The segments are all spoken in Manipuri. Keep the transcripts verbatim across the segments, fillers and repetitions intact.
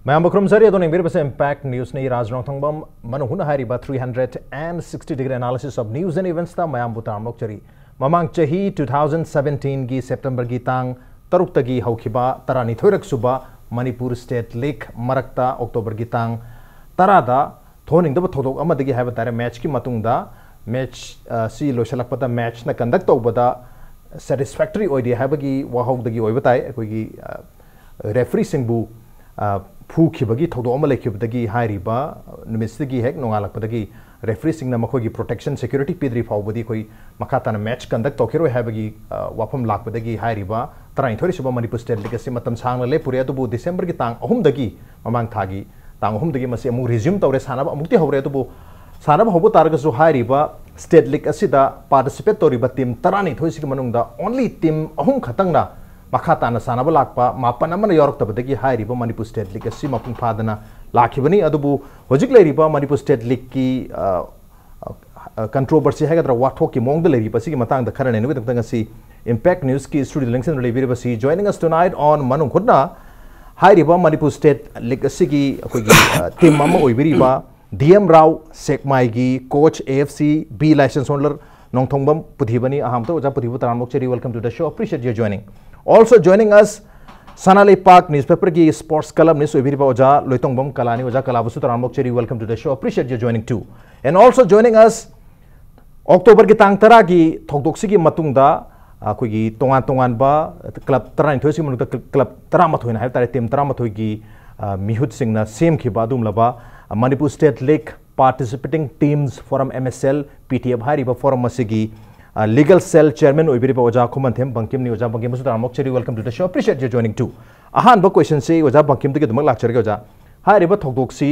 ꯃꯌꯥꯝꯕꯨ ꯈꯨꯔꯨꯝꯖꯔꯤ꯫ ꯑꯗꯣ ꯌꯦꯡꯕꯤꯔꯤꯕꯁꯦ Impact Newsꯅꯤ꯫ ꯔꯥꯖ ꯅꯣꯡꯊꯣꯡꯕꯝ ꯃꯅꯨꯡ ꯍꯨꯠꯅ ꯍꯥꯏꯔꯤꯕ three hundred and sixty degree analysis of news and eventsꯇ ꯃꯌꯥꯝꯕꯨ ꯇꯔꯥꯝꯅ ꯑꯣꯛꯆꯔꯤ꯫ ꯃꯃꯥꯡ ꯆꯍꯤ two thousand seventeenꯒꯤ Septemberꯒꯤ ꯇꯥꯡ ꯇꯔꯨꯛꯇꯒꯤ ꯍꯧꯈꯤꯕ ꯇꯔꯥꯅꯤꯊꯣꯏꯔꯛ ꯁꯨꯕ ꯃꯅꯤꯄꯨꯔ State League ꯃꯔꯛꯇ Octoberꯒꯤ ꯇꯥꯡ ꯇꯔꯥꯗ ꯊꯣꯛꯍꯟꯅꯤꯡꯗꯕ ꯊꯧꯗꯣꯛ ꯑꯃꯗꯒꯤ ꯍꯥꯏꯕ ꯇꯥꯔꯦ, matchꯀꯤ ꯃꯇꯨꯡꯗ, match ꯑꯁꯤ ꯂꯣꯏꯁꯤꯜꯂꯛꯄꯗ matchꯅ conduct ꯇꯧꯕꯗ satisfactory ꯑꯣꯏꯗꯦ ꯍꯥꯏꯕꯒꯤ ꯋꯥꯍꯧꯗꯒꯤ ꯑꯣꯏꯕ ꯇꯥꯏ꯫ ꯑꯩꯈꯣꯏꯒꯤ refereeꯁꯤꯡꯕꯨ ꯐꯨꯈꯤꯕꯒꯤ ꯊꯧꯗꯣꯛ ꯑꯃ ꯂꯩꯈꯤꯕꯗꯒꯤ ꯍꯥꯏꯔꯤꯕ ꯅꯨꯃꯤꯠꯁꯤꯗꯒꯤ ꯍꯦꯛ ꯅꯣꯡꯉꯥꯜꯂꯛꯄꯗꯒꯤ refereeꯁꯤꯡꯅ ꯃꯈꯣꯏꯒꯤ protection, security ꯄꯤꯗ꯭ꯔꯤ ꯐꯥꯎꯕꯗꯤ ꯑꯩꯈꯣꯏ ꯃꯈꯥ ꯇꯥꯅ match conduct ꯇꯧꯈꯤꯔꯣꯏ ꯍꯥꯏꯕꯒꯤ ꯋꯥꯐꯝ ꯂꯥꯛꯄꯗꯒꯤ ꯍꯥꯏꯔꯤꯕ ꯇꯔꯥꯅꯤꯊꯣꯏ ꯁꯨꯕ ꯃꯅꯤꯄꯨꯔ State League ꯑꯁꯤ ꯃꯇꯝ ꯁꯥꯡꯅ ꯂꯦꯞꯄꯨꯔꯦ꯫ ꯑꯗꯨꯕꯨ Decemberꯒꯤ ꯇꯥꯡ ꯑꯍꯨꯝꯗꯒꯤ, ꯃꯃꯥꯡ ꯊꯥꯒꯤ ꯇꯥꯡ ꯑꯍꯨꯝꯗꯒꯤ ꯃꯁꯤ ꯑꯃꯨꯛ resume ꯇꯧꯔꯦ, ꯁꯥꯟꯅꯕ ꯑꯃꯨꯛꯇꯤ ꯍꯧꯔꯦ꯫ ꯑꯗꯨꯕꯨ ꯁꯥꯟꯅꯕ ꯍꯧꯕ ꯇꯥꯔꯒꯁꯨ ꯍꯥꯏꯔꯤꯕ State League ꯑꯁꯤꯗ participate ꯇꯧꯔꯤꯕ team ꯇꯔꯥꯅꯤꯊꯣꯏꯁꯤꯒꯤ ꯃꯅꯨꯡꯗ only team ꯑꯍꯨꯝ ꯈꯛꯇꯪꯅ ꯃꯈꯥ ꯇꯥꯅ ꯁꯥꯟꯅꯕ ꯂꯥꯛꯄ, ꯃꯥꯄꯟ ꯑꯃꯅ ꯌꯥꯎꯔꯛꯇꯕꯗꯒꯤ ꯍꯥꯏꯔꯤꯕ ꯃꯅꯤꯄꯨꯔ State League ꯑꯁꯤ ꯃꯄꯨꯡ ꯐꯥꯗꯅ ꯂꯥꯛꯈꯤꯕꯅꯤ꯫ ꯑꯗꯨꯕꯨ ꯍꯧꯖꯤꯛ ꯂꯩꯔꯤꯕ ꯃꯅꯤꯄꯨꯔ State Leagueꯀꯤ controversy ꯍꯥꯏꯒꯗ꯭ꯔꯥ, ꯋꯥꯊꯣꯛꯀꯤ ꯃꯑꯣꯡꯗ ꯂꯩꯔꯤꯕ ꯑꯁꯤꯒꯤ ꯃꯇꯥꯡꯗ ꯈꯔ ꯅꯩꯅꯕꯒꯤꯗꯃꯛꯇ ꯉꯁꯤ Impact Newsꯀꯤ studioꯗ ꯂꯦꯡꯁꯤꯟꯗꯨꯅ ꯂꯩꯕꯤꯔꯤꯕꯁꯤ, joining us tonight on ꯃꯅꯨꯡ ꯍꯨꯠꯅ ꯍꯥꯏꯔꯤꯕ ꯃꯅꯤꯄꯨꯔ State League ꯑꯁꯤꯒꯤ ꯑꯩꯈꯣꯏꯒꯤ team ꯑꯃ ꯑꯣꯏꯕꯤꯔꯤꯕ D M Rao ꯁꯦꯛꯃꯥꯏꯒꯤ coach, A F C B licence holder ꯅꯣꯡꯊꯣꯡꯕꯝ ꯄꯨꯊꯤꯕꯅꯤ꯫ ꯑꯍꯥꯟꯕꯗ ꯑꯣꯖꯥ ꯄꯨꯊꯤꯕ ꯇꯔꯥꯝꯅ ꯑꯣꯛꯆꯔꯤ, welcome to the show, appreciate your joining. Also joining us, ꯁꯅꯥ ꯂꯩꯄꯥꯛ newspaperꯒꯤ sports columnist ꯑꯣꯏꯕꯤꯔꯤꯕ ꯑꯣꯖꯥ ꯂꯣꯏꯇꯣꯡꯕꯝ ꯀꯂꯥꯅꯤ꯫ ꯑꯣꯖꯥ ꯀꯂꯥꯕꯨꯁꯨ ꯇꯔꯥꯝꯅ ꯑꯣꯛꯆꯔꯤ, welcome to the show, appreciate your joining too. And also joining us, Octoberꯒꯤ ꯇꯥꯡ ꯇꯔꯥꯒꯤ ꯊꯧꯗꯣꯛꯁꯤꯒꯤ ꯃꯇꯨꯡꯗ ꯑꯩꯈꯣꯏꯒꯤ ꯇꯣꯉꯥꯟ ꯇꯣꯉꯥꯟꯕ club ꯇꯔꯥꯅꯤꯊꯣꯏꯁꯤꯒꯤ ꯃꯅꯨꯡꯗ club ꯇꯔꯥꯃꯥꯊꯣꯏꯅ ꯍꯥꯏꯕ ꯇꯥꯔꯦ, team ꯇꯔꯥꯃꯥꯊꯣꯏꯒꯤ ꯃꯤꯍꯨꯠꯁꯤꯡꯅ ꯁꯦꯝꯈꯤꯕ ꯑꯗꯨꯒꯨꯝꯂꯕ Manipur State League Participating Teams Forum, M S L P T F ꯍꯥꯏꯔꯤꯕ forum ꯑꯁꯤꯒꯤ legal cell chairman ꯑꯣꯏꯕꯤꯔꯤꯕ ꯑꯣꯖꯥ ꯈꯨꯃꯟꯊꯦꯝ ꯕꯪꯀꯤꯝꯅꯤ꯫ ꯑꯣꯖꯥ ꯕꯪꯀꯤꯝꯕꯨꯁꯨ ꯇꯔꯥꯝꯅ ꯑꯣꯛꯆꯔꯤ, welcome to the show, appreciate your joining too. ꯑꯍꯥꯟꯕ questionꯁꯤ ꯑꯣꯖꯥ ꯕꯪꯀꯤꯝꯗꯒꯤ ꯑꯗꯨꯃꯛ ꯂꯥꯛꯆꯔꯒꯦ ꯑꯣꯖꯥ꯫ ꯍꯥꯏꯔꯤꯕ ꯊꯧꯗꯣꯛꯁꯤ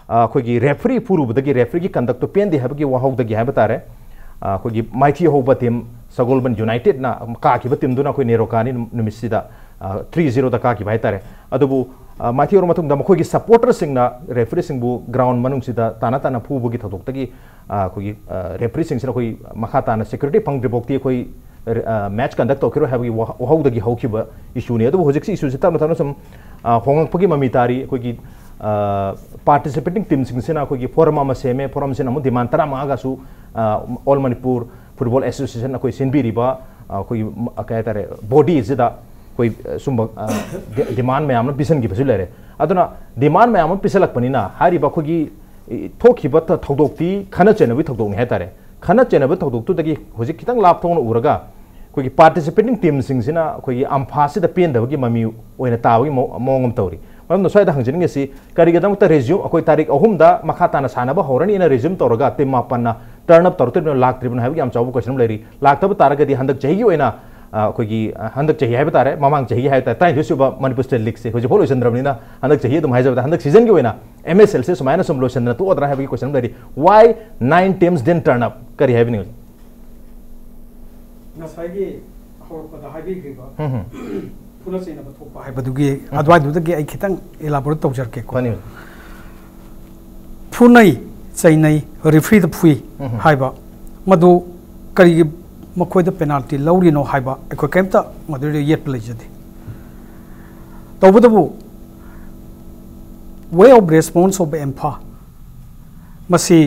ꯑꯩꯈꯣꯏꯒꯤ referee ꯐꯨꯔꯨꯕꯗꯒꯤ, refereeꯒꯤ conductꯇꯨ ꯄꯦꯟꯗꯦ ꯍꯥꯏꯕꯒꯤ ꯋꯥꯍꯧꯗꯒꯤ ꯍꯥꯏꯕ ꯇꯥꯔꯦ, ꯑꯩꯈꯣꯏꯒꯤ ꯃꯥꯏꯊꯤ ꯍꯧꯕ team ꯁꯒꯣꯜꯕꯟ Unitedꯅ ꯀꯥꯈꯤꯕ teamꯗꯨꯅ ꯑꯩꯈꯣꯏ ꯅꯦꯔꯣꯀꯥꯅꯤ ꯅꯨꯃꯤꯠꯁꯤꯗ three zeroꯗ ꯀꯥꯈꯤꯕ ꯍꯥꯏ ꯇꯥꯔꯦ꯫ ꯑꯗꯨꯕꯨ ꯃꯥꯏꯊꯤ ꯍꯧꯔ ꯃꯇꯨꯡꯗ ꯃꯈꯣꯏꯒꯤ supporterꯁꯤꯡꯅ refereeꯁꯤꯡꯕꯨ ground ꯃꯅꯨꯡꯁꯤꯗ ꯇꯥꯟꯅ ꯇꯥꯟꯅ ꯐꯨꯕꯒꯤ ꯊꯧꯗꯣꯛꯇꯒꯤ ꯑꯩꯈꯣꯏꯒꯤ refereeꯁꯤꯡꯁꯤꯅ ꯑꯩꯈꯣꯏ ꯃꯈꯥ ꯇꯥꯅ security ꯐꯪꯗ꯭ꯔꯤꯐꯥꯎꯗꯤ ꯑꯩꯈꯣꯏ ꯃꯦꯠꯆ ꯀꯟꯗꯛ ꯇꯧꯈꯤꯔꯣꯏ ꯍꯥꯏꯕꯒꯤ ꯋꯥ- ꯋꯥꯍꯧꯗꯒꯤ ꯍꯧꯈꯤꯕ ꯏꯁꯨꯅꯤ꯫ ꯑꯗꯨꯕꯨ ꯍꯧꯖꯤꯛꯁꯤ ꯏꯁꯨꯁꯤ ꯇꯞꯅ ꯇꯞꯅ ꯁꯨꯝ ꯑ, ꯍꯣꯡꯂꯛꯄꯒꯤ ꯃꯃꯤ ꯇꯥꯔꯤ꯫ ꯑꯩꯈꯣꯏꯒꯤ ꯄꯥꯔꯇꯤꯁꯤꯄꯦꯇꯤꯡ ꯇꯤꯝꯁꯤꯡꯁꯤꯅ ꯑꯩꯈꯣꯏꯒꯤ ꯐꯣꯔꯝ ꯑꯃ ꯁꯦꯝꯃꯦ꯫ ꯐꯣꯔꯝꯁꯤꯅ ꯑꯃꯨꯛ ꯗꯤꯃꯥꯟ ꯇꯔꯥꯃꯉꯥꯒꯁꯨ ꯑꯣꯜ ꯃꯅꯤꯄꯨꯔ ꯐꯨꯠꯕꯣꯜ ꯑꯦꯁꯣꯁꯤꯌꯦꯁꯟ ꯑꯩꯈꯣꯏ ꯁꯤꯟꯕꯤꯔꯤꯕ ꯑ, ꯑꯩꯈꯣꯏꯒꯤ ꯃ- ꯀꯩ ꯍꯥꯏꯇꯥꯔꯦ, ꯕꯣꯗꯤꯁꯤꯗ ꯑꯩꯈꯣꯏ ꯑ, ꯁꯨꯝꯕ ꯑ, ꯗꯤ- ꯗꯤꯃꯥꯟ ꯃꯌꯥꯝ ꯑꯃ ꯄꯤꯁꯟꯈꯤꯕꯁꯨ ꯂꯩꯔꯦ꯫ ꯑꯗꯨꯅ ꯗꯤꯃꯥꯟ ꯃꯌꯥꯝ ꯑꯃ ꯄꯤꯁꯜꯂꯛꯄꯅꯤꯅ ꯍꯥꯏꯔꯤꯕ ꯑꯩꯈꯣꯏꯒꯤ ꯏ- ꯊꯣꯛꯈꯤꯕ ꯊ- ꯊꯧꯗꯣꯛꯇꯤ ꯈꯟꯅ ꯆꯩꯅꯕꯒꯤ ꯊꯧꯗꯣꯛꯅꯤ ꯍꯥꯏꯇꯥꯔꯦ꯫ ꯈꯟꯅ ꯆꯩꯅꯕ ꯊꯧꯗꯣꯛꯇꯨꯗꯒꯤ ꯍꯧꯖꯤꯛ ꯈꯤꯇꯪ ꯂꯥꯞꯊꯣꯛꯅ ꯎꯔꯒ ꯑꯩꯈꯣꯏꯒꯤ ꯄꯥꯔꯇꯤꯁꯤꯄꯦꯇꯤꯡ ꯇꯤꯝꯁꯤꯡꯁꯤꯅ ꯑꯩꯈꯣꯏꯒꯤ ꯑꯝꯐꯥꯁꯤꯗ ꯄꯦꯟꯗꯕꯒꯤ ꯃꯃꯤ ꯑꯣꯏꯅ ꯇꯥꯕꯒꯤ ꯃꯑꯣ- ꯃꯑꯣꯡ ꯑꯃ ꯇꯧꯔꯤ꯫ ꯃꯔꯝꯅ ꯁ꯭ꯋꯥꯏꯗ ꯍꯪꯖꯅꯤꯡꯉꯤꯁꯤ ꯀꯔꯤꯒꯤꯗꯃꯛꯇ ꯔꯤꯖ꯭ꯌꯨꯝ ꯑꯩꯈꯣꯏ ꯇꯥꯔꯤꯛ ꯑꯍꯨꯝꯗ ꯃꯈꯥ ꯇꯥꯅ ꯁꯥꯟꯅꯕ ꯍꯧꯔꯅꯤꯅ ꯔꯤꯖ꯭ꯌꯨꯝ ꯇꯧꯔꯒ ꯇꯤꯝ ꯃꯥꯄꯟꯅ ꯇꯔꯟ ꯑꯞ ꯇꯧꯔꯛꯇ꯭ꯔꯤꯕꯅꯣ, ꯂꯥꯛꯇ꯭ꯔꯤꯕꯅꯣ ꯍꯥꯏꯕꯒꯤ ꯌꯥꯝ ꯆꯥꯎꯕ ꯀꯣꯏꯁꯟ ꯑꯃ ꯂꯩꯔꯤ꯫ ꯂꯥꯛꯇꯕ ꯇꯥꯔꯒꯗꯤ ꯍꯟꯗꯛ ꯆꯍꯤꯒꯤ ꯑꯣꯏꯅ ꯑ, ꯑꯩꯈꯣꯏꯒꯤ ꯑ, ꯍꯟꯗꯛ ꯆꯍꯤ ꯍꯥꯏꯕ ꯇꯥꯔꯦ, ꯃꯃꯥꯡ ꯆꯍꯤꯒꯤ ꯍꯥꯏꯕ ꯇꯥꯔꯦ, ꯇꯔꯥꯅꯤꯊꯣꯏ ꯁꯨꯕ ꯃꯅꯤꯄꯨꯔ ꯁ꯭ꯇꯦꯠ ꯂꯤꯒꯁꯦ ꯍꯧꯖꯤꯛꯐꯥꯎ ꯂꯣꯏꯁꯤꯟꯗ꯭ꯔꯕꯅꯤꯅ ꯍꯟꯗꯛ ꯆꯍꯤ ꯑꯗꯨꯝ ꯍꯥꯏꯖꯕꯗ ꯍꯟꯗꯛ ꯁꯤꯖꯟꯒꯤ ꯑꯣꯏꯅ ꯑꯦꯝ ꯑꯦꯁ ꯑꯦꯜꯁꯦ ꯁꯨꯃꯥꯏꯅ ꯁꯨꯝ ꯂꯣꯏꯁꯤꯟꯗꯅ ꯇꯣꯛꯑꯗ꯭ꯔꯥ ꯍꯥꯏꯕꯒꯤ ꯀꯣꯏꯁꯟ ꯑꯃ ꯂꯩꯔꯤ꯫ Why nine teams didn't turn up? ꯀꯔꯤ ꯍꯥꯏꯕꯤꯅꯤꯡꯉꯤ? ꯉꯁꯥꯏꯒꯤ ꯍꯧꯔꯛꯄꯗ ꯍꯥꯏꯕꯤꯈ꯭ꯔꯤꯕ ꯎꯝ, ꯎꯝ꯫ ꯐꯨꯅ ꯆꯩꯅꯕ ꯊꯣꯛꯄ ꯍꯥꯏꯕꯗꯨꯒꯤ ꯑꯗꯨꯋꯥꯏꯗꯨꯗꯒꯤ ꯑꯩ ꯈꯤꯇꯪ ꯏꯂꯥꯕꯣꯔꯦꯠ ꯇꯧꯖꯔꯛꯀꯦꯀꯣ꯫ ꯐꯅꯤ꯫ ꯐꯨꯅꯩ, ꯆꯩꯅꯩ, ꯔꯤꯐ꯭ꯔꯤꯗ ꯐꯨꯏ ꯎꯝ꯫ ꯍꯥꯏꯕ ꯃꯗꯨ ꯀꯔꯤꯒꯤ ꯃꯈꯣꯏꯗ ꯄꯦꯅꯥꯜꯇꯤ ꯂꯧꯔꯤꯅꯣ ꯍꯥꯏꯕ ꯑꯩꯈꯣꯏ ꯀꯔꯤꯝꯇ ꯃꯗꯨꯗ ꯌꯦꯠꯄ ꯂꯩꯖꯗꯦ꯫ ꯇꯧꯕꯇꯕꯨ way of response of Imphal ꯃꯁꯤ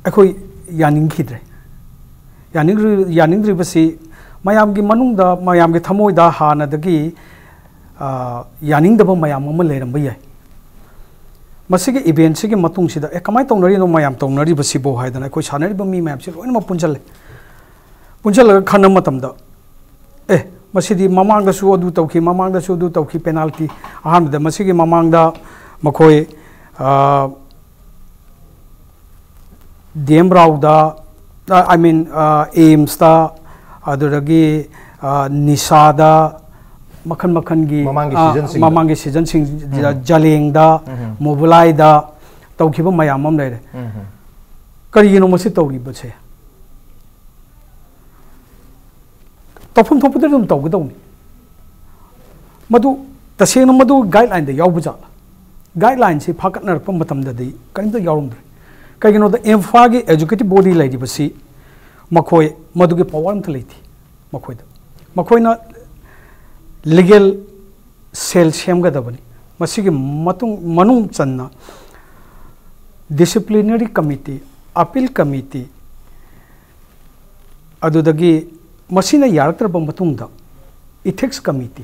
ꯑꯩꯈꯣꯏ ꯌꯥꯅꯤꯡꯈꯤꯗ꯭ꯔꯦ꯫ ꯌꯥꯅꯤꯡꯗ꯭ꯔꯤ- ꯌꯥꯅꯤꯡꯗ꯭ꯔꯤꯕꯁꯤ ꯃꯌꯥꯝꯒꯤ ꯃꯅꯨꯡꯗ, ꯃꯌꯥꯝꯒꯤ ꯊꯃꯣꯏꯗ ꯍꯥꯟꯅꯗꯒꯤ ꯑ, ꯌꯥꯅꯤꯡꯗꯕ ꯃꯌꯥꯝ ꯑꯃ ꯂꯩꯔꯝꯕ ꯌꯥꯏ꯫ ꯃꯁꯤꯒꯤ ꯏꯚꯦꯟꯁꯤꯒꯤ ꯃꯇꯨꯡꯁꯤꯗ ꯑꯦ, ꯀꯃꯥꯏꯅ ꯇꯧꯅꯔꯤꯅꯣ ꯃꯌꯥꯝ ꯇꯧꯅꯔꯤꯕꯁꯤꯕꯣ ꯍꯥꯏꯗꯅ ꯑꯩꯈꯣꯏ ꯁꯥꯟꯅꯔꯤꯕ ꯃꯤ ꯃꯌꯥꯝꯁꯤ ꯂꯣꯏꯅꯃꯛ ꯄꯨꯟꯁꯤꯜꯂꯦ꯫ ꯄꯨꯟꯁꯤꯜꯂꯒ ꯈꯟꯅꯕ ꯃꯇꯝꯗ ꯑꯦ, ꯃꯁꯤꯗꯤ ꯃꯃꯥꯡꯗꯁꯨ ꯑꯗꯨ ꯇꯧꯈꯤ, ꯃꯃꯥꯡꯗꯁꯨ ꯑꯗꯨ ꯇꯧꯈꯤ, ꯄꯦꯅꯥꯜꯇꯤ ꯑꯍꯥꯟꯕꯗ ꯃꯁꯤꯒꯤ ꯃꯃꯥꯡꯗ ꯃꯈꯣꯏ ꯑ, ꯗꯤ ꯑꯦꯝ ꯔꯥꯎꯗ, ꯑꯥꯏ ꯃꯤꯟ ꯑꯦꯝꯁꯇ, ꯑꯗꯨꯗꯒꯤ ꯑ, ꯅꯤꯁꯥꯗ, ꯃꯈꯜ ꯃꯈꯜꯒꯤ ꯃꯃꯥꯡꯒꯤ ꯑ, ꯁꯤꯖꯟꯁꯤꯡꯗ꯫ ꯃꯃꯥꯡꯒꯤ ꯁꯤꯖꯟꯁꯤꯡ ꯎꯝ꯫ ꯖꯂꯦꯡꯗ, ꯎꯝ꯫ ꯃꯣꯕꯨꯂꯥꯏꯗ ꯇꯧꯈꯤꯕ ꯃꯌꯥꯝ ꯑꯃ ꯂꯩꯔꯦ꯫ ꯎꯝ꯫ ꯀꯔꯤꯒꯤꯅꯣ ꯃꯁꯤ ꯇꯧꯔꯤꯕꯁꯦ? ꯇꯧꯐꯝ ꯊꯣꯛꯄꯗ ꯑꯗꯨꯝ ꯇꯧꯒꯗꯧꯅꯤ꯫ ꯃꯗꯨ ꯇꯁꯦꯡꯅ ꯃꯗꯨ ꯒꯥꯏꯗꯂꯥꯏꯟꯗ ꯌꯥꯎꯕ ꯖꯥꯠꯂ? ꯒꯥꯏꯗꯂꯥꯏꯟꯁꯤ ꯐꯥꯀꯠꯅꯔꯛꯄ ꯃꯇꯝꯗꯗꯤ ꯀꯔꯤꯝꯇ ꯌꯥꯎꯔꯝꯗ꯭ꯔꯦ꯫ ꯀꯩꯒꯤꯅꯣꯗ ꯏꯝꯐꯥꯜꯒꯤ ꯑꯦꯛꯖꯤꯀ꯭ꯌꯨꯇꯤꯚ ꯕꯣꯗꯤ ꯂꯩꯔꯤꯕꯁꯤ ꯃꯈꯣꯏ ꯃꯗꯨꯒꯤ ꯄꯋꯥꯔ ꯑꯝꯇ ꯂꯩꯇꯦ꯫ ꯃꯈꯣꯏꯗ꯫ ꯃꯈꯣꯏꯅ ꯂꯤꯒꯦꯜ ꯁꯦꯜ ꯁꯦꯝꯒꯗꯕꯅꯤ꯫ ꯃꯁꯤꯒꯤ ꯃꯇꯨꯡ, ꯃꯅꯨꯡ ꯆꯟꯅ ꯗꯤꯁꯤꯄ꯭ꯂꯤꯅꯔꯤ ꯀꯃꯤꯇꯤ, ꯑꯄꯤꯜ ꯀꯃꯤꯇꯤ, ꯑꯗꯨꯗꯒꯤ ꯃꯁꯤꯅ ꯌꯥꯔꯛꯇ꯭ꯔꯕ ꯃꯇꯨꯡꯗ ꯏꯊꯤꯛꯁ ꯀꯃꯤꯇꯤ,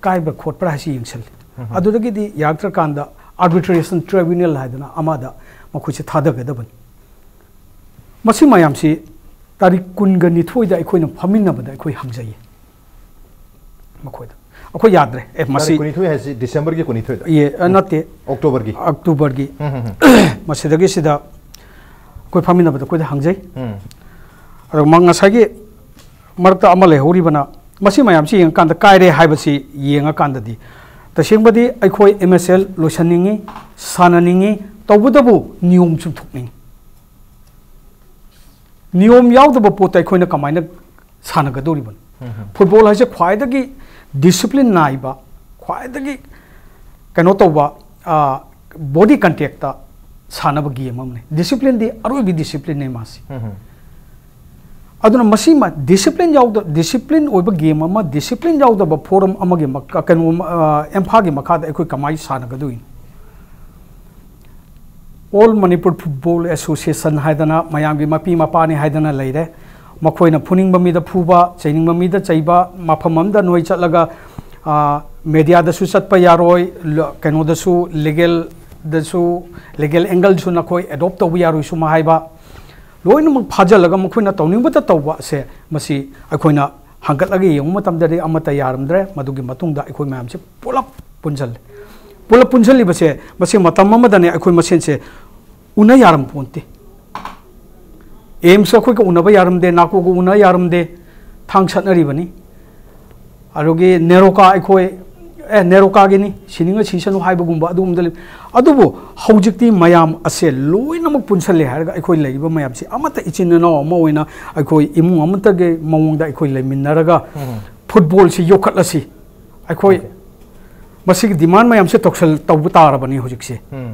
ꯀꯥꯏꯕ꯭ꯔꯥ ꯈꯣꯠꯄ꯭ꯔꯥ ꯍꯥꯏꯁꯤ ꯌꯦꯡꯁꯤꯜꯂꯤ꯫ ꯑꯗꯨꯗꯒꯤꯗꯤ ꯌꯥꯔꯛꯇ꯭ꯔꯀꯥꯟꯗ ꯑꯥꯔꯕꯤꯇ꯭ꯔꯦꯁꯟ ꯇ꯭ꯔꯥꯏꯕ꯭ꯌꯨꯅꯦꯜ ꯍꯥꯏꯗꯅ ꯑꯃꯗ ꯃꯈꯣꯏꯁꯦ ꯊꯥꯗꯒꯗꯕꯅꯤ꯫ ꯃꯁꯤ ꯃꯌꯥꯝꯁꯤ ꯇꯥꯔꯤꯛ ꯀꯨꯟꯒ ꯅꯤꯊꯣꯏꯗ ꯑꯩꯈꯣꯏꯅ ꯐꯝꯃꯤꯟꯅꯕꯗ ꯑꯩꯈꯣꯏ ꯍꯪꯖꯩꯌꯦ ꯃꯈꯣꯏꯗ꯫ ꯑꯩꯈꯣꯏ ꯌꯥꯗ꯭ꯔꯦ꯫ ꯑꯦ, ꯃꯁꯤ ꯇꯥꯔꯤꯛ ꯀꯨꯟꯅꯤꯊꯣꯏ ꯍꯥꯏꯁꯤ ꯗꯤꯁꯦꯝꯕꯔꯒꯤ ꯀꯨꯟꯅꯤꯊꯣꯏꯗ? ꯑꯦ, ꯑ, ꯅꯠꯇꯦ꯫ ꯑꯣꯛꯇꯣꯕꯔꯒꯤ? ꯑꯣꯛꯇꯣꯕꯔꯒꯤ꯫ ꯎꯝ, ꯎꯝ, ꯎꯝ꯫ ꯃꯁꯤꯗꯒꯤ ꯁꯤꯗ ꯑꯩꯈꯣꯏ ꯐꯝꯃꯤꯟꯅꯕꯗ ꯑꯩꯈꯣꯏꯗ ꯍꯪꯖꯩ꯫ ꯎꯝ꯫ ꯑꯗꯣ ꯃ-, ꯉꯁꯥꯏꯒꯤ ꯃꯔꯛꯇ ꯑꯃ ꯂꯩꯍꯧꯔꯤꯕꯅ, ꯃꯁꯤ ꯃꯌꯥꯝꯁꯤ ꯌꯦꯡꯉꯀꯥꯟꯗ ꯀꯥꯏꯔꯦ ꯍꯥꯏꯕꯁꯤ ꯌꯦꯡꯉꯀꯥꯟꯗꯗꯤ, ꯇꯁꯦꯡꯕꯗꯤ ꯑꯩꯈꯣꯏ ꯑꯦꯝ ꯑꯦꯁ ꯑꯦꯜ ꯂꯣꯏꯁꯟꯅꯤꯡꯉꯤ, ꯁꯥꯟꯅꯅꯤꯡꯉꯤ, ꯇꯧꯕꯇꯕꯨ ꯅꯤꯌꯣꯝ ꯆꯨꯝꯊꯣꯛꯅꯤꯡꯉꯤ꯫ ꯅꯤꯌꯣꯝ ꯌꯥꯎꯗꯕ ꯄꯣꯠꯇ ꯑꯩꯈꯣꯏꯅ ꯀꯃꯥꯏꯅ ꯁꯥꯟꯅꯒꯗꯧꯔꯤꯕꯅꯣ? ꯎꯝ꯫ ꯐꯨꯠꯕꯣꯜ ꯍꯥꯏꯁꯦ ꯈ꯭ꯋꯥꯏꯗꯒꯤ ꯗꯤꯁꯤꯄ꯭ꯂꯤꯟ ꯅꯥꯏꯕ, ꯈ꯭ꯋꯥꯏꯗꯒꯤ ꯀꯩꯅꯣ ꯇꯧꯕ, ꯕꯣꯗꯤ ꯀꯟꯇꯦꯛꯇ ꯁꯥꯟꯅꯕ ꯒꯦꯝ ꯑꯃꯅꯤ꯫ ꯗꯤꯁꯤꯄ꯭ꯂꯤꯟꯗꯤ ꯑꯔꯣꯏꯕꯤ ꯗꯤꯁꯤꯄ꯭ꯂꯤꯟꯅꯦ ꯃꯥꯁꯤ꯫ ꯎꯝ꯫ ꯑꯗꯨꯅ ꯃꯁꯤꯃ ꯗꯤꯁꯤꯄ꯭ꯂꯤꯟ ꯌꯥꯎꯗ-, ꯗꯤꯁꯤꯄ꯭ꯂꯤꯟ ꯑꯣꯏꯕ ꯒꯦꯝ ꯑꯃ, ꯗꯤꯁꯤꯄ꯭ꯂꯤꯟ ꯌꯥꯎꯗꯕ ꯐꯣꯔꯝ ꯑꯃꯒꯤ ꯃꯈ-, ꯀꯩꯅꯣ, ꯑ, ꯑꯦꯝꯐꯥꯒꯤ ꯃꯈꯥꯗ ꯑꯩꯈꯣꯏ ꯀꯃꯥꯏꯅ ꯁꯥꯟꯅꯒꯗꯣꯏꯅꯣ? ꯑꯣꯜ ꯃꯅꯤꯄꯨꯔ ꯐꯨꯠꯕꯣꯜ ꯑꯦꯁꯣꯁꯤꯌꯦꯁꯟ ꯍꯥꯏꯗꯅ ꯃꯌꯥꯝꯒꯤ ꯃꯄꯤ ꯃꯄꯥꯅꯤ ꯍꯥꯏꯗꯅ ꯂꯩꯔꯦ꯫ ꯃꯈꯣꯏꯅ ꯐꯨꯅꯤꯡꯕ ꯃꯤꯗ ꯐꯨꯕ, ꯆꯩꯅꯤꯡꯕ ꯃꯤꯗ ꯆꯩꯕ, ꯃꯐꯝ ꯑꯃꯗ ꯅꯣꯏ ꯆꯠꯂꯒ, ꯑ, ꯃꯦꯗꯤꯌꯥꯗꯁꯨ ꯆꯠꯄ ꯌꯥꯔꯣꯏ, ꯂ-, ꯀꯩꯅꯣꯗꯁꯨ, ꯂꯤꯒꯦꯜꯗꯁꯨ, ꯂꯤꯒꯦꯜ ꯑꯦꯡꯒꯜꯁꯨ ꯅꯈꯣꯏ ꯑꯦꯗꯣꯞ ꯇꯧꯕ ꯌꯥꯔꯣꯏꯁꯨ ꯍꯥꯏꯕ, ꯂꯣꯏꯅꯃꯛ ꯐꯥꯖꯤꯜꯂꯒ ꯃꯈꯣꯏꯅ ꯇꯧꯅꯤꯡꯕꯇ ꯇꯧꯕ ꯑꯁꯦ, ꯃꯁꯤ ꯑꯩꯈꯣꯏꯅ ꯍꯪꯒꯠꯂꯒ ꯌꯦꯡꯕ ꯃꯇꯝꯗꯗꯤ ꯑꯃꯠꯇ ꯌꯥꯔꯝꯗ꯭ꯔꯦ꯫ ꯃꯗꯨꯒꯤ ꯃꯇꯨꯡꯗ ꯑꯩꯈꯣꯏ ꯃꯌꯥꯝꯁꯦ ꯄꯨꯂꯞ ꯄꯨꯟꯁꯤꯜꯂꯦ꯫ ꯄꯨꯂꯞ ꯄꯨꯟꯁꯤꯜꯂꯤꯕꯁꯦ, ꯃꯁꯤ ꯃꯇꯝ ꯑꯃꯗꯅꯦ ꯑꯩꯈꯣꯏ ꯃꯁꯦꯟꯁꯦ ꯎꯅ ꯌꯥꯔꯝ ꯄꯣꯟꯇꯦ꯫ ꯑꯦꯝꯁ ꯑꯩꯈꯣꯏꯒ ꯎꯅꯕ ꯌꯥꯔꯝꯗꯦ, ꯅꯥꯀꯣꯒ ꯎꯅ ꯌꯥꯔꯝꯗꯦ, ꯊꯥꯡ ꯁꯠꯅꯔꯤꯕꯅꯤ꯫ ꯑꯗꯨꯒꯤ ꯅꯦꯔꯣꯀꯥ ꯑꯩꯈꯣꯏ, ꯑꯦ, ꯅꯦꯔꯣꯀꯥꯒꯤꯅꯤ, ꯁꯤꯅꯤꯡꯉ ꯁꯤꯁꯅꯨ ꯍꯥꯏꯕꯒꯨꯝꯕ ꯑꯗꯨꯒꯨꯝꯕꯗ ꯂꯩ꯫ ꯑꯗꯨꯕꯨ ꯍꯧꯖꯤꯛꯇꯤ ꯃꯌꯥꯝ ꯑꯁꯦ ꯂꯣꯏꯅꯃꯛ ꯄꯨꯟꯁꯜꯂꯦ ꯍꯥꯏꯔꯒ ꯑꯩꯈꯣꯏ ꯂꯩꯔꯤꯕ ꯃꯌꯥꯝꯁꯤ ꯑꯃꯠꯇ ꯏꯆꯤꯟ ꯏꯅꯥꯎ ꯑꯃ ꯑꯣꯏꯅ ꯑꯩꯈꯣꯏ ꯏꯃꯨꯡ ꯑꯃꯠꯇꯒꯤ ꯃꯑꯣꯡꯗ ꯑꯩꯈꯣꯏ ꯂꯩꯃꯤꯟꯅꯔꯒ ꯎꯝ꯫ ꯐꯨꯠꯕꯣꯜꯁꯤ ꯌꯣꯛꯈꯠꯂꯁꯤ꯫ ꯑꯩꯈꯣꯏ ꯑꯣꯀꯦ꯫ ꯃꯁꯤꯒꯤ ꯗꯤꯃꯥꯟ ꯃꯌꯥꯝꯁꯦ ꯇꯧꯁꯜ-, ꯇꯧꯕ ꯇꯥꯔꯕꯅꯤ ꯍꯧꯖꯤꯛꯁꯦ꯫ ꯎꯝ꯫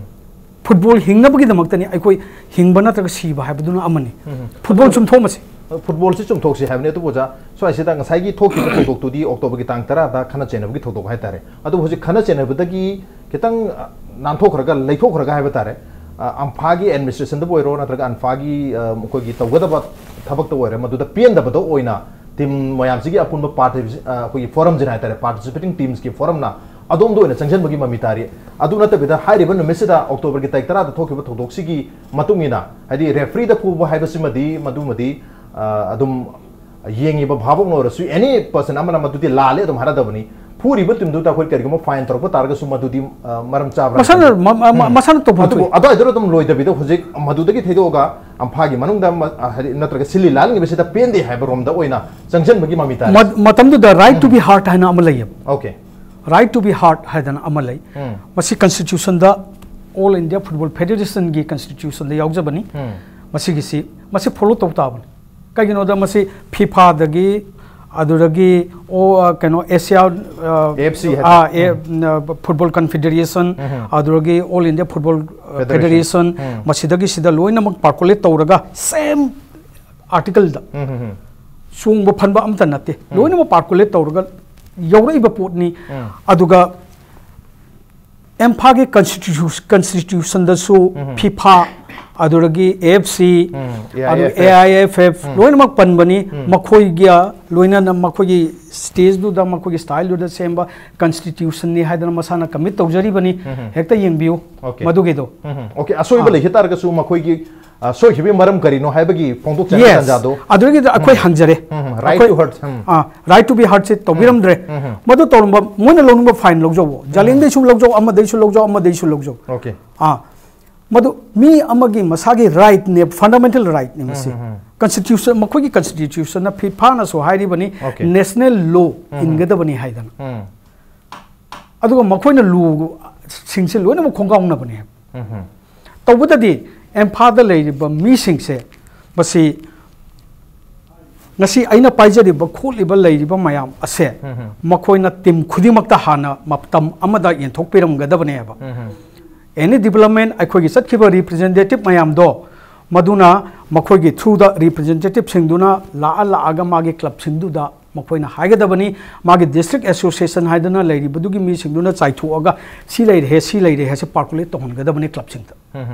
ꯐꯨꯠꯕꯣꯜ ꯍꯤꯡꯅꯕꯒꯤꯗꯃꯛꯇꯅꯤ ꯑꯩꯈꯣꯏ ꯍꯤꯡꯕ ꯅꯠꯇ꯭ꯔꯒ ꯁꯤꯕ ꯍꯥꯏꯕꯗꯨꯅ ꯑꯃꯅꯤ꯫ ꯎꯝ꯫ ꯐꯨꯠꯕꯣꯜ ꯆꯨꯝꯊꯣꯛꯃꯁꯤ꯫ ꯐꯨꯠꯕꯣꯜꯁꯤ ꯆꯨꯝꯊꯣꯛꯁꯤ ꯍꯥꯏꯕꯅꯤ꯫ ꯑꯗꯨꯕꯨ ꯑꯣꯖꯥ, ꯁ꯭ꯋꯥꯏꯁꯤꯗ ꯉꯁꯥꯏꯒꯤ ꯊꯣꯛꯈꯤꯕ ꯊꯧꯗꯣꯛꯇꯨꯗꯤ ꯑꯣꯛꯇꯣꯕꯔꯒꯤ ꯇꯥꯡ ꯇꯔꯥꯗ ꯈꯠꯅ ꯆꯩꯅꯕꯒꯤ ꯊꯧꯗꯣꯛ ꯍꯥꯏꯇꯥꯔꯦ꯫ ꯑꯗꯨꯕꯨ ꯍꯧꯖꯤꯛ ꯈꯠꯅ ꯆꯩꯅꯕꯗꯒꯤ ꯈꯤꯇꯪ, ꯑ, ꯅꯥꯟꯊꯣꯛꯈ꯭ꯔꯒ, ꯂꯩꯊꯣꯛꯈ꯭ꯔꯒ ꯍꯥꯏꯕ ꯇꯥꯔꯦ, ꯑ, ꯑꯝꯐꯥꯒꯤ ꯑꯦꯗꯃꯤꯅꯤꯁꯇ꯭ꯔꯦꯁꯟꯗꯕꯨ ꯑꯣꯏꯔꯣ, ꯅꯠꯇ꯭ꯔꯒ ꯑꯝꯐꯥꯒꯤ, ꯑ, ꯑꯩꯈꯣꯏꯒꯤ ꯇꯧꯒꯗꯕ ꯊꯕꯛꯇ ꯑꯣꯏꯔꯦ, ꯃꯗꯨꯗ ꯄꯦꯟꯗꯕꯗ ꯑꯣꯏꯅ ꯇꯤꯝ ꯃꯌꯥꯝꯁꯤꯒꯤ ꯑꯄꯨꯟꯕ ꯄꯥꯔꯇꯤ-, ꯑ, ꯑꯩꯈꯣꯏꯒꯤ ꯐꯣꯔꯝꯁꯤꯅ ꯍꯥꯏꯇꯥꯔꯦ, ꯄꯥꯔꯇꯤꯁꯤꯄꯦꯇꯤꯡ ꯇꯤꯝꯁꯀꯤ ꯐꯣꯔꯝꯅ ꯑꯗꯣꯝꯗ ꯑꯣꯏꯅ ꯆꯪꯁꯤꯟꯕꯒꯤ ꯃꯃꯤ ꯇꯥꯔꯤ꯫ ꯑꯗꯨ ꯅꯠꯇꯕꯤꯗ, ꯍꯥꯏꯔꯤꯕ ꯅꯨꯃꯤꯠꯁꯤꯗ, ꯑꯣꯛꯇꯣꯕꯔꯒꯤ ꯇꯥꯔꯤꯛ ꯇꯔꯥꯗ ꯊꯣꯛꯈꯤꯕ ꯊꯧꯗꯣꯛꯁꯤꯒꯤ ꯃꯇꯨꯡ ꯏꯟꯅ, ꯍꯥꯏꯗꯤ, ꯔꯦꯐ꯭ꯔꯤꯗ ꯐꯨꯕ ꯍꯥꯏꯕꯁꯤꯃꯗꯤ, ꯃꯗꯨꯃꯗꯤ, ꯑ, ꯑꯗꯨꯝ ꯌꯦꯡꯉꯤꯕ ꯚꯥꯕꯣꯛꯅ ꯑꯣꯏꯔꯁꯨ, ꯑꯦꯅꯤ ꯄꯔꯁꯟ ꯑꯃꯅ ꯃꯗꯨꯗꯤ ꯂꯥꯜꯂꯦ ꯑꯗꯨꯝ ꯍꯥꯏꯔꯗꯕꯅꯤ꯫ ꯐꯨꯔꯤꯕ ꯇꯤꯝꯗꯨꯗ ꯑꯩꯈꯣꯏ ꯀꯔꯤꯒꯨꯝꯕ ꯐꯥꯏꯟ ꯇꯧꯔꯛꯄ ꯇꯥꯔꯒꯁꯨ, ꯃꯗꯨꯗꯤ, ꯑ, ꯃꯔꯝ ꯆꯥꯕ꯭ꯔꯥ? ꯃꯁꯥꯅ, ꯈꯪꯗꯦ꯫ ꯃ-, ꯃ-, ꯃ-, ꯎꯝ꯫ ꯃꯁꯥꯅ ꯇꯧꯐꯝ ꯑꯗꯨꯕꯨ ꯊꯣꯛꯏ꯫ ꯑꯗꯨꯋꯥꯏꯗꯨꯗ ꯑꯗꯨꯝ ꯂꯣꯏꯗꯕꯤꯗ, ꯍꯧꯖꯤꯛ ꯃꯗꯨꯗꯒꯤ ꯊꯩꯗꯣꯛꯑꯒ ꯑꯝꯐꯥꯒꯤ ꯃꯅꯨꯡꯗ, ꯃ-, ꯑ, ꯍꯥꯏꯗꯤ, ꯅꯠꯇ꯭ꯔꯒ ꯁꯤꯜꯂꯤ ꯂꯥꯡꯂꯤꯕꯁꯤꯗ ꯄꯦꯟꯗꯦ ꯍꯥꯏꯕ ꯔꯣꯝꯗ ꯑꯣꯏꯅ ꯆꯪꯁꯤꯟꯕꯒꯤ ꯃꯃꯤ ꯇꯥꯔꯦ꯫ ꯃ-, ꯃꯇꯝꯗꯨꯗ right to um. Be heard ꯍꯥꯏꯅ ꯑꯃ ꯂꯩꯌꯦꯕ꯫ Okay꯫ Right to be heard ꯍꯥꯏꯗꯅ ꯑꯃ ꯂꯩ꯫ ꯎꯝ꯫ ꯃꯁꯤ ꯀꯟꯁꯇꯤꯇ꯭ꯌꯨꯁꯟꯗ, All India Football Federationꯒꯤ ꯀꯟꯁꯇꯤꯇ꯭ꯌꯨꯁꯟꯗ ꯌꯥꯎꯖꯕꯅꯤ꯫ ꯎꯝ꯫ ꯃꯁꯤꯒꯤꯁꯤ, ꯃꯁꯤ ꯐꯣꯂꯣ ꯇꯧ ꯇꯥꯕꯅꯤ꯫ ꯀꯩꯒꯤꯅꯣꯗ ꯃꯁꯤ ꯐꯤꯐꯥꯗꯒꯤ, ꯑꯗꯨꯗꯒꯤ, ꯑꯣ, ꯑ, ꯀꯩꯅꯣ, ꯑꯦꯁꯤꯌꯥ, ꯑ, AFC ꯍꯥꯏꯕ꯫ ꯑ, ꯑꯦ, ꯎꯝ꯫ ꯎꯝ, ꯑ, ꯐꯨꯠꯕꯣꯜ ꯀꯟꯐꯦꯗꯔꯦꯁꯟ, ꯎꯝ꯫ ꯑꯗꯨꯗꯒꯤ ꯑꯣꯜ ꯏꯟꯗꯤꯌꯥ ꯐꯨꯠꯕꯣꯜ, ꯑ, ꯐꯦꯗꯔꯦꯁꯟ꯫ ꯐꯦꯗꯔꯦꯁꯟ, ꯎꯝ꯫ ꯃꯁꯤꯗꯒꯤ ꯁꯤꯗ ꯂꯣꯏꯅꯃꯛ ꯄꯥꯔꯀꯨꯂꯦꯠ ꯇꯧꯔꯒ, ꯁꯦꯝ ꯑꯥꯔꯇꯤꯀꯜꯗ ꯎꯝ, ꯎꯝ, ꯎꯝ꯫ ꯆꯣꯡꯕ ꯐꯟꯕ ꯑꯝꯇ ꯅꯠꯇꯦ꯫ ꯎꯝ꯫ ꯂꯣꯏꯅꯃꯛ ꯄꯥꯔꯀꯨꯂꯦꯠ ꯇꯧꯔꯒ ꯌꯧꯔꯛꯏꯕ ꯄꯣꯠꯅꯤ꯫ ꯎꯝ꯫ ꯑꯗꯨꯒ ꯑꯦꯝꯐꯥꯒꯤ ꯀꯟꯁꯇꯤꯇ꯭ꯌꯨ-, ꯀꯟꯁꯇꯤꯇ꯭ꯌꯨꯁꯟꯗꯁꯨ ꯎꯝ꯫ ꯐꯤꯐꯥ, ꯑꯗꯨꯗꯒꯤ AFC, ꯎꯝ, ꯑꯗꯨꯒ AIFF꯫ AIFF ꯎꯝ꯫ ꯂꯣꯏꯅꯃꯛ ꯄꯟꯕꯅꯤ꯫ ꯎꯝ꯫ ꯃꯈꯣꯏꯒ ꯂꯣꯏꯅꯅ ꯃꯈꯣꯏꯒꯤ ꯁ꯭ꯇꯦꯖꯗꯨꯗ, ꯃꯈꯣꯏꯒꯤ ꯁ꯭ꯇꯥꯏꯜꯗꯨꯗ ꯁꯦꯝꯕ ꯀꯟꯁꯇꯤꯇ꯭ꯌꯨꯁꯟꯅꯤ ꯍꯥꯏꯗꯅ ꯃꯁꯥꯅ ꯀꯃꯤꯠ ꯇꯧꯖꯔꯤꯕꯅꯤ꯫ ꯎꯝ꯫ ꯍꯦꯛꯇ ꯌꯦꯡꯕꯤꯌꯨ꯫ Okay꯫ ꯃꯗꯨꯒꯤꯗꯣ꯫ ꯎꯝ, ꯎꯝ꯫ Okay, ꯑꯁꯣꯏꯕ ꯑꯥ꯫ ꯂꯩꯈꯤ ꯇꯥꯔꯒꯁꯨ ꯃꯈꯣꯏꯒꯤ, ꯑ, ꯁꯣꯏꯈꯤꯕꯒꯤ ꯃꯔꯝ ꯀꯔꯤꯅꯣ ꯍꯥꯏꯕꯒꯤ ꯐꯣꯡꯗꯣꯛꯆꯅꯕ Yes꯫ ꯇꯥꯟꯖꯥꯗꯣ꯫ ꯑꯗꯨꯗꯒꯤꯗ ꯑꯩꯈꯣꯏ ꯎꯝ꯫ ꯍꯪꯖꯔꯦ꯫ ꯎꯝ, ꯎꯝ꯫ Right ꯑꯩꯈꯣꯏ, to heard꯫ Um. Ah, right to be heardꯁꯦ ꯇꯧꯕꯤꯔꯝꯗ꯭ꯔꯦ꯫ ꯎꯝ, ꯎꯝ꯫ ꯃꯗꯨ ꯇꯧꯔꯝꯕ, ꯃꯣꯏꯅ ꯂꯧꯅꯤꯡꯕ ꯐꯥꯏꯟ ꯂꯧꯖꯧꯑꯣ꯫ ꯎꯝ꯫ ꯖꯥꯂꯦꯡꯗꯩꯁꯨ ꯂꯧꯖꯧ, ꯑꯃꯗꯩꯁꯨ ꯂꯧꯖꯧ, ꯑꯃꯗꯩꯁꯨ ꯂꯧꯖꯧ꯫ Okay꯫ ꯑꯥ, ꯃꯗꯨ ꯃꯤ ꯑꯃꯒꯤ ꯃꯁꯥꯒꯤ ꯔꯥꯏꯠꯅꯦ, ꯐꯟꯗꯥꯃꯦꯟꯇꯦꯜ ꯔꯥꯏꯠꯅꯦ ꯃꯁꯤ꯫ ꯎꯝ, ꯎꯝ, ꯎꯝ꯫ ꯀꯟꯁꯇꯤꯇ꯭ꯌꯨꯁꯟ, ꯃꯈꯣꯏꯒꯤ ꯀꯟꯁꯇꯤꯇ꯭ꯌꯨꯁꯟꯅ, ꯐꯤꯐꯥꯅꯁꯨ ꯍꯥꯏꯔꯤꯕꯅꯤ, Okay꯫ ꯅꯦꯁꯅꯦꯜ ꯂꯣ ꯎꯝ, ꯎꯝ꯫ ꯏꯟꯒꯗꯕꯅꯤ ꯍꯥꯏꯗꯅ꯫ ꯎꯝ꯫ ꯑꯗꯨꯒ ꯃꯈꯣꯏꯅ ꯂꯣꯁꯤꯡꯁꯦ ꯂꯣꯏꯅꯃꯛ ꯈꯣꯡꯒꯥꯎꯅꯕꯅꯦ꯫ ꯎꯝ꯫ ꯇꯧꯕꯗꯗꯤ ꯏꯝꯐꯥꯜꯗ ꯂꯩꯔꯤꯕ ꯃꯤꯁꯤꯡꯁꯦ, ꯃꯁꯤ ꯉꯁꯤ ꯑꯩꯅ ꯄꯥꯏꯖꯔꯤꯕ, ꯈꯣꯠꯂꯤꯕ, ꯂꯩꯔꯤꯕ ꯃꯌꯥꯝ ꯑꯁꯦ ꯎꯝ, ꯎꯝ꯫ ꯃꯈꯣꯏꯅ ꯇꯤꯝ ꯈꯨꯗꯤꯡꯃꯛꯇ ꯍꯥꯟꯅ ꯃꯇꯝ ꯑꯃꯗ ꯌꯦꯟꯊꯣꯛꯄꯤꯔꯝꯒꯗꯕꯅꯦꯕ꯫ ꯎꯝ, ꯎꯝ꯫ Any development, ꯑꯩꯈꯣꯏꯒꯤ ꯆꯠꯈꯤꯕ ꯔꯤꯄ꯭ꯔꯖꯦꯟꯇꯦꯇꯤꯚ ꯃꯌꯥꯝꯗꯣ ꯃꯗꯨꯅ ꯃꯈꯣꯏꯒꯤ through ꯗ representative ꯁꯤꯡꯗꯨꯅ ꯂꯥꯛꯑ ꯂꯥꯛꯑꯒ ꯃꯥꯒꯤ club ꯁꯤꯡꯗꯨꯗ ꯃꯈꯣꯏꯅ ꯍꯥꯏꯒꯗꯕꯅꯤ, ꯃꯥꯒꯤ district association ꯍꯥꯏꯗꯅ ꯂꯩꯔꯤꯕꯗꯨꯒꯤ ꯃꯤꯁꯤꯡꯗꯨꯅ ꯆꯥꯏꯊꯣꯛꯑꯒ ꯁꯤ ꯂꯩꯔꯦ, ꯁꯤ ꯂꯩꯔꯦ ꯍꯥꯏꯁꯦ percolate ꯇꯧꯍꯟꯒꯗꯕꯅꯤ club ꯁꯤꯡꯗ꯫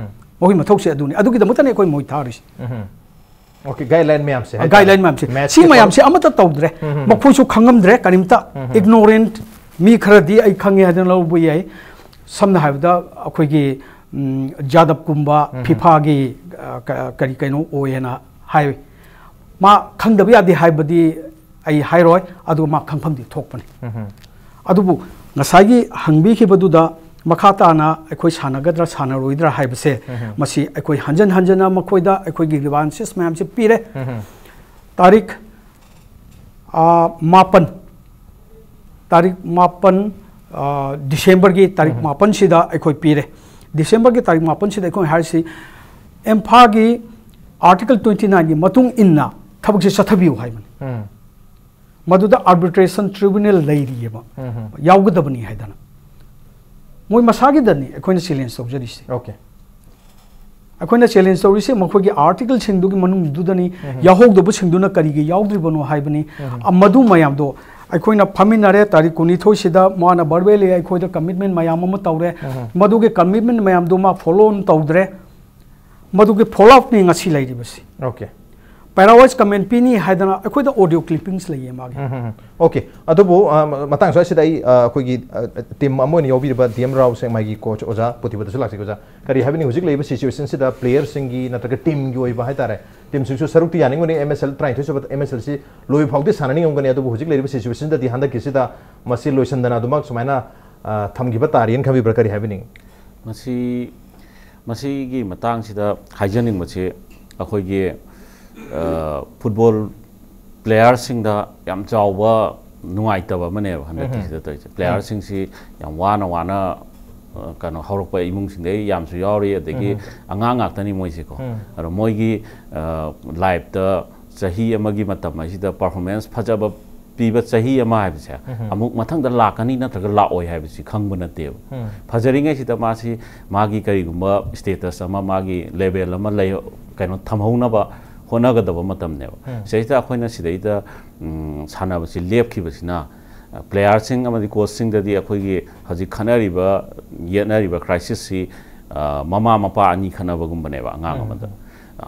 ꯃꯈꯣꯏꯒꯤ ꯃꯊꯧꯁꯦ ꯑꯗꯨꯅꯤ꯫ ꯑꯗꯨꯒꯤꯗꯃꯛꯇꯅꯤ ꯑꯩꯈꯣꯏ ꯃꯣꯏ ꯊꯥꯔꯤꯁꯦ꯫ ꯑꯣꯀꯦ, ꯒꯥꯏꯗꯂꯥꯏꯟ ꯃꯌꯥꯝꯁꯦ ꯍꯥꯏꯇꯥꯔꯦ꯫ ꯒꯥꯏꯗꯂꯥꯏꯟ ꯃꯌꯥꯝꯁꯦ꯫ Match ꯁꯤ ꯀꯤ ꯃꯌꯥꯝꯁꯦ ꯑꯃꯠꯇ ꯇꯧꯗ꯭ꯔꯦ꯫ ꯃꯈꯣꯏꯁꯨ ꯈꯪꯉꯝꯗ꯭ꯔꯦ ꯀꯔꯤꯝꯇ꯫ Ignorant ꯃꯤ ꯈꯔꯗꯤ ꯑꯩ ꯈꯪꯉꯦ ꯍꯥꯏꯗꯅ ꯂꯧꯕ ꯌꯥꯏ꯫ ꯁꯝꯅ ꯍꯥꯏꯔꯕꯗ ꯑꯩꯈꯣꯏꯒꯤ, ꯎꯝ, ꯖꯥꯗꯕꯀꯨꯝꯕ, ꯐꯤꯐꯥꯒꯤ, ꯑ, ꯀ-, ꯀꯔꯤ ꯀꯩꯅꯣ ꯑꯣꯏꯌꯦꯅ ꯍꯥꯏ꯫ ꯃꯥ ꯈꯪꯗꯕ ꯌꯥꯗꯦ ꯍꯥꯏꯕꯗꯤ ꯑꯩ ꯍꯥꯏꯔꯣꯏ, ꯑꯗꯨꯒ ꯃꯥ ꯈꯪꯐꯝꯗꯤ ꯊꯣꯛꯄꯅꯤ꯫ ꯑꯗꯨꯕꯨ ꯉꯁꯥꯏꯒꯤ ꯍꯪꯕꯤꯈꯤꯕꯗꯨꯗ ꯃꯈꯥ ꯇꯥꯅ ꯑꯩꯈꯣꯏ ꯁꯥꯟꯅꯒꯗ꯭ꯔꯥ ꯁꯥꯟꯅꯔꯣꯏꯗ꯭ꯔꯥ ꯍꯥꯏꯕꯁꯦ, ꯃꯁꯤ ꯑꯩꯈꯣꯏ ꯍꯟꯖꯟ ꯍꯟꯖꯟꯅ ꯃꯈꯣꯏꯗ ꯑꯩꯈꯣꯏꯒꯤ grievances ꯃꯌꯥꯝꯁꯦ ꯄꯤꯔꯦ꯫ ꯇꯥꯔꯤꯛ, ꯑ, ꯃꯥꯄꯟ, ꯇꯥꯔꯤꯛ ꯃꯥꯄꯟ, ꯑ, ꯗꯤꯁꯦꯝꯕꯔꯒꯤ ꯇꯥꯔꯤꯛ ꯃꯥꯄꯟꯁꯤꯗ ꯑꯩꯈꯣꯏ ꯄꯤꯔꯦ꯫ ꯗꯤꯁꯦꯝꯕꯔꯒꯤ ꯇꯥꯔꯤꯛ ꯃꯥꯄꯟꯁꯤꯗ ꯑꯩꯈꯣꯏ ꯍꯥꯏꯔꯤꯁꯤ ꯏꯝꯐꯥꯜꯒꯤ Article twenty nine ꯒꯤ ꯃꯇꯨꯡ ꯏꯟꯅ ꯊꯕꯛꯁꯦ ꯆꯠꯊꯕꯤꯌꯨ ꯍꯥꯏꯕꯅꯤ꯫ ꯃꯗꯨꯗ arbitration tribunal ꯂꯩꯔꯤꯑꯕ, ꯌꯥꯎꯒꯗꯕꯅꯤ ꯍꯥꯏꯗꯅ꯫ ꯃꯣꯏ ꯃꯁꯥꯒꯤꯗꯅꯤ ꯑꯩꯈꯣꯏꯅ challenge ꯇꯧꯖꯔꯤꯁꯦ꯫ ꯑꯣꯀꯦ꯫ ꯑꯩꯈꯣꯏꯅ challenge ꯇꯧꯔꯤꯁꯦ ꯃꯈꯣꯏꯒꯤ article ꯁꯤꯡꯗꯨꯒꯤ ꯃꯅꯨꯡꯗꯨꯗꯅꯤ꯫ ꯌꯥꯎꯍꯧꯗꯕꯁꯤꯡꯗꯨꯅ ꯀꯔꯤꯒꯤ ꯌꯥꯎꯗ꯭ꯔꯤꯕꯅꯣ ꯍꯥꯏꯕꯅꯤ꯫ ꯑ, ꯃꯗꯨ ꯃꯌꯥꯝꯗꯣ ꯑꯩꯈꯣꯏꯅ ꯐꯝꯃꯤꯟꯅꯔꯦ, ꯇꯥꯔꯤꯛ ꯀꯨꯟꯅꯤꯊꯣꯏꯁꯤꯗ ꯃꯥꯅ verbally ꯑꯩꯈꯣꯏꯗ commitment ꯃꯌꯥꯝ ꯑꯃ ꯇꯧꯔꯦ꯫ ꯃꯗꯨꯒꯤ commitment ꯃꯌꯥꯝꯗꯣ ꯃꯥ follow on ꯇꯧꯗ꯭ꯔꯦ꯫ ꯃꯗꯨꯒꯤ follow up ꯅꯤ ꯉꯁꯤ ꯂꯩꯔꯤꯕꯁꯤ꯫ ꯑꯣꯀꯦ꯫ Pairwise comment ꯄꯤꯅꯤ ꯍꯥꯏꯗꯅ ꯑꯩꯈꯣꯏꯗ audio clippings ꯂꯩꯌꯦ ꯃꯥꯒꯤ꯫ ꯑꯣꯀꯦ꯫ ꯑꯗꯨꯕꯨ, ꯑ, ꯃꯇꯥꯡ ꯁ꯭ꯋꯥꯏꯁꯤꯗ ꯑꯩ, ꯑ, ꯑꯩꯈꯣꯏꯒꯤ, ꯑ, team ꯑꯃ ꯑꯣꯏꯅ ꯌꯥꯎꯕꯤꯔꯤꯕ ꯗꯤ ꯑꯦꯝ ꯔꯥꯎ ꯁꯦꯛꯃꯥꯏꯒꯤ coach ꯑꯣꯖꯥ ꯄꯨꯊꯤꯕꯗꯁꯨ ꯂꯥꯛꯆꯒꯦ꯫ ꯑꯣꯖꯥ, ꯀꯔꯤ ꯍꯥꯏꯕꯤꯅꯤꯡ? ꯍꯧꯖꯤꯛ ꯂꯩꯔꯤꯕ situation ꯁꯤꯗ player ꯁꯤꯡꯒꯤ ꯅꯠꯇ꯭ꯔꯒ team ꯒꯤ ꯑꯣꯏꯕ ꯍꯥꯏꯇꯥꯔꯦ, team ꯁꯤꯡꯁꯨ ꯁꯔꯨꯛꯇꯤ ꯌꯥꯅꯤꯡꯕꯅꯤ, ꯑꯦꯝ ꯑꯦꯁ ꯑꯦꯜ ꯇꯔꯥꯅꯤꯊꯣꯏ ꯁꯨꯕ ꯑꯦꯝ ꯑꯦꯁ ꯑꯦꯜ ꯁꯤ ꯂꯣꯏꯕ ꯐꯥꯎꯗꯤ ꯁꯥꯟꯅꯅꯤꯡꯉꯝꯒꯅꯤ꯫ ꯑꯗꯨꯕꯨ ꯍꯧꯖꯤꯛ ꯂꯩꯔꯤꯕ situation ꯗꯗꯤ ꯍꯟꯗꯛꯀꯤꯁꯤꯗ ꯃꯁꯤ ꯂꯣꯏꯁꯤꯟꯗꯅ ꯑꯗꯨꯃꯛ ꯁꯨꯃꯥꯏꯅ, ꯑ, ꯊꯝꯈꯤꯕ ꯇꯥꯔꯦꯅ ꯈꯟꯕꯤꯕ꯭ꯔꯥ? ꯀꯔꯤ ꯍꯥꯏꯕꯤꯅꯤꯡꯉꯤ? ꯃꯁꯤ, ꯃꯁꯤꯒꯤ ꯃꯇꯥꯡꯁꯤꯗ ꯍꯥꯏꯖꯅꯤꯡꯕꯁꯤ, ꯑꯩꯈꯣꯏꯒꯤ, ꯑ, football player ꯁꯤꯡꯗ ꯌꯥꯝ ꯆꯥꯎꯕ ꯅꯨꯡꯉꯥꯏꯇꯕ ꯑꯃꯅꯦꯕ ꯍꯟꯗꯛꯀꯤꯁꯤꯗ ꯇꯧꯔꯤꯁꯦ꯫ Player ꯁꯤꯡꯁꯤ ꯌꯥꯝ ꯋꯥꯅ ꯋꯥꯅ, ꯑ, ꯀꯩꯅꯣ, ꯍꯧꯔꯛꯄ ꯏꯃꯨꯡꯁꯤꯡꯗꯩ ꯌꯥꯝꯁꯨ ꯌꯥꯎꯔꯤ, ꯑꯗꯒꯤ ꯑꯉꯥꯡ ꯉꯥꯛꯇꯅꯤ ꯃꯣꯏꯁꯦꯀꯣ꯫ ꯑꯗꯣ ꯃꯣꯏꯒꯤ, ꯑ, life ꯇ ꯆꯍꯤ ꯑꯃꯒꯤ ꯃꯇꯝ ꯑꯁꯤꯗ performance ꯐꯖꯕ ꯄꯤꯕ ꯆꯍꯤ ꯑꯃ ꯍꯥꯏꯕꯁꯦ ꯑꯃꯨꯛ ꯃꯊꯪꯗ ꯂꯥꯛꯀꯅꯤ ꯅꯠꯇ꯭ꯔꯒ ꯂꯥꯛꯑꯣꯏ ꯍꯥꯏꯕꯁꯤ ꯈꯪꯕ ꯅꯠꯇꯦꯕ꯫ ꯐꯖꯔꯤꯉꯩꯁꯤꯗ ꯃꯥꯁꯤ ꯃꯥꯒꯤ ꯀꯔꯤꯒꯨꯝꯕ status ꯑꯃ, ꯃꯥꯒꯤ level ꯑꯃ ꯂꯩ, ꯀꯩꯅꯣ ꯊꯝꯍꯧꯅꯕ ꯍꯣꯠꯅꯒꯗꯕ ꯃꯇꯝꯅꯦꯕ꯫ ꯁꯤꯗꯩꯁꯤꯗ ꯑꯩꯈꯣꯏꯅ ꯁꯤꯗꯩꯗ ꯎꯝ, ꯁꯥꯟꯅꯕꯁꯤ ꯂꯦꯞꯈꯤꯕꯁꯤꯅ, ꯑ, playerꯁꯤꯡ ꯑꯃꯗꯤ coachꯁꯤꯡꯗꯗꯤ ꯑꯩꯈꯣꯏꯒꯤ ꯍꯧꯖꯤꯛ ꯈꯠꯅꯔꯤꯕ, ꯌꯦꯠꯅꯔꯤꯕ crisisꯁꯤ, ꯑ, ꯃꯃꯥ ꯃꯄꯥ ꯑꯅꯤ ꯈꯠꯅꯕꯒꯨꯝꯕꯅꯦꯕ ꯑꯉꯥꯡ ꯑꯃꯗ꯫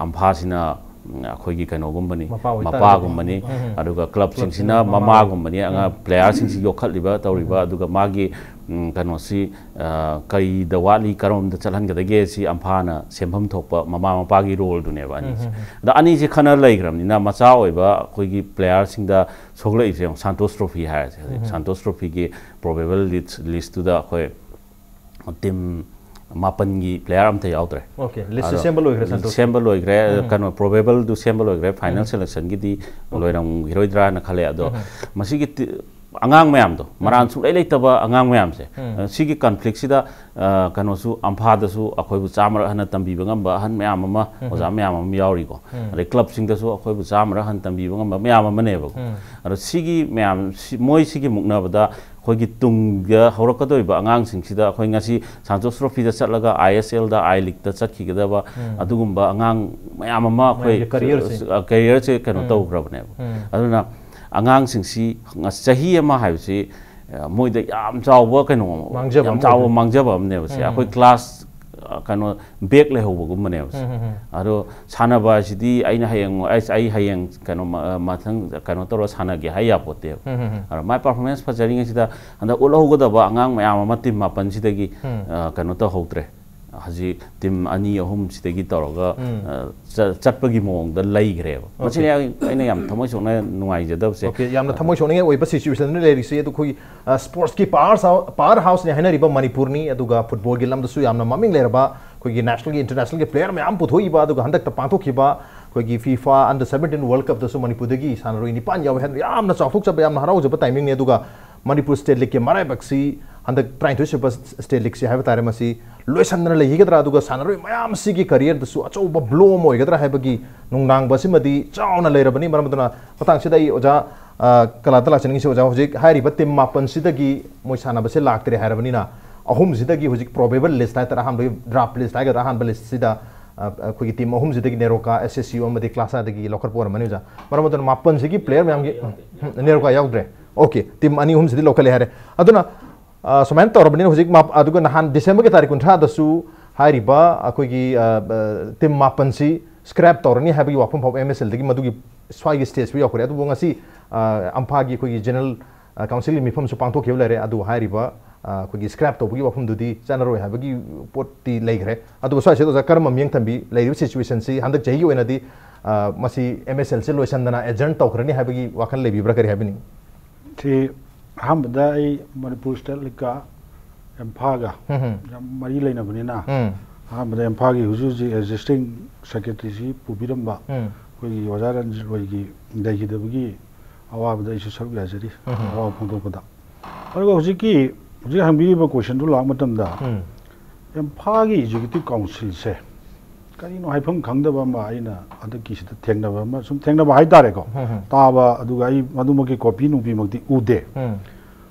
ꯑꯝꯐꯥꯁꯤꯅ, ꯎꯝ, ꯑꯩꯈꯣꯏꯒꯤ ꯀꯩꯅꯣꯒꯨꯝꯕꯅꯤ, ꯃꯄꯥ ꯑꯣꯏꯇꯥꯔꯒꯗꯤ꯫ ꯃꯄꯥꯒꯨꯝꯕꯅꯤ, ꯑꯗꯨꯒ clubꯁꯤꯡꯁꯤꯅ clubꯁꯤꯡꯅ ꯃꯃꯥ ꯃꯃꯥꯒꯨꯝꯕꯅꯤ, ꯑꯉꯥꯡ playerꯁꯤꯡꯁꯤ ꯌꯣꯛꯈꯠꯂꯤꯕ, ꯇꯧꯔꯤꯕ, ꯑꯗꯨꯒ ꯃꯥꯒꯤ, ꯎꯝ, ꯀꯩꯅꯣꯁꯤ, ꯑ, ꯀꯔꯤꯗ ꯋꯥꯠꯂꯤ, ꯀꯔꯣꯝꯗ ꯆꯠꯍꯟꯒꯗꯒꯦ, ꯁꯤ ꯑꯝꯐꯥꯅ ꯁꯦꯝꯐꯝ ꯊꯣꯛꯄ ꯃꯃꯥ ꯃꯄꯥꯒꯤ roleꯗꯨꯅꯦꯕ ꯑꯅꯤꯁꯦ꯫ ꯑꯗ ꯑꯅꯤꯁꯦ ꯈꯠꯅ ꯂꯩꯈ꯭ꯔꯕꯅꯤꯅ ꯃꯆꯥ ꯑꯣꯏꯕ ꯑꯩꯈꯣꯏꯒꯤ playerꯁꯤꯡꯗ ꯁꯣꯛꯂꯛꯏꯁꯦ ꯌꯦꯡꯉꯣ, Santosh Trophy ꯍꯥꯏꯔꯁꯦ ꯍꯧꯖꯤꯛ꯫ Santosh Trophyꯒꯤ probable list, listꯇꯨꯗ ꯑꯩꯈꯣꯏ team ꯃꯥꯄꯟꯒꯤ player ꯑꯝꯇ ꯌꯥꯎꯗ꯭ꯔꯦ꯫ Okay, list ꯑꯗꯣ ꯁꯦꯝꯕ ꯂꯣꯏꯈ꯭ꯔꯦ, Santosh꯫ ꯁꯦꯝꯕ ꯂꯣꯏꯈ꯭ꯔꯦ꯫ ꯀꯩꯅꯣ, probableꯗꯨ ꯁꯦꯝꯕ ꯂꯣꯏꯈ꯭ꯔꯦ꯫ Final selectionꯒꯤꯗꯤ ꯂꯣꯏꯔꯝꯈꯤꯔꯣꯏꯗ꯭ꯔꯥꯅ ꯈꯜꯂꯦ꯫ ꯑꯗꯣ ꯃꯁꯤꯒꯤ ꯇꯤ-, ꯑꯉꯥꯡ ꯃꯌꯥꯝꯗꯣ, ꯃꯔꯥꯟ ꯁꯨꯡꯂꯩ ꯂꯩꯇꯕ ꯑꯉꯥꯡ ꯃꯌꯥꯝꯁꯦ, ꯑ, ꯁꯤꯒꯤ conflictꯁꯤꯗ, ꯑ, ꯀꯩꯅꯣꯁꯨ, ꯑꯝꯐꯥꯗꯁꯨ ꯑꯩꯈꯣꯏꯕꯨ ꯆꯥꯝꯃꯔꯛ ꯍꯟꯅ ꯇꯝꯕꯤꯕ ꯉꯝꯕ ꯑꯍꯟ ꯃꯌꯥꯝ ꯑꯃ, ꯑꯣꯖꯥ ꯃꯌꯥꯝ ꯑꯃ ꯌꯥꯎꯔꯤꯀꯣ꯫ ꯑꯗꯩ clubꯁꯤꯡꯗꯁꯨ ꯑꯩꯈꯣꯏꯕꯨ ꯆꯥꯝꯃꯔꯛ ꯍꯟꯅ ꯇꯝꯕꯤꯕ ꯉꯝꯕ ꯃꯌꯥꯝ ꯑꯃꯅꯦꯕꯀꯣ꯫ ꯑꯗꯣ ꯁꯤꯒꯤ ꯃꯌꯥꯝ, ꯁꯤ, ꯃꯣꯏ ꯁꯤꯒꯤ ꯃꯨꯛꯅꯕꯗ ꯑꯩꯈꯣꯏꯒꯤ ꯇꯨꯡꯗ ꯍꯧꯔꯛꯀꯗꯧꯔꯤꯕ ꯑꯉꯥꯡꯁꯤꯡꯁꯤꯗ ꯑꯩꯈꯣꯏ ꯉꯁꯤ Santosh Trophyꯗ ꯆꯠꯂꯒ I S Lꯗ, I Leagueꯗ ꯆꯠꯈꯤꯒꯗꯕ ꯑꯗꯨꯒꯨꯝꯕ ꯑꯉꯥꯡ ꯃꯌꯥꯝ ꯑꯃ ꯑꯩꯈꯣꯏ, ꯃꯌꯥꯝꯒꯤ careerꯁꯦ꯫ ꯑ, careerꯁꯦ ꯀꯩꯅꯣ ꯇꯧꯈ꯭ꯔꯕꯅꯦꯕ꯫ ꯑꯗꯨꯅ ꯑꯉꯥꯡꯁꯤꯡꯁꯤ ꯉ-, ꯆꯍꯤ ꯑꯃ ꯍꯥꯏꯕꯁꯤ, ꯑ, ꯃꯣꯏꯗ ꯌꯥꯝ ꯆꯥꯎꯕ ꯀꯩꯅꯣ ꯑꯃ, ꯃꯥꯡꯖꯕ ꯌꯥꯝ ꯑꯃ ꯆꯥꯎꯕ ꯑꯣꯏꯗꯣꯏꯅꯤ꯫ ꯃꯥꯡꯖꯕ ꯑꯃꯅꯦꯕ ꯁꯤ꯫ ꯑꯩꯈꯣꯏ class, ꯑ, ꯀꯩꯅꯣ, back ꯂꯩꯍꯧꯕꯒꯨꯝꯕꯅꯦꯕ ꯁꯤ꯫ ꯑꯗꯣ ꯁꯥꯟꯅꯕ ꯍꯥꯏꯁꯤꯗꯤ ꯑꯩꯅ ꯍꯌꯦꯡ, ꯑꯩ, ꯑꯩ ꯍꯌꯦꯡ ꯀꯩꯅꯣ, ꯃ-, ꯃꯊꯪ ꯀꯩꯅꯣ ꯇꯧꯔ ꯁꯥꯟꯅꯒꯦ ꯍꯥꯏ ꯌꯥꯄꯣꯠꯇꯦꯕ꯫ ꯑꯗꯣ ꯃꯥꯏ performance ꯐꯖꯔꯤꯉꯩꯁꯤꯗ ꯍꯟꯗꯛ ꯎꯠꯍꯧꯒꯗꯕ ꯑꯉꯥꯡ ꯃꯌꯥꯝ ꯑꯃ team ꯃꯥꯄꯟꯁꯤꯗꯒꯤ, ꯑ, ꯀꯩꯅꯣ ꯇꯧꯍꯧꯗ꯭ꯔꯦ꯫ ꯍꯧꯖꯤꯛ team ꯑꯅꯤ ꯑꯍꯨꯝꯁꯤꯗꯒꯤ ꯇꯧꯔꯒ, ꯑ, ꯆ-, ꯆꯠꯄꯒꯤ ꯃꯑꯣꯡꯗ ꯂꯩꯈ꯭ꯔꯦꯕ꯫ Okay꯫ ꯃꯁꯤꯅꯤ ꯑꯩ, ꯑꯩꯅ ꯌꯥꯝ ꯊꯃꯣꯏ ꯁꯣꯛꯅ ꯅꯨꯡꯉꯥꯏꯖꯗꯕꯁꯦ꯫ Okay, ꯌꯥꯝꯅ ꯊꯃꯣꯏ ꯁꯣꯛꯅꯤꯡꯉꯥꯏ ꯑꯣꯏꯕ situation ꯑꯃ ꯂꯩꯔꯤꯁꯦ꯫ ꯑꯗꯨ ꯑꯩꯈꯣꯏꯒꯤ, ꯑ, sportsꯀꯤ power house, power houseꯅꯤ ꯍꯥꯏꯅꯔꯤꯕ ꯃꯅꯤꯄꯨꯔꯅꯤ, ꯑꯗꯨꯒ footballꯒꯤ ꯂꯝꯗꯁꯨ ꯌꯥꯝꯅ ꯃꯃꯤꯡ ꯂꯩꯔꯕ ꯑꯩꯈꯣꯏꯒꯤ nationalꯒꯤ internationalꯒꯤ player ꯃꯌꯥꯝ ꯄꯨꯊꯣꯛꯏꯕ, ꯑꯗꯨꯒ ꯍꯟꯗꯛꯇ ꯄꯥꯡꯊꯣꯛꯈꯤꯕ ꯑꯩꯈꯣꯏꯒꯤ FIFA under seventeen World Cupꯇꯁꯨ ꯃꯅꯤꯄꯨꯔꯗꯒꯤ ꯁꯥꯟꯅꯔꯣꯏ ꯅꯤꯄꯥꯟ ꯌꯥꯎꯋꯦ ꯍꯥꯏꯅ ꯌꯥꯝꯅ ꯆꯥꯎꯊꯣꯛꯆꯕ, ꯌꯥꯝꯅ ꯍꯔꯥꯎꯖꯕ timingꯅꯤ꯫ ꯑꯗꯨꯒ ꯃꯅꯤꯄꯨꯔ state leagueꯀꯤ ꯃꯔꯥꯏꯕꯛꯁꯤ ꯍꯟꯗꯛ ꯇꯔꯥꯅꯤꯊꯣꯏ ꯁꯨꯕ state leagueꯁꯤ ꯍꯥꯏꯕ ꯇꯥꯔꯦ, ꯃꯁꯤ ꯂꯣꯏꯁꯟꯗꯅ ꯂꯩꯈꯤꯒꯗ꯭ꯔꯥ, ꯑꯗꯨꯒ ꯁꯥꯟꯅꯔꯣꯏ ꯃꯌꯥꯝꯁꯤꯒꯤ careerꯗꯁꯨ ꯑꯆꯧꯕ blow ꯑꯃ ꯑꯣꯏꯒꯗ꯭ꯔꯥ ꯍꯥꯏꯕꯒꯤ ꯅꯨꯡꯅꯥꯡꯕ ꯑꯁꯤꯃꯗꯤ ꯆꯥꯎꯅ ꯂꯩꯔꯕꯅꯤ꯫ ꯃꯔꯝ ꯑꯗꯨꯅ ꯃꯇꯥꯡꯁꯤꯗ ꯑꯩ ꯑꯣꯖꯥ ꯀꯂꯥꯗ ꯂꯥꯛꯆꯅꯤꯡꯉꯤꯁꯤ ꯑꯣꯖꯥ, ꯍꯧꯖꯤꯛ ꯍꯥꯏꯔꯤꯕ ꯇꯤꯝ ꯃꯥꯄꯟꯁꯤꯗꯒꯤ ꯃꯣꯏ ꯁꯥꯟꯅꯕꯁꯦ ꯂꯥꯛꯇ꯭ꯔꯦ ꯍꯥꯏꯔꯕꯅꯤꯅ, ꯑꯍꯨꯝꯁꯤꯗꯒꯤ ꯍꯧꯖꯤꯛ ꯄ꯭ꯔꯣꯕꯦꯕꯜ ꯂꯤꯁ ꯍꯥꯏꯇꯥꯔꯦ, ꯑꯍꯥꯟꯕꯒꯤ ꯗ꯭ꯔꯥꯐ ꯂꯤꯁ ꯍꯥꯏꯒꯗ꯭ꯔꯥ, ꯑꯍꯥꯟꯕ ꯂꯤꯁꯁꯤꯗ ꯑꯩꯈꯣꯏꯒꯤ ꯇꯤꯝ ꯑꯍꯨꯝꯁꯤꯗꯒꯤ ꯅꯦꯔꯣꯀꯥ, ꯑꯦꯁ ꯑꯦꯁ ꯌꯨ ꯑꯃꯗꯤ ꯀ꯭ꯂꯥꯁꯥꯗꯒꯤ ꯂꯧꯈꯠꯄ ꯑꯣꯏꯔꯝꯃꯅꯤ ꯑꯣꯖꯥ꯫ ꯃꯔꯝ ꯑꯗꯨꯅ ꯃꯥꯄꯟꯁꯤꯒꯤ ꯄ꯭ꯂꯦꯌꯔ ꯃꯌꯥꯝꯒꯤ, ꯎꯝ, ꯅꯦꯔꯣꯀꯥ ꯌꯥꯎꯗ꯭ꯔꯦ꯫ ꯑꯣꯀꯦ, ꯇꯤꯝ ꯑꯅꯤ ꯑꯍꯨꯝꯁꯤꯗꯤ ꯂꯧꯈꯠꯂꯦ ꯍꯥꯏꯔꯦ꯫ ꯑꯗꯨꯅ ꯑ, ꯁꯨꯃꯥꯏꯅ ꯇꯧꯔꯕꯅꯤꯅ ꯍꯧꯖꯤꯛ ꯃꯥꯞ-, ꯑꯗꯨꯒ ꯅꯍꯥꯟ ꯗꯤꯁꯦꯝꯕꯔꯒꯤ ꯇꯥꯔꯤꯛ ꯀꯨꯟꯊ꯭ꯔꯥꯗꯁꯨ ꯍꯥꯏꯔꯤꯕ ꯑꯩꯈꯣꯏꯒꯤ, ꯑ, ꯑ, ꯇꯤꯝ ꯃꯥꯄꯟꯁꯤ ꯁ꯭ꯀ꯭ꯔꯦꯞ ꯇꯧꯔꯅꯤ ꯍꯥꯏꯕꯒꯤ ꯋꯥꯐꯝ ꯐꯥꯎꯕ ꯑꯦꯝ ꯑꯦꯁ ꯑꯦꯜꯗꯒꯤ ꯃꯗꯨꯒꯤ ꯁ꯭ꯋꯥꯏꯒꯤ ꯁ꯭ꯇꯦꯖ ꯐꯥꯎ ꯌꯧꯈ꯭ꯔꯦ꯫ ꯑꯗꯨꯕꯨ ꯉꯁꯤ, ꯑ, ꯑꯝꯐꯥꯒꯤ ꯑꯩꯈꯣꯏꯒꯤ ꯖꯦꯅꯔꯦꯜ, ꯑ, ꯀꯥꯎꯟꯁꯤꯜꯒꯤ ꯃꯤꯐꯝꯁꯨ ꯄꯥꯡꯊꯣꯛꯈꯤꯕ ꯂꯩꯔꯦ꯫ ꯑꯗꯨ ꯍꯥꯏꯔꯤꯕ, ꯑ, ꯑꯩꯈꯣꯏꯒꯤ ꯁ꯭ꯀ꯭ꯔꯦꯞ ꯇꯧꯕꯒꯤ ꯋꯥꯐꯝꯗꯨꯗꯤ ꯆꯠꯅꯔꯣꯏ ꯍꯥꯏꯕꯒꯤ ꯄꯣꯠꯇꯤ ꯂꯩꯈ꯭ꯔꯦ꯫ ꯑꯗꯨꯒ ꯁ꯭ꯋꯥꯏꯁꯤꯗ ꯑꯣꯖꯥ ꯀꯔꯝꯕ ꯃꯤꯠꯌꯦꯡ ꯊꯝꯕꯤ ꯂꯩꯔꯤꯕ ꯁꯤꯆꯨꯋꯦꯁꯟꯁꯤ ꯍꯟꯗꯛ ꯆꯍꯤꯒꯤ ꯑꯣꯏꯅꯗꯤ, ꯑ, ꯃꯁꯤ ꯑꯦꯝ ꯑꯦꯁ ꯑꯦꯜꯁꯤ ꯂꯣꯏꯁꯤꯟꯗꯅ ꯑꯦꯗꯖꯔꯟ ꯇꯧꯈ꯭ꯔꯅꯤ ꯍꯥꯏꯕꯒꯤ ꯋꯥꯈꯜ ꯂꯩꯕꯤꯕ꯭ꯔꯥ, ꯀꯔꯤ ꯍꯥꯏꯕꯤꯅꯤꯡ? ꯁꯤ ꯑꯍꯥꯟꯕꯗ ꯑꯩ ꯃꯅꯤꯄꯨꯔ ꯁ꯭ꯇꯦꯠ ꯂꯤꯛꯀ ꯏꯝꯐꯥꯜꯒ ꯎꯝ, ꯎꯝ꯫ ꯌꯥꯝ ꯃꯔꯤ ꯂꯩꯅꯕꯅꯤꯅ, ꯎꯝ꯫ ꯑꯍꯥꯟꯕꯗ ꯏꯝꯐꯥꯜꯒꯤ ꯍꯧꯖꯤꯛ ꯍꯧꯖꯤꯛ ꯑꯦꯛꯖꯤꯁꯇꯤꯡ ꯁꯦꯀ꯭ꯔꯦꯇꯔꯤꯁꯤ ꯄꯨꯕꯤꯔꯝꯕ ꯎꯝ꯫ ꯑꯩꯈꯣꯏꯒꯤ ꯑꯣꯖꯥ ꯔꯟꯖꯤꯠ ꯍꯣꯏꯒꯤ ꯂꯩꯈꯤꯗꯕꯒꯤ ꯑꯋꯥꯕꯗ ꯑꯩꯁꯨ ꯁꯔꯨꯛ ꯌꯥꯖꯔꯤ, ꯎꯝ꯫ ꯑꯋꯥꯕ ꯐꯣꯡꯗꯣꯛꯄꯗ꯫ ꯑꯗꯨꯒ ꯍꯧꯖꯤꯛꯀꯤ, ꯍꯧꯖꯤꯛ ꯍꯪꯕꯤꯔꯤꯕ ꯀꯣꯏꯁꯟꯗꯨ ꯂꯥꯛꯄ ꯃꯇꯝꯗ, ꯎꯝ꯫ ꯏꯝꯐꯥꯜꯒꯤ ꯑꯦꯛꯖꯤꯀ꯭ꯌꯨꯇꯤꯚ ꯀꯥꯎꯟꯁꯤꯜꯁꯦ ꯀꯔꯤꯅꯣ ꯍꯥꯏꯐꯝ ꯈꯪꯗꯕ ꯑꯃ ꯑꯩꯅ ꯍꯟꯗꯛꯀꯤꯁꯤꯗ ꯊꯦꯡꯅꯕ ꯑꯃ, ꯁꯨꯝ ꯊꯦꯡꯅꯕ ꯍꯥꯏꯇꯥꯔꯦꯀꯣ, ꯎꯝ, ꯎꯝ꯫ ꯇꯥꯕ, ꯑꯗꯨꯒ ꯑꯩ ꯃꯗꯨꯃꯛꯀꯤ ꯀꯣꯄꯤ ꯅꯨꯡꯄꯤꯃꯛꯇꯤ ꯎꯗꯦ꯫ ꯎꯝ꯫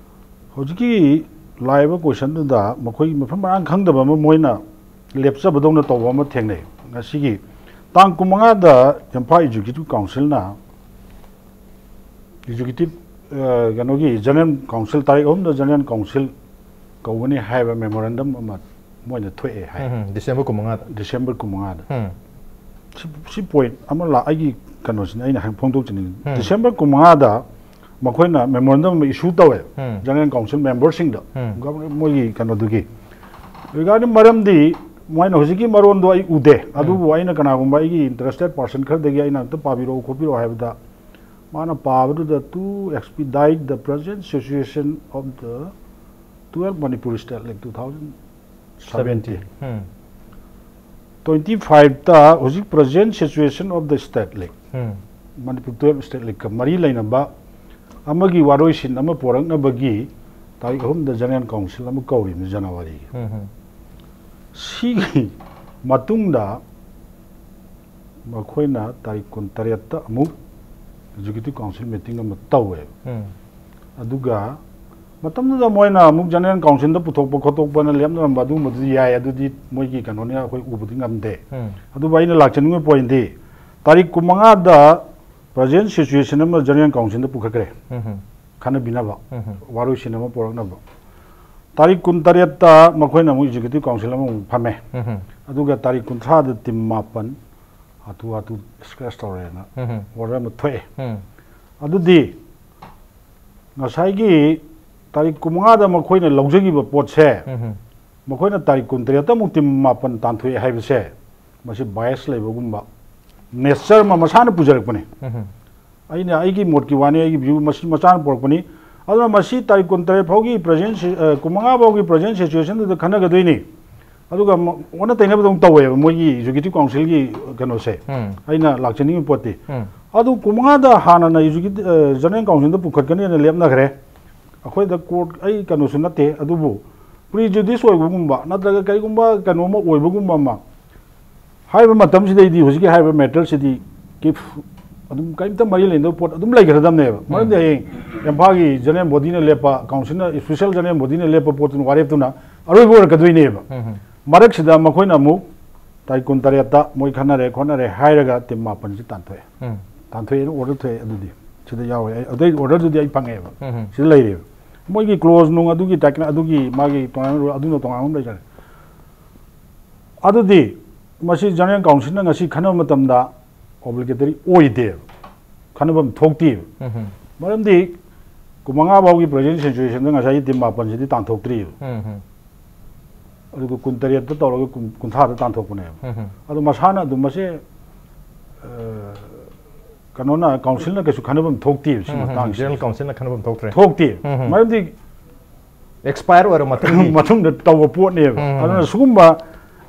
ꯍꯧꯖꯤꯛꯀꯤ ꯂꯥꯛꯏꯕ ꯀꯣꯏꯁꯟꯗꯨꯗ ꯃꯈꯣꯏ ꯃꯐꯝ ꯃꯔꯥꯡ ꯈꯪꯗꯕ ꯑꯃ ꯃꯣꯏꯅ ꯂꯦꯞꯆꯕꯗꯧꯅ ꯇꯧꯕ ꯑꯃ ꯊꯦꯡꯅꯩ꯫ ꯉꯁꯤꯒꯤ ꯇꯥꯡ ꯀꯨꯟꯃꯉꯥꯗ ꯏꯝꯐꯥꯜ ꯑꯦꯛꯖꯤꯀ꯭ꯌꯨꯇꯤꯚ ꯀꯥꯎꯟꯁꯤꯜꯅ ꯑꯦꯛꯖꯤꯀ꯭ꯌꯨꯇꯤꯚ, ꯑ, ꯀꯩꯅꯣꯒꯤ ꯖꯦꯅꯔꯦꯜ ꯀꯥꯎꯟꯁꯤꯜ, ꯇꯥꯔꯤꯛ ꯑꯍꯨꯝꯗ ꯖꯦꯅꯔꯦꯜ ꯀꯥꯎꯟꯁꯤꯜ ꯀꯧꯒꯅꯤ ꯍꯥꯏꯕ ꯃꯦꯃꯣꯔꯦꯟꯗꯝ ꯑꯃ ꯃꯣꯏꯅ ꯊꯣꯛꯑꯦ ꯍꯥꯏ꯫ ꯎꯝ, ꯎꯝ, ꯗꯤꯁꯦꯝꯕꯔ ꯀꯨꯟꯃꯉꯥꯗ꯫ ꯗꯤꯁꯦꯝꯕꯔ ꯀꯨꯟꯃꯉꯥꯗ꯫ ꯎꯝ꯫ ꯁꯤ, ꯁꯤ ꯄꯣꯏꯟꯠ ꯑꯃ ꯂꯥꯛ-, ꯑꯩꯒꯤ ꯀꯩꯅꯣꯁꯤꯅ ꯑꯩꯅ ꯍꯥꯏ-, ꯐꯣꯡꯗꯣꯛꯆꯅꯤꯡꯉꯤ꯫ ꯎꯝ꯫ ꯗꯤꯁꯦꯝꯕꯔ ꯀꯨꯟꯃꯉꯥꯗ ꯃꯈꯣꯏꯅ ꯃꯦꯃꯣꯔꯦꯟꯗꯝ ꯑꯃ ꯏꯁꯨ ꯇꯧꯋꯦ, ꯎꯝ꯫ ꯖꯦꯅꯔꯦꯜ ꯀꯥꯎꯟꯁꯤꯜ ꯃꯦꯝꯕꯔꯁꯤꯡꯗ, ꯎꯝ꯫ ꯒꯚꯔ-, ꯃꯣꯏꯒꯤ ꯀꯩꯅꯣꯗꯨꯒꯤ꯫ ꯔꯤꯒꯥꯔꯗꯤꯡ ꯃꯔꯝꯗꯤ ꯃꯣꯏꯅ ꯍꯧꯖꯤꯛꯀꯤ ꯃꯔꯣꯟꯗꯣ ꯑꯩ ꯎꯗꯦ, ꯎꯝ꯫ ꯑꯗꯨꯕꯨ ꯑꯩꯅ ꯀꯅꯥꯒꯨꯝꯕ ꯑꯩꯒꯤ ꯏꯟꯇꯔꯦꯁꯇꯦꯠ ꯄꯥꯔꯁꯟ ꯈꯔꯗꯒꯤ ꯑꯩꯅ ꯑꯝꯇ ꯄꯥꯕꯤꯔꯛꯑꯣ ꯈꯣꯠꯄꯤꯔꯛꯑꯣ ꯍꯥꯏꯕꯗ, ꯃꯥꯅ ꯄꯥꯕꯗꯨꯗ, "To expedite the present situation of the twelve Manipur State League two thousand seventeen." Um. Twenty ꯐꯥꯏꯚꯇ ꯍꯧꯖꯤꯛ present situation of the state league, um. Manipur twelfth state ꯂꯤꯛꯀ ꯃꯔꯤ ꯂꯩꯅꯕ ꯑꯃꯒꯤ ꯋꯥꯔꯣꯏꯁꯤꯟ ꯑꯃ ꯄꯣꯔꯛꯅꯕꯒꯤ ꯇꯥꯔꯤꯛ ꯑꯍꯨꯝꯗ ꯖꯦꯅꯔꯦꯜ ꯀꯥꯎꯟꯁꯤꯜ ꯑꯃ ꯀꯧꯔꯤꯕꯅꯤ, ꯖꯅꯋꯥꯔꯤꯒꯤ꯫ ꯎꯝ, ꯎꯝ꯫ ꯁꯤꯒꯤ ꯃꯇꯨꯡꯗ ꯃꯈꯣꯏꯅ ꯇꯥꯔꯤꯛ ꯀꯨꯟꯇꯔꯦꯠꯇ ꯑꯃꯨꯛ ꯑꯦꯛꯖꯤꯀ꯭ꯌꯨꯇꯤꯚ ꯀꯥꯎꯟꯁꯤꯜ ꯃꯤꯇꯤꯡ ꯑꯃ ꯇꯧꯋꯦꯕ꯫ ꯎꯝ꯫ ꯑꯗꯨꯒ ꯃꯇꯝꯗꯨꯗ ꯃꯣꯏꯅ ꯑꯃꯨꯛ ꯖꯦꯅꯔꯦꯜ ꯀꯥꯎꯟꯁꯤꯜꯗ ꯄꯨꯊꯣꯛꯄ ꯈꯣꯠꯇꯣꯛꯄꯅ ꯂꯦꯞꯅꯔꯝꯕ ꯑꯗꯨꯒꯨꯝꯕꯗꯨꯗꯤ ꯌꯥꯏ, ꯑꯗꯨꯗꯤ ꯃꯣꯏꯒꯤ ꯀꯩꯅꯣꯅꯤꯅ ꯑꯩꯈꯣꯏ ꯎꯕꯗꯤ ꯉꯝꯗꯦ꯫ ꯎꯝ꯫ ꯑꯗꯨꯕꯨ ꯑꯩꯅ ꯂꯥꯛꯆꯅꯤꯡꯕ ꯄꯣꯏꯟꯗꯤ, ꯇꯥꯔꯤꯛ ꯀꯨꯟꯃꯉꯥꯗ ꯄ꯭ꯔꯖꯦꯟ ꯁꯤꯆꯨꯋꯦꯁꯟ ꯑꯃ ꯖꯦꯅꯔꯦꯜ ꯀꯥꯎꯟꯁꯤꯜꯗ ꯄꯨꯈꯠꯈ꯭ꯔꯦ, ꯎꯝ꯫ ꯈꯟꯅꯕꯤꯅꯕ, ꯎꯝ꯫ ꯋꯥꯔꯣꯏꯁꯤꯟ ꯑꯃ ꯄꯨꯔꯛꯅꯕ꯫ ꯇꯥꯔꯤꯛ ꯀꯨꯟꯇꯔꯦꯠꯇ ꯃꯈꯣꯏꯅ ꯑꯃꯨꯛ ꯑꯦꯛꯖꯤꯀ꯭ꯌꯨꯇꯤꯚ ꯀꯥꯎꯟꯁꯤꯜ ꯑꯃꯃꯨꯛ ꯐꯝꯃꯦ꯫ ꯎꯝ꯫ ꯑꯗꯨꯒ ꯇꯥꯔꯤꯛ ꯀꯨꯟꯊ꯭ꯔꯥꯗ ꯇꯤꯝ ꯃꯥꯄꯟ ꯍꯥꯊꯨ ꯍꯥꯊꯨ ꯁ꯭ꯀ꯭ꯔꯦꯆ ꯇꯧꯔꯦꯅ ꯎꯝ꯫ ꯑꯣꯔꯗꯔ ꯑꯃ ꯊꯣꯛꯑꯦ꯫ ꯎꯝ꯫ ꯑꯗꯨꯗꯤ ꯉꯁꯥꯏꯒꯤ ꯇꯥꯔꯤꯛ ꯀꯨꯟꯃꯉꯥꯗ ꯃꯈꯣꯏꯅ ꯂꯧꯖꯈꯤꯕ ꯄꯣꯠꯁꯦ, ꯎꯝ꯫ ꯃꯈꯣꯏꯅ ꯇꯥꯔꯤꯛ ꯀꯨꯟꯇꯔꯦꯠꯇ ꯑꯃꯨꯛ ꯇꯤꯝ ꯃꯥꯄꯟ ꯇꯥꯟꯊꯣꯛꯑꯦ ꯍꯥꯏꯕꯁꯦ, ꯃꯁꯤ ꯕꯥꯏꯁ ꯂꯩꯕꯒꯨꯝꯕ ꯅꯦꯆꯔ ꯑꯃ ꯃꯁꯥꯅ ꯄꯨꯖꯔꯛꯄꯅꯤ꯫ ꯎꯝ꯫ ꯑꯩꯅ ꯑꯩꯒꯤ ꯃꯣꯠꯀꯤ ꯋꯥꯅꯤ, ꯑꯩꯒꯤ ꯚ꯭ꯌꯨ ꯃꯁꯤ ꯃꯆꯥꯅ ꯄꯨꯔꯛꯄꯅꯤ꯫ ꯑꯗꯨꯅ ꯃꯁꯤ ꯇꯥꯔꯤꯛ ꯀꯨꯟꯇꯔꯦꯠ ꯐꯥꯎꯒꯤ ꯄ꯭ꯔꯖꯦꯟ ꯁꯤ-, ꯑ, ꯀꯨꯟꯃꯉꯥ ꯐꯥꯎꯒꯤ ꯄ꯭ꯔꯖꯦꯟ ꯁꯤꯆꯨꯋꯦꯁꯟꯗꯨꯗ ꯈꯟꯅꯒꯗꯣꯏꯅꯤ꯫ ꯑꯗꯨꯒ ꯃ-, ꯑꯣꯟꯅ ꯇꯩꯅꯕꯗꯧ ꯇꯧꯋꯦꯕ ꯃꯣꯏꯒꯤ ꯑꯦꯛꯖꯤꯀ꯭ꯌꯨꯇꯤꯚ ꯀꯥꯎꯟꯁꯤꯜꯒꯤ ꯀꯩꯅꯣꯁꯦ꯫ ꯎꯝ꯫ ꯑꯩꯅ ꯂꯥꯛꯆꯅꯤꯡꯉꯤꯕ ꯄꯣꯠꯇꯤ꯫ ꯎꯝ꯫ ꯑꯗꯨ ꯀꯨꯟꯃꯉꯥꯗ ꯍꯥꯟꯅꯅ ꯑꯦꯛꯖꯤꯀ꯭ꯌꯨꯇꯤꯚ, ꯑ, ꯖꯦꯅꯔꯦꯜ ꯀꯥꯎꯟꯁꯤꯜꯗ ꯄꯨꯈꯠꯀꯅꯤꯅ ꯂꯦꯞꯅꯈ꯭ꯔꯦ꯫ ꯑꯩꯈꯣꯏꯗ ꯀꯣꯔꯠ, ꯑꯩ ꯀꯩꯅꯣꯁꯨ ꯅꯠꯇꯦ, ꯑꯗꯨꯕꯨ ꯄ꯭ꯔꯤꯖꯨꯗꯤꯁ ꯑꯣꯏꯕꯒꯨꯝꯕ ꯅꯠꯇ꯭ꯔꯒ ꯀꯔꯤꯒꯨꯝꯕ ꯀꯩꯅꯣꯝꯃ ꯑꯣꯏꯕꯒꯨꯝꯕ ꯑꯃ ꯍꯥꯏꯔꯤꯕ ꯃꯇꯝꯁꯤꯗꯩꯗꯤ ꯍꯧꯖꯤꯛꯀꯤ ꯍꯥꯏꯔꯤꯕ ꯃꯦꯇꯔꯁꯤꯗꯤ ꯀꯤꯞ ꯑꯗꯨꯝ ꯀꯔꯤꯝꯇ ꯃꯔꯤ ꯂꯩꯅꯗꯕ ꯄꯣꯠ ꯑꯗꯨꯝ ꯂꯩꯈ꯭ꯔꯗꯕꯅꯦꯕ꯫ ꯎꯝ꯫ ꯃꯔꯝꯗꯤ ꯍꯌꯦꯡ ꯏꯝꯐꯥꯜꯒꯤ ꯖꯦꯅꯔꯦꯜ ꯕꯣꯗꯤꯅ ꯂꯦꯞꯄ, ꯀꯥꯎꯟꯁꯤꯜꯅ, ꯏꯁꯄꯤꯁꯦꯜ ꯖꯦꯅꯔꯦꯜ ꯕꯣꯗꯤꯅ ꯂꯦꯞꯄ ꯄꯣꯠꯇꯨꯅ ꯋꯥꯔꯦꯞꯇꯨꯅ ꯑꯔꯣꯏꯕ ꯑꯣꯏꯔꯛꯀꯗꯣꯏꯅꯦꯕ꯫ ꯎꯝ꯫ ꯃꯔꯛꯁꯤꯗ ꯃꯈꯣꯏꯅ ꯑꯃꯨꯛ ꯇꯥꯔꯤꯛ ꯀꯨꯟꯇꯔꯦꯠꯇ ꯃꯣꯏ ꯈꯟꯅꯔꯦ ꯈꯣꯠꯅꯔꯦ ꯍꯥꯏꯔꯒ ꯇꯤꯝ ꯃꯥꯄꯟꯁꯤ ꯇꯥꯟꯊꯣꯛꯑꯦ꯫ ꯎꯝ꯫ ꯇꯥꯟꯊꯣꯛꯑꯦꯅ ꯑꯣꯔꯗꯔ ꯊꯣꯛꯑꯦ꯫ ꯑꯗꯨꯗꯤ ꯁꯤꯗ ꯌꯥꯎꯋꯦ꯫ ꯑꯩ ꯑꯗꯨꯒꯤ ꯑꯣꯔꯗꯔꯗꯨꯗꯤ ꯑꯩ ꯐꯪꯉꯛꯑꯦꯕ꯫ ꯎꯝ꯫ ꯁꯤꯗ ꯂꯩꯔꯦꯕ꯫ ꯃꯣꯏꯒꯤ ꯀ꯭ꯂꯣꯖ ꯅꯨꯡ ꯑꯗꯨꯒꯤ ꯇꯥꯏꯛ-, ꯑꯗꯨꯒꯤ ꯃꯥꯒꯤ ꯇꯣꯉꯥꯟꯕ ꯔꯨꯜ ꯑꯗꯨꯅ ꯇꯣꯉꯥꯟꯕ ꯑꯃ ꯂꯩꯖꯔꯦ꯫ ꯑꯗꯨꯗꯤ ꯃꯁꯤ ꯖꯦꯅꯔꯦꯜ ꯀꯥꯎꯟꯁꯤꯜꯅ ꯉꯁꯤ ꯈꯟꯅꯕ ꯃꯇꯝꯗ ꯑꯣꯕ꯭ꯂꯤꯒꯦꯇꯔꯤ ꯑꯣꯏꯗꯦꯕ, ꯈꯟꯅꯐꯝ ꯊꯣꯛꯇꯦꯕ꯫ ꯎꯝ꯫ ꯃꯔꯝꯗꯤ ꯀꯨꯟꯃꯉꯥ ꯐꯥꯎꯒꯤ ꯄ꯭ꯔꯖꯦꯟ ꯁꯤꯆꯨꯋꯦꯁꯟꯗ ꯉꯁꯥꯏꯒꯤ ꯇꯤꯝ ꯃꯥꯄꯟꯁꯤꯗꯤ ꯇꯥꯟꯊꯣꯛꯇ꯭ꯔꯤꯕ꯫ ꯎꯝ꯫ ꯑꯗꯨꯒ ꯀꯨꯟꯇꯔꯦꯠꯇ ꯇꯧꯔꯒ ꯀꯨꯟ-, ꯀꯨꯟꯊ꯭ꯔꯥꯗ ꯇꯥꯟꯊꯣꯛꯄꯅꯦꯕ꯫ ꯎꯝ꯫ ꯑꯗꯣ ꯃꯁꯥꯅ ꯑꯗꯨꯝ ꯃꯁꯦ, ꯑ, ꯀꯩꯅꯣꯅ, ꯀꯥꯎꯟꯁꯤꯜꯅ ꯀꯩꯁꯨ ꯈꯟꯅꯐꯝ ꯊꯣꯛꯇꯦꯕ ꯁꯤ ꯎꯝ꯫ ꯃꯇꯥꯡꯁꯤꯗ꯫ ꯖꯦꯅꯔꯦꯜ ꯀꯥꯎꯟꯁꯤꯜꯅ ꯈꯟꯅꯐꯝ ꯊꯣꯛꯇ꯭ꯔꯦ꯫ ꯊꯣꯛꯇꯦ꯫ ꯎꯝ꯫ ꯃꯔꯝꯗꯤ ꯑꯦꯛꯁꯄꯥꯌꯔ ꯑꯣꯏꯔ ꯃꯇꯨꯡꯒꯤ꯫ ꯃꯇꯨꯡꯗ ꯇꯧꯕ ꯄꯣꯠꯅꯦꯕ꯫ ꯎꯝ꯫ ꯑꯗꯨꯅ ꯁꯤꯒꯨꯝꯕ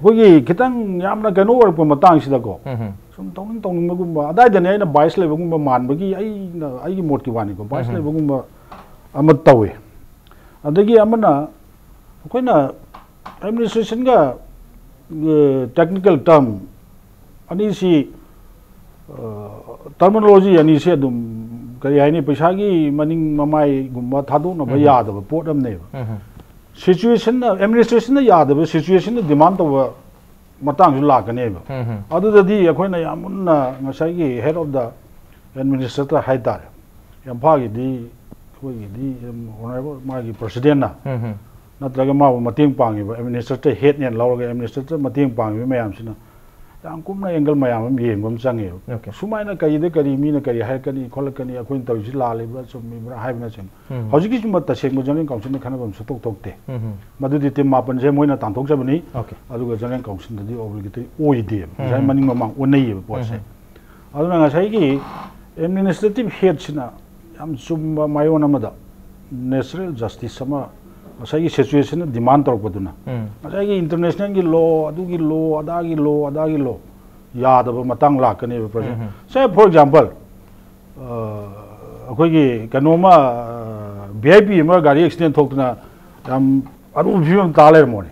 ꯑꯩꯈꯣꯏꯒꯤ ꯈꯤꯇꯪ ꯌꯥꯝꯅ ꯀꯩꯅꯣ ꯑꯣꯏꯔꯛꯄ ꯃꯇꯥꯡꯁꯤꯗꯀꯣ, ꯎꯝ꯫ ꯁꯨꯝ ꯇꯧꯅꯤꯡ ꯇꯧꯅꯤꯡꯕꯒꯨꯝꯕ, ꯑꯗꯥꯏꯗꯅꯦ ꯑꯩꯅ ꯕꯥꯏꯁ ꯂꯩꯕꯒꯨꯝꯕ ꯃꯥꯟꯕꯒꯤ, ꯑꯩꯅ, ꯑꯩꯒꯤ ꯃꯣꯠꯀꯤ ꯋꯥꯅꯤꯀꯣ, ꯕꯥꯏꯁ ꯎꯝ꯫ ꯂꯩꯕꯒꯨꯝꯕ ꯑꯃ ꯇꯧꯋꯤ꯫ ꯑꯗꯒꯤ ꯑꯃꯅ ꯑꯩꯈꯣꯏꯅ ꯑꯦꯗꯃꯤꯅꯤꯁꯇ꯭ꯔꯦꯁꯟꯒ, ꯑ, ꯇꯦꯛꯅꯤꯀꯦꯜ ꯇꯔꯝ ꯑꯅꯤꯁꯤ ꯇꯔꯃꯤꯅꯣꯂꯣꯖꯤ ꯑꯅꯤꯁꯦ ꯑꯗꯨꯝ, ꯀꯔꯤ ꯍꯥꯏꯅꯤ, ꯄꯩꯁꯥꯒꯤ ꯃꯅꯤꯡ ꯃꯃꯥꯏꯒꯨꯝꯕ ꯊꯥꯗꯣꯛꯅꯕ ꯎꯝ꯫ ꯌꯥꯗꯕ ꯄꯣꯠ ꯑꯃꯅꯦꯕ꯫ ꯎꯝ꯫ ꯁꯤꯆꯨꯋꯦꯁꯟꯅ, ꯑꯦꯗꯃꯤꯅꯤꯁꯇ꯭ꯔꯦꯁꯟꯅ ꯌꯥꯗꯕ, ꯁꯤꯆꯨꯋꯦꯁꯟꯅ ꯗꯤꯃꯥꯟ ꯇꯧꯕ ꯃꯇꯥꯡꯁꯨ ꯂꯥꯛꯀꯅꯦꯕ꯫ ꯎꯝ꯫ ꯑꯗꯨꯗꯗꯤ ꯑꯩꯈꯣꯏꯅ ꯌꯥꯝ ꯃꯨꯟꯅ ꯉꯁꯥꯏꯒꯤ head of the administrator ꯍꯥꯏꯇꯥꯔꯦ, ꯏꯝꯐꯥꯜꯒꯤꯗꯤ, ꯑꯩꯈꯣꯏꯒꯤꯗꯤ ꯑꯗꯨꯝ honourable ꯃꯥꯒꯤ ꯄ꯭ꯔꯁꯤꯗꯦꯟꯅ ꯎꯝ꯫ ꯅꯠꯇ꯭ꯔꯒ ꯃꯥꯕꯨ ꯃꯇꯦꯡ ꯄꯥꯡꯉꯤꯕ, ꯑꯦꯗꯃꯤꯅꯤꯁꯇ꯭ꯔꯦꯇꯔ ꯍꯦꯗꯅꯦꯅ ꯂꯧꯔꯒ ꯑꯦꯗꯃꯤꯅꯤꯁꯇ꯭ꯔꯦꯇꯔ ꯃꯇꯦꯡ ꯄꯥꯡꯉꯤꯕ ꯃꯌꯥꯝꯁꯤꯅ ꯌꯥꯝ ꯀꯨꯞꯅ ꯑꯦꯡꯒꯜ ꯃꯌꯥꯝ ꯑꯃ ꯌꯦꯡꯕ ꯑꯃ ꯆꯪꯉꯦꯕ꯫ ꯑꯣꯀꯦ꯫ ꯁꯨꯃꯥꯏꯅ ꯀꯔꯤꯗ ꯀꯔꯤ, ꯃꯤꯅ ꯀꯔꯤ ꯍꯥꯏꯔꯛꯀꯅꯤ ꯈꯣꯠꯂꯛꯀꯅꯤ, ꯑꯩꯈꯣꯏꯅ ꯇꯧꯔꯤꯁꯤ ꯂꯥꯜꯂꯤꯕ꯭ꯔꯥ ꯆꯨꯝꯃꯤꯕ꯭ꯔꯥ ꯍꯥꯏꯕꯅꯆꯤꯡꯕ꯫ ꯎꯝ꯫ ꯍꯧꯖꯤꯛꯀꯤꯁꯤꯃ ꯇꯁꯦꯡꯕ ꯖꯦꯅꯔꯦꯜ ꯀꯥꯎꯟꯁꯤꯜꯅ ꯈꯟꯅꯕ ꯑꯃ ꯁꯨꯛꯊꯣꯛ ꯊꯣꯛꯇꯦ꯫ ꯎꯝ꯫ ꯃꯗꯨꯗꯤ ꯇꯤꯝ ꯃꯥꯄꯟꯁꯦ ꯃꯣꯏꯅ ꯇꯥꯟꯊꯣꯛꯆꯕꯅꯤ꯫ ꯑꯣꯀꯦ꯫ ꯑꯗꯨꯒ ꯖꯦꯅꯔꯦꯜ ꯀꯥꯎꯟꯁꯤꯜꯗꯗꯤ ꯑꯣꯕ꯭ꯂꯤꯒꯦꯇꯔꯤ ꯑꯣꯏꯗꯦꯕ, ꯉꯁꯥꯏ ꯎꯝ꯫ ꯃꯅꯤꯡ ꯃꯃꯥꯡ ꯑꯣꯟꯅꯩꯌꯦꯕ ꯄꯣꯠꯁꯦ꯫ ꯎꯝ꯫ ꯑꯗꯨꯅ ꯉꯁꯥꯏꯒꯤ ꯑꯦꯗꯃꯤꯅꯤꯁꯇ꯭ꯔꯦꯇꯤꯚ ꯍꯦꯗꯁꯤꯅ ꯌꯥꯝ ꯆꯨꯝꯕ ꯃꯥꯏꯑꯣꯟ ꯑꯃꯗ ꯅꯦꯆꯔꯦꯜ ꯖꯁꯇꯤꯁ ꯑꯃ ꯉꯁꯥꯏꯒꯤ ꯁꯤꯆꯨꯋꯦꯁꯟꯅ ꯗꯤꯃꯥꯟ ꯇꯧꯔꯛꯄꯗꯨꯅ ꯎꯝ꯫ ꯉꯁꯥꯏꯒꯤ ꯏꯟꯇꯔꯅꯦꯁꯅꯦꯜꯒꯤ ꯂꯣ, ꯑꯗꯨꯒꯤ ꯂꯣ, ꯑꯗꯥꯒꯤ ꯂꯣ, ꯑꯗꯥꯒꯤ ꯂꯣ ꯌꯥꯗꯕ ꯃꯇꯥꯡ ꯂꯥꯛꯀꯅꯦꯕ ꯄ꯭ꯔꯖꯦꯟ꯫ ꯎꯝ꯫ ꯁꯦ, ꯐꯣꯔ ꯑꯦꯛꯖꯥꯝꯄꯜ, ꯑꯩꯈꯣꯏꯒꯤ ꯀꯩꯅꯣꯝꯃ, ꯚꯤ ꯑꯥꯏ ꯄꯤ ꯑꯃ ꯒꯥꯔꯤ ꯑꯦꯛꯁꯤꯗꯦꯟ ꯊꯣꯛꯇꯅ ꯌꯥꯝ ꯑꯔꯨꯕ ꯐꯤꯕꯝ ꯇꯥ ꯂꯩꯔꯝꯃꯣꯅꯦ,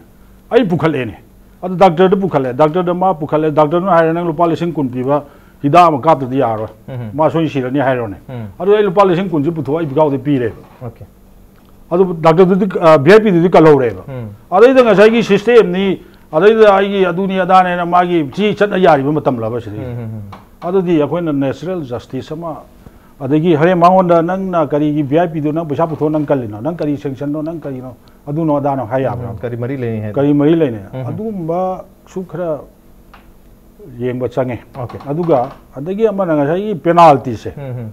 ꯑꯩ ꯄꯨꯈꯠꯂꯦꯅꯦ꯫ ꯑꯗꯨ ꯗꯥꯛꯇꯔꯗ ꯄꯨꯈꯠꯂꯦ, ꯗꯥꯛꯇꯔꯗ ꯃꯥ ꯄꯨꯈꯠꯂꯦ, ꯗꯥꯛꯇꯔꯅ ꯍꯥꯏꯔꯦ, "ꯅꯪ ꯂꯨꯄꯥ ꯂꯤꯁꯤꯡ ꯀꯨꯟ ꯄꯤꯕ ꯍꯤꯗꯥꯛ ꯑꯃ ꯀꯥꯞꯇꯗꯤ ꯌꯥꯔꯔꯣꯏ, ꯎꯝ꯫ ꯃꯥ ꯁꯣꯏꯅ ꯁꯤꯔꯅꯤ" ꯍꯥꯏꯔꯣꯅꯦ꯫ ꯎꯝ꯫ ꯑꯗꯨ ꯑꯩ ꯂꯨꯄꯥ ꯂꯤꯁꯤꯡ ꯀꯨꯟꯁꯦ ꯄꯨꯊꯣꯛꯑ ꯑꯩ ꯄꯤꯀꯥꯎꯗ ꯄꯤꯔꯦꯕ꯫ ꯑꯣꯀꯦ꯫ ꯑꯗꯨ ꯗꯥꯛꯇꯔꯗꯨꯗꯤ, ꯚꯤ ꯑꯥꯏ ꯄꯤꯗꯨꯗꯤ ꯀꯜꯍꯧꯔꯦꯕ꯫ ꯎꯝ꯫ ꯑꯗꯩꯗ ꯉꯁꯥꯏꯒꯤ ꯁꯤꯁꯇꯦꯝꯅꯤ, ꯑꯗꯩꯗ ꯑꯩꯒꯤ ꯑꯗꯨꯅꯤ ꯑꯗꯥꯅꯦꯅ ꯃꯥꯒꯤ ꯆꯦ ꯆꯠꯅ ꯌꯥꯔꯤꯕ ꯃꯇꯝꯂꯕ ꯁꯤꯗꯤ? ꯎꯝ, ꯎꯝ, ꯎꯝ꯫ ꯑꯗꯨꯗꯤ ꯑꯩꯈꯣꯏꯅ ꯅꯦꯆꯔꯦꯜ ꯖꯁꯇꯤꯁ ꯑꯃ, ꯑꯗꯒꯤ ꯍꯣꯔꯦꯟ ꯃꯉꯣꯟꯗ ꯅꯪꯅ ꯀꯔꯤꯒꯤ ꯚꯤ ꯑꯥꯏ ꯄꯤꯗꯨ ꯅꯪ ꯄꯩꯁꯥ ꯄꯨꯊꯣꯛꯑ ꯅꯪ ꯀꯜꯂꯤꯅꯣ, ꯅꯪ ꯀꯔꯤ ꯁꯦꯡꯁꯟꯅꯣ, ꯅꯪ ꯀꯔꯤꯅꯣ, ꯑꯗꯨꯅꯣ ꯑꯗꯥꯅꯣ ꯍꯥꯏ ꯌꯥꯕ꯭ꯔꯥ? ꯎꯝ, ꯀꯔꯤ ꯃꯔꯤ ꯂꯩꯅꯩ ꯍꯥꯏꯅ? ꯀꯔꯤ ꯃꯔꯤ ꯂꯩꯅꯩ? ꯎꯝ꯫ ꯑꯗꯨꯒꯨꯝꯕꯁꯨ ꯈꯔ ꯌꯦꯡꯕ ꯆꯪꯉꯦ꯫ ꯑꯣꯀꯦ꯫ ꯑꯗꯨꯒ ꯑꯗꯒꯤ ꯑꯃꯅ ꯉꯁꯥꯏꯒꯤ ꯄꯦꯅꯥꯜꯇꯤꯁꯦ, ꯎꯝ, ꯎꯝ꯫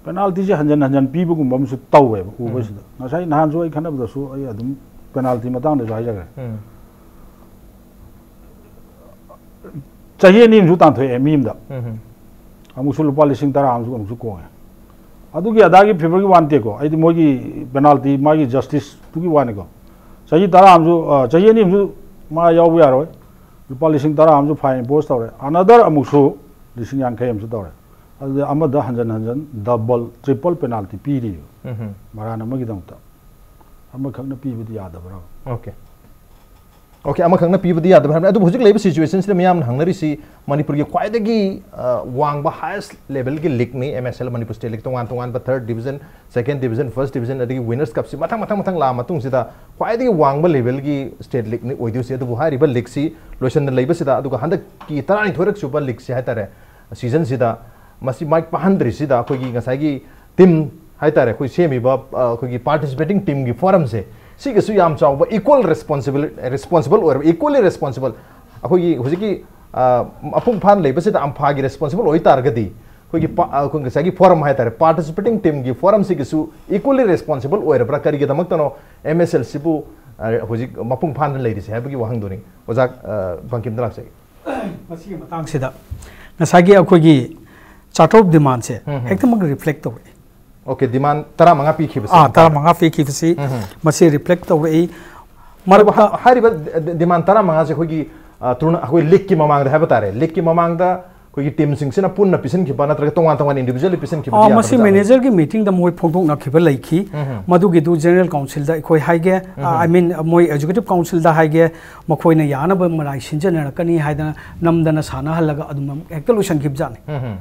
ꯄꯦꯅꯥꯜꯇꯤꯁꯦ ꯍꯟꯖꯟ ꯍꯟꯖꯟ ꯄꯤꯕꯒꯨꯝꯕ ꯑꯃꯁꯨ ꯇꯧꯋꯦꯕ ꯎꯕꯁꯤꯗ꯫ ꯎꯝ꯫ ꯉꯁꯥꯏ ꯅꯍꯥꯟꯁꯨ ꯑꯩ ꯈꯟꯅꯕꯗꯁꯨ ꯑꯩ ꯑꯗꯨꯝ ꯄꯦꯅꯥꯜꯇꯤ ꯃꯇꯥꯡꯗꯁꯨ ꯍꯥꯏꯖꯈ꯭ꯔꯦ꯫ ꯎꯝ꯫ ꯆꯍꯤ ꯑꯅꯤ ꯑꯃꯁꯨ ꯇꯥꯟꯊꯣꯛꯑꯦ ꯃꯤ ꯑꯃꯗ꯫ ꯎꯝ꯫ ꯑꯃꯨꯛꯁꯨ ꯂꯨꯄꯥ ꯂꯤꯁꯤꯡ ꯇꯔꯥ ꯑꯃꯁꯨ ꯑꯃꯨꯛꯁꯨ ꯀꯣꯡꯉꯦ꯫ ꯑꯗꯨꯒꯤ ꯑꯗꯥꯒꯤ ꯐꯦꯚꯔꯒꯤ ꯋꯥ ꯅꯠꯇꯦꯀꯣ, ꯑꯩꯗꯤ ꯃꯣꯏꯒꯤ ꯄꯦꯅꯥꯜꯇꯤ, ꯃꯥꯒꯤ ꯖꯁꯇꯤꯁꯇꯨꯒꯤ ꯋꯥꯅꯤꯀꯣ꯫ ꯆꯍꯤ ꯇꯔꯥ ꯑꯃꯁꯨ, ꯑ, ꯆꯍꯤ ꯑꯅꯤ ꯑꯃꯁꯨ ꯃꯥ ꯌꯥꯎꯕ ꯌꯥꯔꯣꯏ, ꯂꯨꯄꯥ ꯂꯤꯁꯤꯡ ꯇꯔꯥ ꯑꯃꯁꯨ ꯐꯥꯏꯟ ꯏꯝꯄꯣꯁ ꯇꯧꯔꯦ, ꯑꯅꯗꯔ ꯑꯃꯨꯛꯁꯨ ꯂꯤꯁꯤꯡ ꯌꯥꯡꯈꯩ ꯑꯃꯁꯨ ꯇꯧꯔꯦ꯫ ꯑꯗꯨꯗꯤ ꯑꯃꯗ ꯍꯟꯖꯟ ꯍꯟꯖꯟ ꯗꯕꯜ, ꯇ꯭ꯔꯤꯄꯜ ꯄꯦꯅꯥꯜꯇꯤ ꯄꯤꯔꯤꯕ꯫ ꯎꯝ꯫ ꯃꯔꯥꯟ ꯑꯃꯒꯤꯗꯃꯛꯇ ꯑꯃꯈꯛꯅ ꯄꯤꯕꯗꯤ ꯌꯥꯗꯕ꯭ꯔꯥ? ꯑꯣꯀꯦ꯫ ꯑꯣꯀꯦ, ꯑꯃꯈꯛꯅ ꯄꯤꯕꯗꯤ ꯌꯥꯗꯕ ꯍꯥꯏꯕꯅꯤ꯫ ꯑꯗꯨꯕꯨ ꯍꯧꯖꯤꯛ ꯂꯩꯕ ꯁꯤꯆꯨꯋꯦꯁꯟꯁꯤꯗ ꯃꯤꯌꯥꯝꯅ ꯍꯪꯅꯔꯤꯁꯤ ꯃꯅꯤꯄꯨꯔꯒꯤ ꯈ꯭ꯋꯥꯏꯗꯒꯤ, ꯑ, ꯋꯥꯡꯕ, highest level ꯒꯤ league ꯅꯤ M S L, Manipur state league꯫ ꯇꯣꯉꯥꯟ ꯇꯣꯉꯥꯟꯕ third division, second division, first division, ꯑꯗꯒꯤ Winners' Cup ꯁꯤ ꯃꯊꯪ ꯃꯊꯪ ꯃꯊꯪ ꯂꯥꯛꯑ ꯃꯇꯨꯡꯁꯤꯗ ꯈ꯭ꯋꯥꯏꯗꯒꯤ ꯋꯥꯡꯕ level ꯒꯤ state league ꯅꯤ ꯑꯣꯏꯗꯣꯏꯁꯤ꯫ ꯑꯗꯨꯕꯨ ꯍꯥꯏꯔꯤꯕ league ꯁꯤ ꯂꯣꯏꯁꯤꯟꯅ ꯂꯩꯕꯁꯤꯗ, ꯑꯗꯨꯒ ꯍꯟꯗꯛꯀꯤ ꯇꯔꯥꯅꯤꯊꯣꯏꯔꯛ ꯁꯨꯕ league ꯁꯤ ꯍꯥꯏꯇꯥꯔꯦ, season ꯁꯤꯗ ꯃꯁꯤ ꯃꯥꯏ ꯄꯥꯛꯍꯟꯗ꯭ꯔꯤꯁꯤꯗ ꯑꯩꯈꯣꯏꯒꯤ ꯉꯁꯥꯏꯒꯤ team ꯍꯥꯏꯇꯥꯔꯦ, ꯑꯩꯈꯣꯏ ꯁꯦꯝꯃꯤꯕ, ꯑ, ꯑꯩꯈꯣꯏꯒꯤ participating team ꯒꯤ forum ꯁꯦ, ꯁꯤꯒꯤꯁꯨ ꯌꯥꯝ ꯆꯥꯎꯕ equal responsible, responsible ꯑꯣꯏꯔꯕ, equally responsible, ꯑꯩꯈꯣꯏꯒꯤ ꯍꯧꯖꯤꯛꯀꯤ, ꯑ, ꯃꯄꯨꯡ ꯐꯥꯅ ꯂꯩꯕꯁꯤꯗ ꯑꯝꯐꯥꯒꯤ responsible ꯑꯣꯏ ꯇꯥꯔꯒꯗꯤ, ꯑꯩꯈꯣꯏꯒꯤ ꯄꯥ-, ꯑ, ꯑꯩꯈꯣꯏ ꯉꯁꯥꯏꯒꯤ forum ꯍꯥꯏꯇꯥꯔꯦ, participating team ꯒꯤ forum ꯁꯤꯒꯤꯁꯨ equally responsible ꯑꯣꯏꯔꯕ꯭ꯔꯥ? ꯀꯔꯤꯒꯤꯗꯃꯛꯇꯅꯣ M S L ꯁꯤꯕꯨ, ꯑ, ꯍꯧꯖꯤꯛ ꯃꯄꯨꯡ ꯐꯥꯅ ꯂꯩꯔꯤꯁꯦ ꯍꯥꯏꯕꯒꯤ ꯋꯥꯍꯪꯗꯨꯅꯤ꯫ ꯑꯣꯖꯥ, ꯑ, ꯕꯪꯀꯤꯝꯗ ꯂꯥꯛꯆꯒꯦ꯫ ꯃꯁꯤꯒꯤ ꯃꯇꯥꯡꯁꯤꯗ ꯉꯁꯥꯏꯒꯤ ꯑꯩꯈꯣꯏꯒꯤ Charter of Demand ꯁꯦ ꯎꯝ, ꯎꯝ꯫ ꯍꯦꯛꯇꯃꯛ reflect ꯇꯧꯔꯛꯏ꯫ ꯑꯣꯀꯦ, demand ꯇꯔꯥꯃꯉꯥ ꯄꯤꯈꯤꯕꯁꯤ ꯑꯥ, ꯃꯇꯥꯡꯗ꯫ ꯇꯔꯥꯃꯉꯥ ꯄꯤꯈꯤꯕꯁꯤ ꯎꯝ, ꯎꯝ꯫ ꯃꯁꯤ reflect ꯇꯧꯔꯛꯏ꯫ ꯑꯗꯨꯕꯨ ꯃꯔꯛꯇ ꯍꯥ-, ꯍꯥꯏꯔꯤꯕ ꯗ-, ꯗ-, demand ꯇꯔꯥꯃꯉꯥꯁꯦ ꯑꯩꯈꯣꯏꯒꯤ, ꯑ, ꯇꯨꯔꯅꯥ-, ꯑꯩꯈꯣꯏ league ꯀꯤ ꯃꯃꯥꯡꯗ ꯍꯥꯏꯕ ꯇꯥꯔꯦ, league ꯀꯤ ꯃꯃꯥꯡꯗ ꯑꯩꯈꯣꯏꯒꯤ team ꯁꯤꯡꯁꯤꯅ ꯄꯨꯟꯅ ꯄꯤꯁꯤꯟꯈꯤꯕ ꯅꯠꯇ꯭ꯔꯒ ꯇꯣꯉꯥꯟ ꯇꯣꯉꯥꯟ individually ꯄꯤꯁꯤꯟꯈꯤꯕꯗꯤ ꯑꯥ, ꯃꯁꯤ ꯌꯥꯗꯕꯖꯥꯠꯂ? Manager ꯒꯤ meeting ꯗ ꯃꯈꯣꯏ ꯐꯣꯡꯗꯣꯛꯅꯈꯤꯕ ꯂꯩꯈꯤ꯫ ꯎꯝ, ꯎꯝ꯫ ꯃꯗꯨꯒꯤꯗꯨ General Council ꯗ ꯑꯩꯈꯣꯏ ꯍꯥꯏꯒꯦ, ꯎꯝ, ꯎꯝ꯫ I mean, ꯃꯣꯏ Executive Council ꯗ ꯍꯥꯏꯒꯦ, ꯃꯈꯣꯏꯅ ꯌꯥꯅꯕ ꯃꯔꯥꯏ ꯁꯤꯟꯖꯅꯔꯛꯀꯅꯤ ꯍꯥꯏꯗꯅ ꯅꯝꯗꯅ ꯁꯥꯟꯅꯍꯜꯂꯒ ꯑꯗꯨꯝ ꯍꯦꯛꯇ ꯂꯣꯏꯁꯤꯟꯈꯤꯕꯖꯥꯠꯅꯤ꯫ ꯎꯝ, ꯎꯝ꯫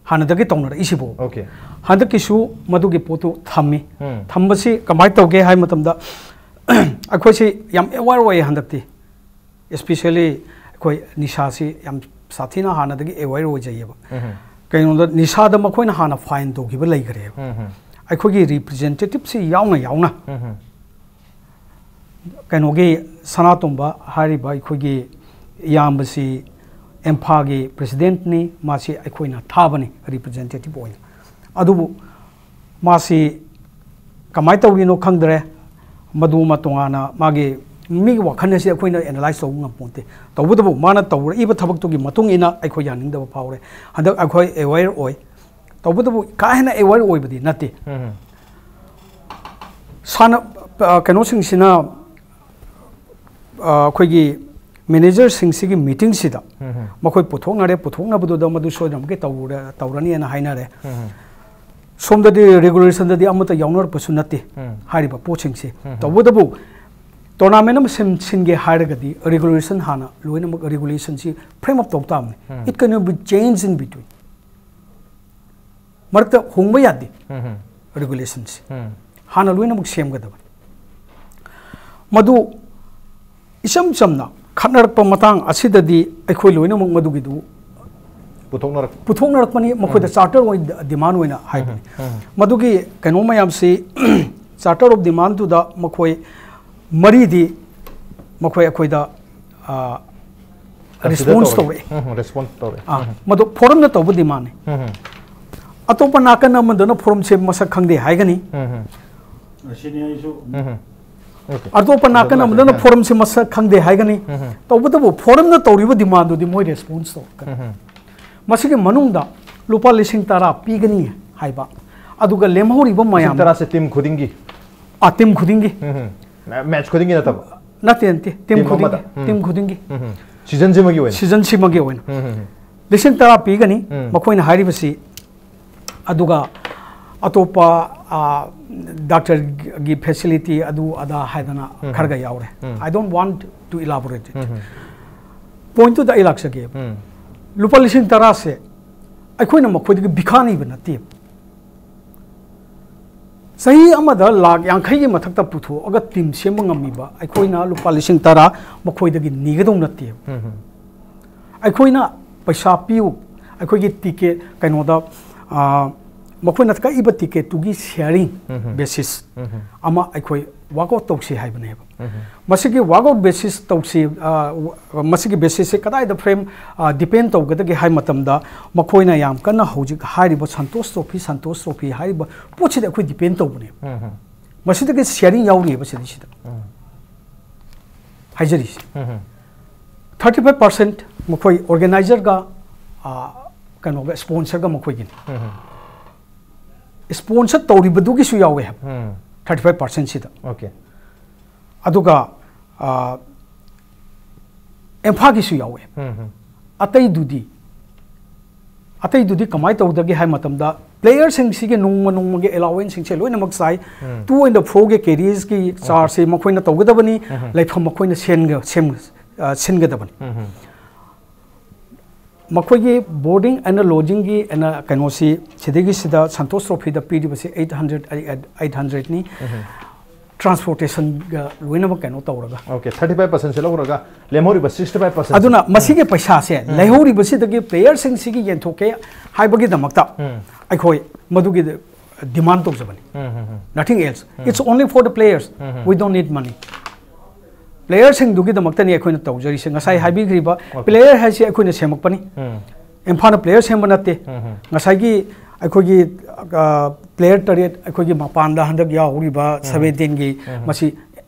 ꯍꯥꯟꯅꯗꯒꯤ ꯇꯧꯅꯔꯛꯏꯁꯤꯕꯨ꯫ ꯑꯣꯀꯦ꯫ ꯍꯟꯗꯛꯀꯤꯁꯨ ꯃꯗꯨꯒꯤ ꯄꯣꯠꯇꯨ ꯊꯝꯃꯤ꯫ ꯎꯝ꯫ ꯊꯝꯕꯁꯤ ꯀꯃꯥꯏꯅ ꯇꯧꯒꯦ ꯍꯥꯏ ꯃꯇꯝꯗ, ꯑꯩꯈꯣꯏꯁꯤ ꯌꯥꯝ aware ꯑꯣꯏꯌꯦ ꯍꯟꯗꯛꯇꯤ꯫ Especially ꯑꯩꯈꯣꯏ ꯅꯤꯁꯥꯁꯤ ꯌꯥꯝ ꯁꯥꯊꯤꯅ ꯍꯥꯟꯅꯗꯒꯤ aware ꯑꯣꯏꯖꯩꯌꯦꯕ꯫ ꯎꯝ꯫ ꯀꯩꯅꯣꯗ ꯅꯤꯁꯥꯗ ꯃꯈꯣꯏꯅ ꯍꯥꯟꯅ fine ꯇꯧꯈꯤꯕ ꯂꯩꯈ꯭ꯔꯦꯕ꯫ ꯎꯝ, ꯎꯝ꯫ ꯑꯩꯈꯣꯏꯒꯤ representative ꯁꯤ ꯌꯥꯎꯅ ꯌꯥꯎꯅ ꯎꯝ, ꯎꯝ꯫ ꯀꯩꯅꯣꯒꯤ ꯁꯅꯥꯇꯣꯝꯕ ꯍꯥꯏꯔꯤꯕ ꯑꯩꯈꯣꯏꯒꯤ ꯏꯌꯥꯝꯕꯁꯤ ꯑꯦꯝꯐꯥꯒꯤ president ꯅꯤ, ꯃꯥꯁꯤ ꯑꯩꯈꯣꯏꯅ ꯊꯥꯕꯅꯤ representative ꯑꯣꯏꯅ꯫ ꯑꯗꯨꯕꯨ ꯃꯥꯁꯤ ꯀꯃꯥꯏꯅ ꯇꯧꯔꯤꯅꯣ ꯈꯪꯗ꯭ꯔꯦ, ꯃꯗꯨꯃ ꯇꯣꯉꯥꯟꯅ ꯃꯥꯒꯤ, ꯃꯤꯒꯤ ꯋꯥꯈꯜ ꯑꯁꯤ ꯑꯩꯈꯣꯏꯅ analyse ꯇꯧꯕ ꯉꯝꯄꯣꯟꯇꯦ꯫ ꯇꯧꯕꯇꯕꯨ ꯃꯥꯅ ꯇꯧꯔꯛꯏꯕ ꯊꯕꯛꯇꯨꯒꯤ ꯃꯇꯨꯡ ꯏꯟꯅ ꯑꯩꯈꯣꯏ ꯌꯥꯅꯤꯡꯗꯕ ꯐꯥꯎꯔꯦ꯫ ꯍꯟꯗꯛ ꯑꯩꯈꯣꯏ aware ꯑꯣꯏ, ꯇꯧꯕꯇꯕꯨ ꯀꯥ ꯍꯦꯟꯅ aware ꯑꯣꯏꯕꯗꯤ ꯅꯠꯇꯦ꯫ ꯎꯝ꯫ ꯁꯥꯟꯅ-, ꯑ, ꯀꯩꯅꯣꯁꯤꯡꯁꯤꯅ, ꯑ, ꯑꯩꯈꯣꯏꯒꯤ manager ꯁꯤꯡꯁꯤꯒꯤ meeting ꯁꯤꯗ ꯎꯝ, ꯎꯝ꯫ ꯃꯈꯣꯏ ꯄꯨꯊꯣꯛꯅꯔꯦ, ꯄꯨꯊꯣꯛꯅꯕꯗꯨꯗ ꯃꯗꯨ ꯁꯣꯏꯗꯅꯃꯛꯀꯤ ꯇꯧꯔ-, ꯇꯧꯔꯅꯤꯅ ꯍꯥꯏꯅꯔꯦ꯫ ꯎꯝ, ꯎꯝ꯫ ꯁꯣꯝꯗꯗꯤ regulation ꯗꯗꯤ ꯑꯃꯠꯇ ꯌꯥꯎꯅꯔꯛꯄꯁꯨ ꯅꯠꯇꯦ ꯎꯝ꯫ ꯍꯥꯏꯔꯤꯕ ꯄꯣꯠꯁꯤꯡꯁꯤ꯫ ꯎꯝ, ꯎꯝ꯫ ꯇꯧꯕꯇꯕꯨ ꯇꯣꯔꯅꯥꯃꯦꯟ ꯑꯃ ꯁꯤꯟ ꯁꯤꯟꯒꯦ ꯍꯥꯏꯔꯒꯗꯤ ꯔꯤꯒꯨꯂꯦꯁꯟ ꯍꯥꯟꯅ ꯂꯣꯏꯅꯃꯛ ꯔꯤꯒꯨꯂꯦꯁꯟꯁꯤ ꯐ꯭ꯔꯦꯝ ꯑꯞ ꯇꯧ ꯇꯥꯕꯅꯤ꯫ It cannot be changed in between. ꯃꯔꯛꯇ ꯍꯣꯡꯕ ꯌꯥꯗꯦ꯫ ꯔꯤꯒꯨꯂꯦꯁꯟꯁꯤ ꯍꯥꯟꯅ ꯂꯣꯏꯅꯃꯛ ꯁꯦꯝꯒꯗꯕꯅꯤ꯫ ꯃꯗꯨ ꯏꯆꯝ ꯆꯝꯅ ꯈꯠꯅꯔꯛꯄ ꯃꯇꯥꯡ ꯑꯁꯤꯗꯗꯤ ꯑꯩꯈꯣꯏ ꯂꯣꯏꯅꯃꯛ ꯃꯗꯨꯒꯤꯗꯨ ꯄꯨꯊꯣꯛꯅꯔꯛ ꯄꯨꯊꯣꯛꯅꯔꯛꯄꯅꯤ꯫ ꯃꯈꯣꯏꯗ ꯆꯥꯔꯇꯔ ꯑꯣꯏꯅ ꯗꯤꯃꯥꯟ ꯑꯣꯏꯅ ꯍꯥꯏꯕꯅꯤ꯫ ꯃꯗꯨꯒꯤ ꯀꯩꯅꯣ ꯃꯌꯥꯝꯁꯤ ꯆꯥꯔꯇꯔ ꯑꯣꯐ ꯗꯤꯃꯥꯟꯗꯨꯗ ꯃꯈꯣꯏ ꯃꯔꯤꯗꯤ ꯃꯈꯣꯏ ꯑꯩꯈꯣꯏꯗ ꯔꯤꯁꯄꯣꯟꯁ ꯇꯧꯔꯛꯏ꯫ ꯔꯦꯁꯄꯣꯟꯁ ꯇꯧꯔꯛꯏ꯫ ꯑꯥ, ꯃꯗꯨ ꯐꯣꯔꯝꯅ ꯇꯧꯕ ꯗꯤꯃꯥꯟꯅꯤ꯫ ꯑꯇꯣꯞꯄ ꯅꯥꯀꯟ ꯑꯃꯗꯅ ꯐꯣꯔꯝꯁꯦ ꯃꯁꯛ ꯈꯪꯗꯦ ꯍꯥꯏꯒꯅꯤ꯫ ꯑꯁꯤꯅꯤ ꯑꯩꯁꯨ ꯑꯇꯣꯞꯄ ꯅꯥꯀꯟ ꯑꯃꯗꯅ ꯐꯣꯔꯝꯁꯦ ꯃꯁꯛ ꯈꯪꯗꯦ ꯍꯥꯏꯒꯅꯤ꯫ ꯇꯧꯕꯇꯕꯨ ꯐꯣꯔꯝꯅ ꯇꯧꯔꯤꯕ ꯗꯤꯃꯥꯟꯗꯨꯗꯤ ꯃꯣꯏ ꯔꯦꯁꯄꯣꯟꯁ ꯇꯧꯔꯛꯀꯅꯤ꯫ ꯃꯁꯤꯒꯤ ꯃꯅꯨꯡꯗ ꯂꯨꯄꯥ ꯂꯤꯁꯤꯡ ꯇꯔꯥ ꯄꯤꯒꯅꯤ ꯍꯥꯏꯕ, ꯑꯗꯨꯒ ꯂꯦꯝꯍꯧꯔꯤꯕ ꯂꯤꯁꯤꯡ ꯃꯌꯥꯝ ꯇꯔꯥꯁꯦ ꯇꯤꯝ ꯈꯨꯗꯤꯡꯒꯤ ꯑꯥ, ꯇꯤꯝ ꯈꯨꯗꯤꯡꯒꯤ ꯃꯦꯠꯆ ꯈꯨꯗꯤꯡꯒꯤ ꯅꯠꯇꯕ꯫ ꯅꯠꯇꯦ ꯅꯠꯇꯦ, ꯇꯤꯝ ꯇꯤꯝ ꯈꯨꯗꯤꯡꯒꯤ ꯑꯃꯗ꯫ ꯎꯝ꯫ ꯇꯤꯝ ꯈꯨꯗꯤꯡꯒꯤ ꯁꯤꯖꯟꯁꯤꯃꯒꯤ ꯑꯣꯏꯅ꯫ ꯁꯤꯖꯟꯁꯤꯃꯒꯤ ꯑꯣꯏꯅ ꯎꯝ, ꯎꯝ, ꯎꯝ꯫ ꯂꯤꯁꯤꯡ ꯇꯔꯥ ꯄꯤꯒꯅꯤ꯫ ꯎꯝ꯫ ꯃꯈꯣꯏꯅ ꯍꯥꯏꯔꯤꯕꯁꯤ ꯑꯗꯨꯒ ꯑꯇꯣꯞꯄ ꯗꯥꯛꯇꯔꯒꯤ ꯐꯦꯁꯤꯂꯤꯇꯤ ꯑꯗꯨ ꯑꯗꯥ ꯍꯥꯏꯗꯅ ꯈꯔꯒ ꯌꯥꯎꯔꯦ꯫ I don't want to elaborate it. ꯄꯣꯏꯟꯠꯇꯨꯗ ꯑꯩ ꯂꯥꯛꯆꯒꯦ꯫ ꯂꯨꯄꯥ ꯂꯤꯁꯤꯡ ꯇꯔꯥꯁꯦ ꯑꯩꯈꯣꯏꯅ ꯃꯈꯣꯏꯗꯒꯤ ꯚꯤꯈꯥ ꯅꯤꯕ ꯅꯠꯇꯦ꯫ ꯆꯍꯤ ꯑꯃꯗ ꯂꯥꯛ ꯌꯥꯡꯈꯩꯒꯤ ꯃꯊꯛꯇ ꯄꯨꯊꯣꯛꯑꯒ ꯇꯤꯝ ꯁꯦꯝꯕ ꯉꯝꯃꯤꯕ ꯑꯩꯈꯣꯏꯅ ꯂꯨꯄꯥ ꯂꯤꯁꯤꯡ ꯇꯔꯥ ꯃꯈꯣꯏꯗꯒꯤ ꯅꯤꯒꯗꯧ ꯅꯠꯇꯦꯕ꯫ ꯑꯩꯈꯣꯏꯅ ꯄꯩꯁꯥ ꯄꯤꯌꯨ, ꯑꯩꯈꯣꯏꯒꯤ ꯇꯤꯀꯦꯠ ꯀꯩꯅꯣꯗ, ꯑ, ꯃꯈꯣꯏꯅ ꯀꯛꯏꯕ ꯇꯤꯀꯦꯠꯇꯨꯒꯤ ꯁꯤꯌꯥꯔꯤꯡ ꯕꯦꯁꯤꯁ ꯑꯃ ꯑꯩꯈꯣꯏ ꯋꯥꯛ ꯑꯥꯎꯠ ꯇꯧꯁꯤ ꯍꯥꯏꯕꯅꯦꯕ꯫ ꯃꯁꯤꯒꯤ ꯋꯥꯛ ꯑꯥꯎꯠ ꯕꯦꯁꯤꯁ ꯇꯧꯁꯤ, ꯑ, ꯃꯁꯤꯒꯤ ꯕꯦꯁꯤꯁꯁꯦ ꯀꯗꯥꯏꯗ ꯐ꯭ꯔꯦꯝ ꯗꯤꯄꯦꯟ ꯇꯧꯒꯗꯒꯦ ꯍꯥꯏ ꯃꯇꯝꯗ, ꯃꯈꯣꯏꯅ ꯌꯥꯝ ꯀꯟꯅ ꯍꯧꯖꯤꯛ ꯍꯥꯏꯔꯤꯕ ꯁꯟꯇꯣꯁ ꯇ꯭ꯔꯣꯐꯤ, ꯁꯟꯇꯣꯁ ꯇ꯭ꯔꯣꯐꯤ ꯍꯥꯏꯔꯤꯕ ꯄꯣꯠꯁꯤꯗ ꯑꯩꯈꯣꯏ ꯗꯤꯄꯦꯟ ꯇꯧꯕꯅꯦꯕ꯫ ꯃꯁꯤꯗꯒꯤ ꯁꯤꯌꯥꯔꯤꯡ ꯌꯥꯎꯔꯤꯕ ꯁꯤꯗꯩꯁꯤꯗ꯫ ꯍꯥꯏꯖꯔꯤꯁꯦ꯫ Thirty five percent ꯃꯈꯣꯏ ꯑꯣꯔꯒꯦꯅꯥꯏꯖꯔꯒ, ꯑ, ꯀꯩꯅꯣꯒ, ꯁ꯭ꯄꯣꯟꯁꯔꯒ ꯃꯈꯣꯏꯒꯤꯅꯤ꯫ ꯁ꯭ꯄꯣꯟꯁꯔ ꯇꯧꯔꯤꯕꯗꯨꯒꯤꯁꯨ ꯌꯥꯎꯋꯦ ꯍꯥꯏꯕ꯫ Thirty five percentꯁꯤꯗ꯫ Okay. ꯑꯗꯨꯒ, ꯑ, ꯏꯝꯐꯥꯜꯒꯤꯁꯨ ꯌꯥꯎꯋꯦ꯫ ꯑꯇꯩꯗꯨꯗꯤ, ꯑꯇꯩꯗꯨꯗꯤ ꯀꯃꯥꯏꯅ ꯇꯧꯗꯒꯦ ꯍꯥꯏ ꯃꯇꯝꯗ, ꯄ꯭ꯂꯦꯌꯔꯁꯤꯡꯁꯤꯒꯤ ꯅꯣꯡꯃ ꯅꯣꯡꯃꯒꯤ ꯑꯦꯂꯥꯋꯦꯟꯁꯁꯤꯡꯁꯦ ꯂꯣꯏꯅꯃꯛ ꯆꯥꯏ꯫ ꯇꯨ ꯑꯦꯟ ꯐ꯭ꯔꯣꯒꯤ ꯀꯦꯔꯤꯌꯔꯁꯀꯤ ꯆꯥꯔꯖꯁꯤ ꯃꯈꯣꯏꯅ ꯇꯧꯒꯗꯕꯅꯤ꯫ ꯂꯩꯐꯝ ꯃꯈꯣꯏꯅ ꯁꯦꯝꯒ- ꯁꯦꯝ- ꯑ, ꯁꯤꯟꯒꯗꯕꯅꯤ꯫ ꯃꯈꯣꯏꯒꯤ ꯕꯣꯔꯗꯤꯡ ꯑꯦꯟ ꯂꯣꯗꯖꯤꯡꯒꯤ ꯑꯦꯟ ꯀꯩꯅꯣꯁꯤ ꯁꯤꯗꯒꯤ ꯁꯤꯗ ꯁꯟꯇꯣꯁ ꯇ꯭ꯔꯣꯐꯤꯗ ꯄꯤꯔꯤꯕꯁꯤ ꯑꯩꯠ ꯍꯟꯗ꯭ꯔꯦꯠ ꯑꯩꯠ ꯍꯟꯗ꯭ꯔꯦꯠꯅꯤ꯫ ꯇ꯭ꯔꯥꯟꯁꯄꯣꯔꯇꯦꯁꯟꯒ ꯂꯣꯏꯅꯃꯛ ꯀꯩꯅꯣ ꯇꯧꯔꯒ꯫ ꯑꯣꯀꯦ, ꯊꯥꯔꯇꯤ ꯐꯥꯏꯚ ꯄꯥꯔꯁꯦꯟꯁꯦ ꯂꯧꯔꯒ ꯂꯦꯝꯍꯧꯔꯤꯕ ꯁꯤꯛꯁꯇꯤ ꯐꯥꯏꯚ ꯄꯥꯔꯁꯦꯟ꯫ ꯑꯗꯨꯅ ꯃꯁꯤꯒꯤ ꯄꯩꯁꯥꯁꯦ ꯂꯩꯍꯧꯔꯤꯕꯁꯤꯗꯒꯤ ꯄ꯭ꯂꯦꯌꯔꯁꯤꯡꯁꯤꯒꯤ ꯌꯦꯟꯊꯣꯛꯀꯦ ꯍꯥꯏꯕꯒꯤꯗꯃꯛꯇ ꯑꯩꯈꯣꯏ ꯃꯗꯨꯒꯤ ꯗꯤꯃꯥꯟ ꯇꯧꯖꯕꯅꯤ꯫ Nothing else. It's only for the players. We don't need money. ꯄ꯭ꯂꯦꯌꯔꯁꯤꯡꯗꯨꯒꯤꯗꯃꯛꯇꯅꯤ ꯑꯩꯈꯣꯏꯅ ꯇꯧꯖꯔꯤꯁꯦ꯫ ꯉꯁꯥꯏ ꯍꯥꯏꯕꯤꯈ꯭ꯔꯤꯕ ꯄ꯭ꯂꯦꯌꯔ ꯍꯥꯏꯁꯤ ꯑꯩꯈꯣꯏꯅ ꯁꯦꯝꯃꯛꯄꯅꯤ꯫ ꯏꯝꯐꯥꯜꯅ ꯄ꯭ꯂꯦꯌꯔ ꯁꯦꯝꯕ ꯅꯠꯇꯦ꯫ ꯉꯁꯥꯏꯒꯤ ꯑꯩꯈꯣꯏꯒꯤ ꯄ꯭ꯂꯦꯌꯔ ꯇꯔꯦꯠ ꯑꯩꯈꯣꯏꯒꯤ ꯃꯄꯥꯟꯗ ꯍꯟꯗꯛ ꯌꯥꯎꯔꯤꯕ ꯁꯕꯦꯟꯇꯤꯟꯒꯤ ꯃꯁꯤ